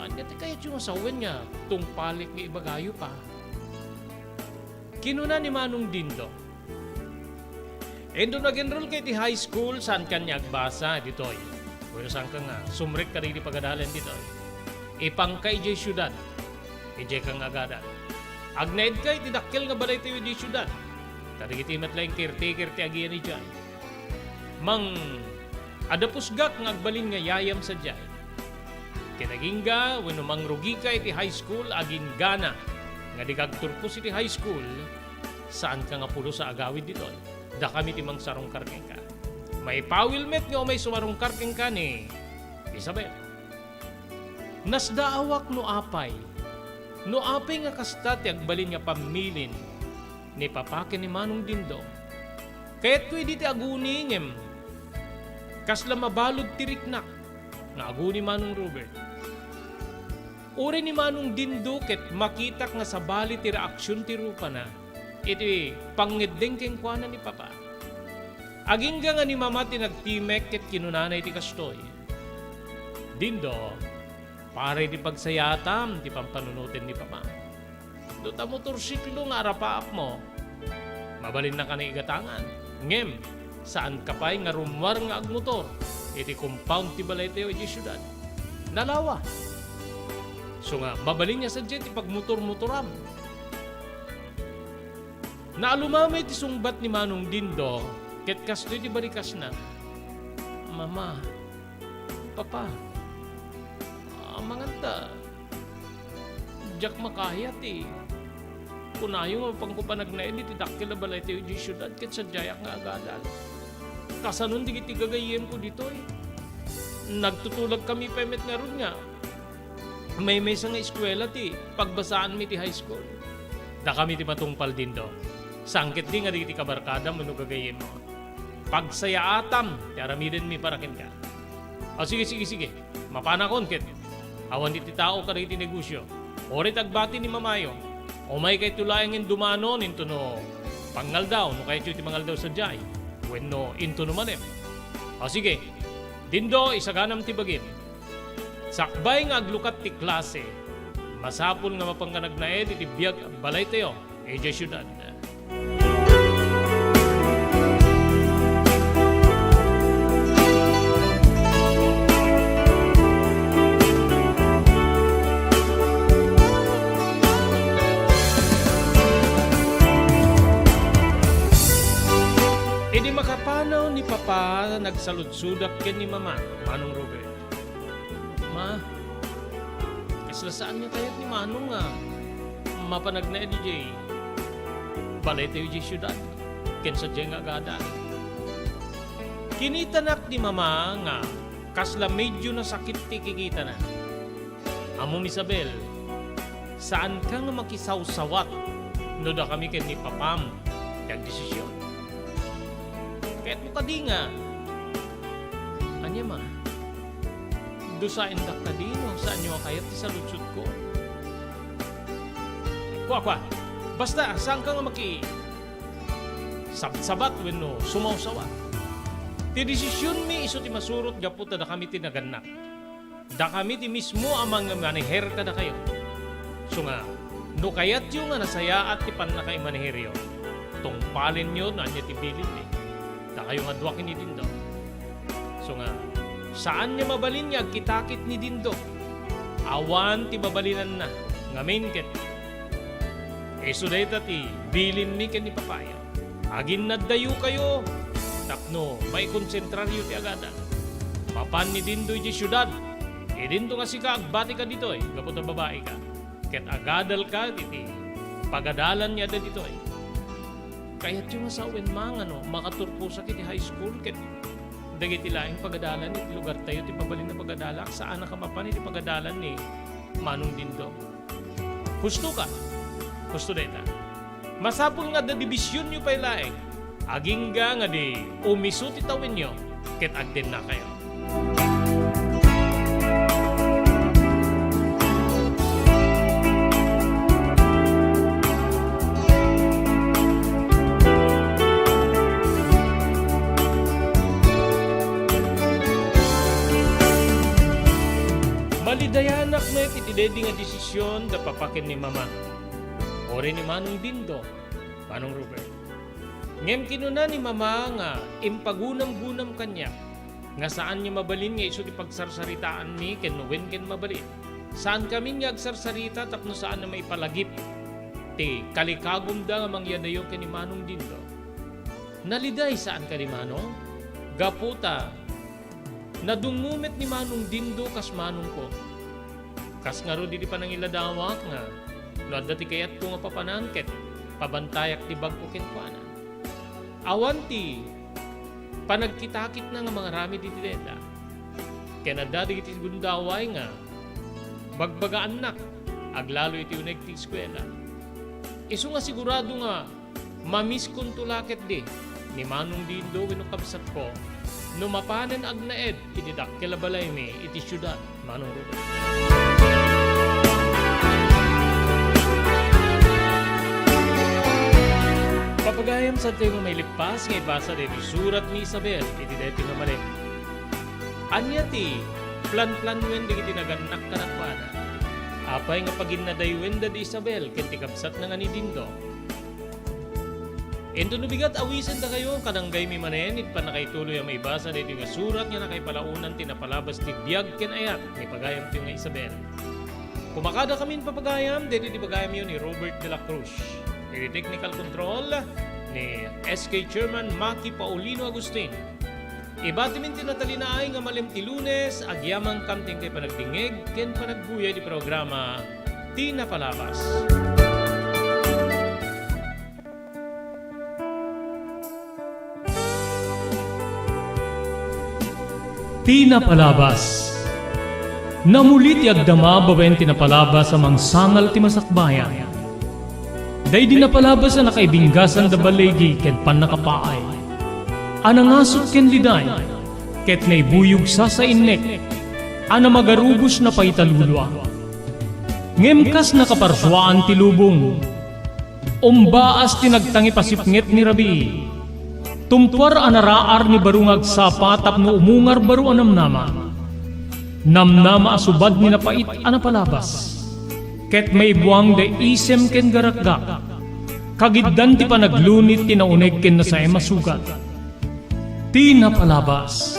Ania ti kayatyo nga sawen nga tungpalek nga ibagayo, Pa? Kinuna ni Manong Dindo, "Inton nag-enrollka iti high school, saanka nga agbasa ditoy. Wenno saanka nga sumrek kadagiti pagadalan ditoy. Ipangka idiay siudad, idiayka nga agadal. Agnaedka iti dakkel nga balaytayo idiay siudad. Kadagiti met laeng caretaker ti agiyan idiay. Mang-adapusgak nga agbalin nga yayam sadiay. Ket agingga wenno mangrugika iti high school, aginggana nga dika agturpos iti high school, saanka nga pulos a agawid ditoy. Dakami ti mangsarungkar kenka. Maipawil met nga umay sumarungkar kenka ni Isabel." Nasdaawak no apay, no apay nga kasta ti agbalin nga pammilin ni Papa ken ni Manong Dindo. Kayatko idi ti aguni ngem kasla mabalud ti riknak nga aguni Manong Robert. Uray ni Manong Dindo ket makitak nga sabali ti reaksion ti rupana iti pangngeddeng kenkuana ni Papa. Agingga nga ni Mama ti nagtimek ket kinunana iti kastoy, "Dindo, para iti pagsayaatam ti pampanunoten ni Papa. No ta motorsiklo nga arapaapmo, mabalinnaka nga igatangan. Ngem, saanka pay nga rummuar nga agmotor iti compound ti balaytayo idiay siudad. Nalawa. Isu nga, mabalin nga sadiay ti pagmotor-motoram." Naalumamay ti sungbat ni Manong Dindo, ket kastoy ti barikasna, "Mama, Papa, amangan ta diak makaya ti kunayo nga mapanko panagnaed iti dakkel a balaytayo idiay siudad ket sadiayak nga agadal. Kasanon dagiti gagayyemko ditoy? Nagtutulagkami pay met ngarud nga maymaysa nga eskuela ti pagbasaanmi iti high school." "Dakami ti matungpal, Dindo. Saan ketdi nga dagiti kabarkadam wenno gagayyemmo. Pagsayaatam ti aramidenmi para kenka." "O, sige, sige, sige. Mapanakon ket awan iti tao kadagiti negosio. Uray ti agbati ni Mamayo, umaykayto laengen dumanon intono pangngaldaw no kayatyo ti mangaldaw sadiay, wenno intono manen. O, sige, Dindo, isaganam ti bagim. Sakbay nga aglukat ti klase, masapul nga mapanka nagnaed iti biag a balaytayo idiay siudad." Papa, nagsaludsodak ken ni Mama, Manong Robert. Ma, kasla saan nga kayat ni Manong nga mapan agnaed idiay balay tayo idiay siudad, ken sadiay nga agadal. Kinitanak ni Mama nga kasla medyo nasakit ti kikitana. Ammom, Isabel, saanka nga makisawsawat no dakami ken ni Papam ti agdesisyon. Kayatmo kadi nga, ania, Ma? Dusaendak kadi no saanyo a kayat ti saludsodko? Kua, kua. Basta, saanka nga maki-, sabsabat wenno sumawsawat. Ti desisionmi isu ti masurot gapu ta dakami ti nagannak. Dakami ti mismo a mangmaneher kadakayo. Isu nga, no kayatyo nga nasayaat ti pannakaimaneheryo, tungpalenyo no ania ti bilinmi. Dakayo nga dua ken ni Dindo. Isu nga, saan nga mabalin nga agkitakit ni Dindo. Awan ti mabalinanna ngamin ket isu dayta ti bilinmi ken ni Papayo. Aginnaddayokayo tapno maikonsentraryo ti agadal. Mapan ni Dindo idiay siudad, idinto nga sika agbatika ditoy gapu ta babaika, ket agadalka iti pagadalan nga adda ditoy. Kayatyo nga sawen, Ma, nga no makaturposak iti high school ket dagiti laeng pagadalan iti lugartayo ti mabalin a pagadalak, saanaka mapan iti pagadalan ni Manong Dindo. Husto ka. Husto dayta. Masapul nga adda divisionyo pay laeng. Agingga nga di umiso ti tawenyo ket agdennakayo. Malidayanak met iti daydi nga desision da Papa ken ni Mama, uray ni Manong Dindo, Manong Robert. Ngem kinuna ni Mama nga impagunamgunam kaniak nga saan nga mabalin nga isu ti pagsarsaritaanmi ken no wen ken mabalin. Saan kamin nga agsarsarita tapno saan a maipalagip ti kalikagumda nga mangyadayo ken ni Manong Dindo. Naliday saan kadi, Manong? Gapu ta nadungngo met ni Manong Dindo kas manongko. Kas ngarud iti panangiladawak nga no adda ti kayatko nga papanan ket pabantayak ti bag-o kenkuana. Awan ti panagkitakitna nga mangaramid iti dayta. Ken adda dagiti gundaway nga bagbagaannak aglalo iti uneg ti eskuela. Isu nga sigurado nga mamiskonto la ketdi ni Manong Dindo wenno kabsatko no mapanen agnaed iti dakkel a balaymi iti siudad, Manong Ruben. Papagayam, saantayo nga mailippas nga ibasa daytoy surat ni Isabel iti daytoy nga malem. Ania ti planplanuen dagiti nagannak kadakuada? Apay nga paginnadayuenda da Isabel ken ti kabsatna nga ni Dindo? Inton no bigat, awisendakayo, kadanggaymi manen iti pannakaituloy a maibasa daytoy nga surat nga nakaipalaonan ti napalabas ti biag ken ayat ni pagayamtayo nga Isabel. Kumakadakamin, papagayam, daytoy ti pagayamyo ni Robert de la Cruz. Iti technical control ni S K Chairman Maki Paulino Agustin. Ibatimin ti natalinaay nga malem ti Lunes, agyamankam ti inkay panagdingngeg ken panagbuya iti programa Ti Napalabas. Ti Napalabas. Namuli ti agdama babaen ti napalabas a mangsangal ti masakbayan. Daydi napalabas a nakaibinggasan da baligi ken pannakapaay, a nangasut ken liday, ket naibuyog sasainnek, a namagarubos na paitalulua. Ngem kas nakaparsuaan ti lubong, umbaas ti nagtangipasipnget ni rabii. Tumpuar a naraar ni baro nga agsapa tapno umungar baro a namnama. Namnama a subad ni napait a napalabas. Ket maibuang da isem ken garakgak. Kagiddan ti panaglunit ti nauneg ken nasaem a sugat. Ti Napalabas.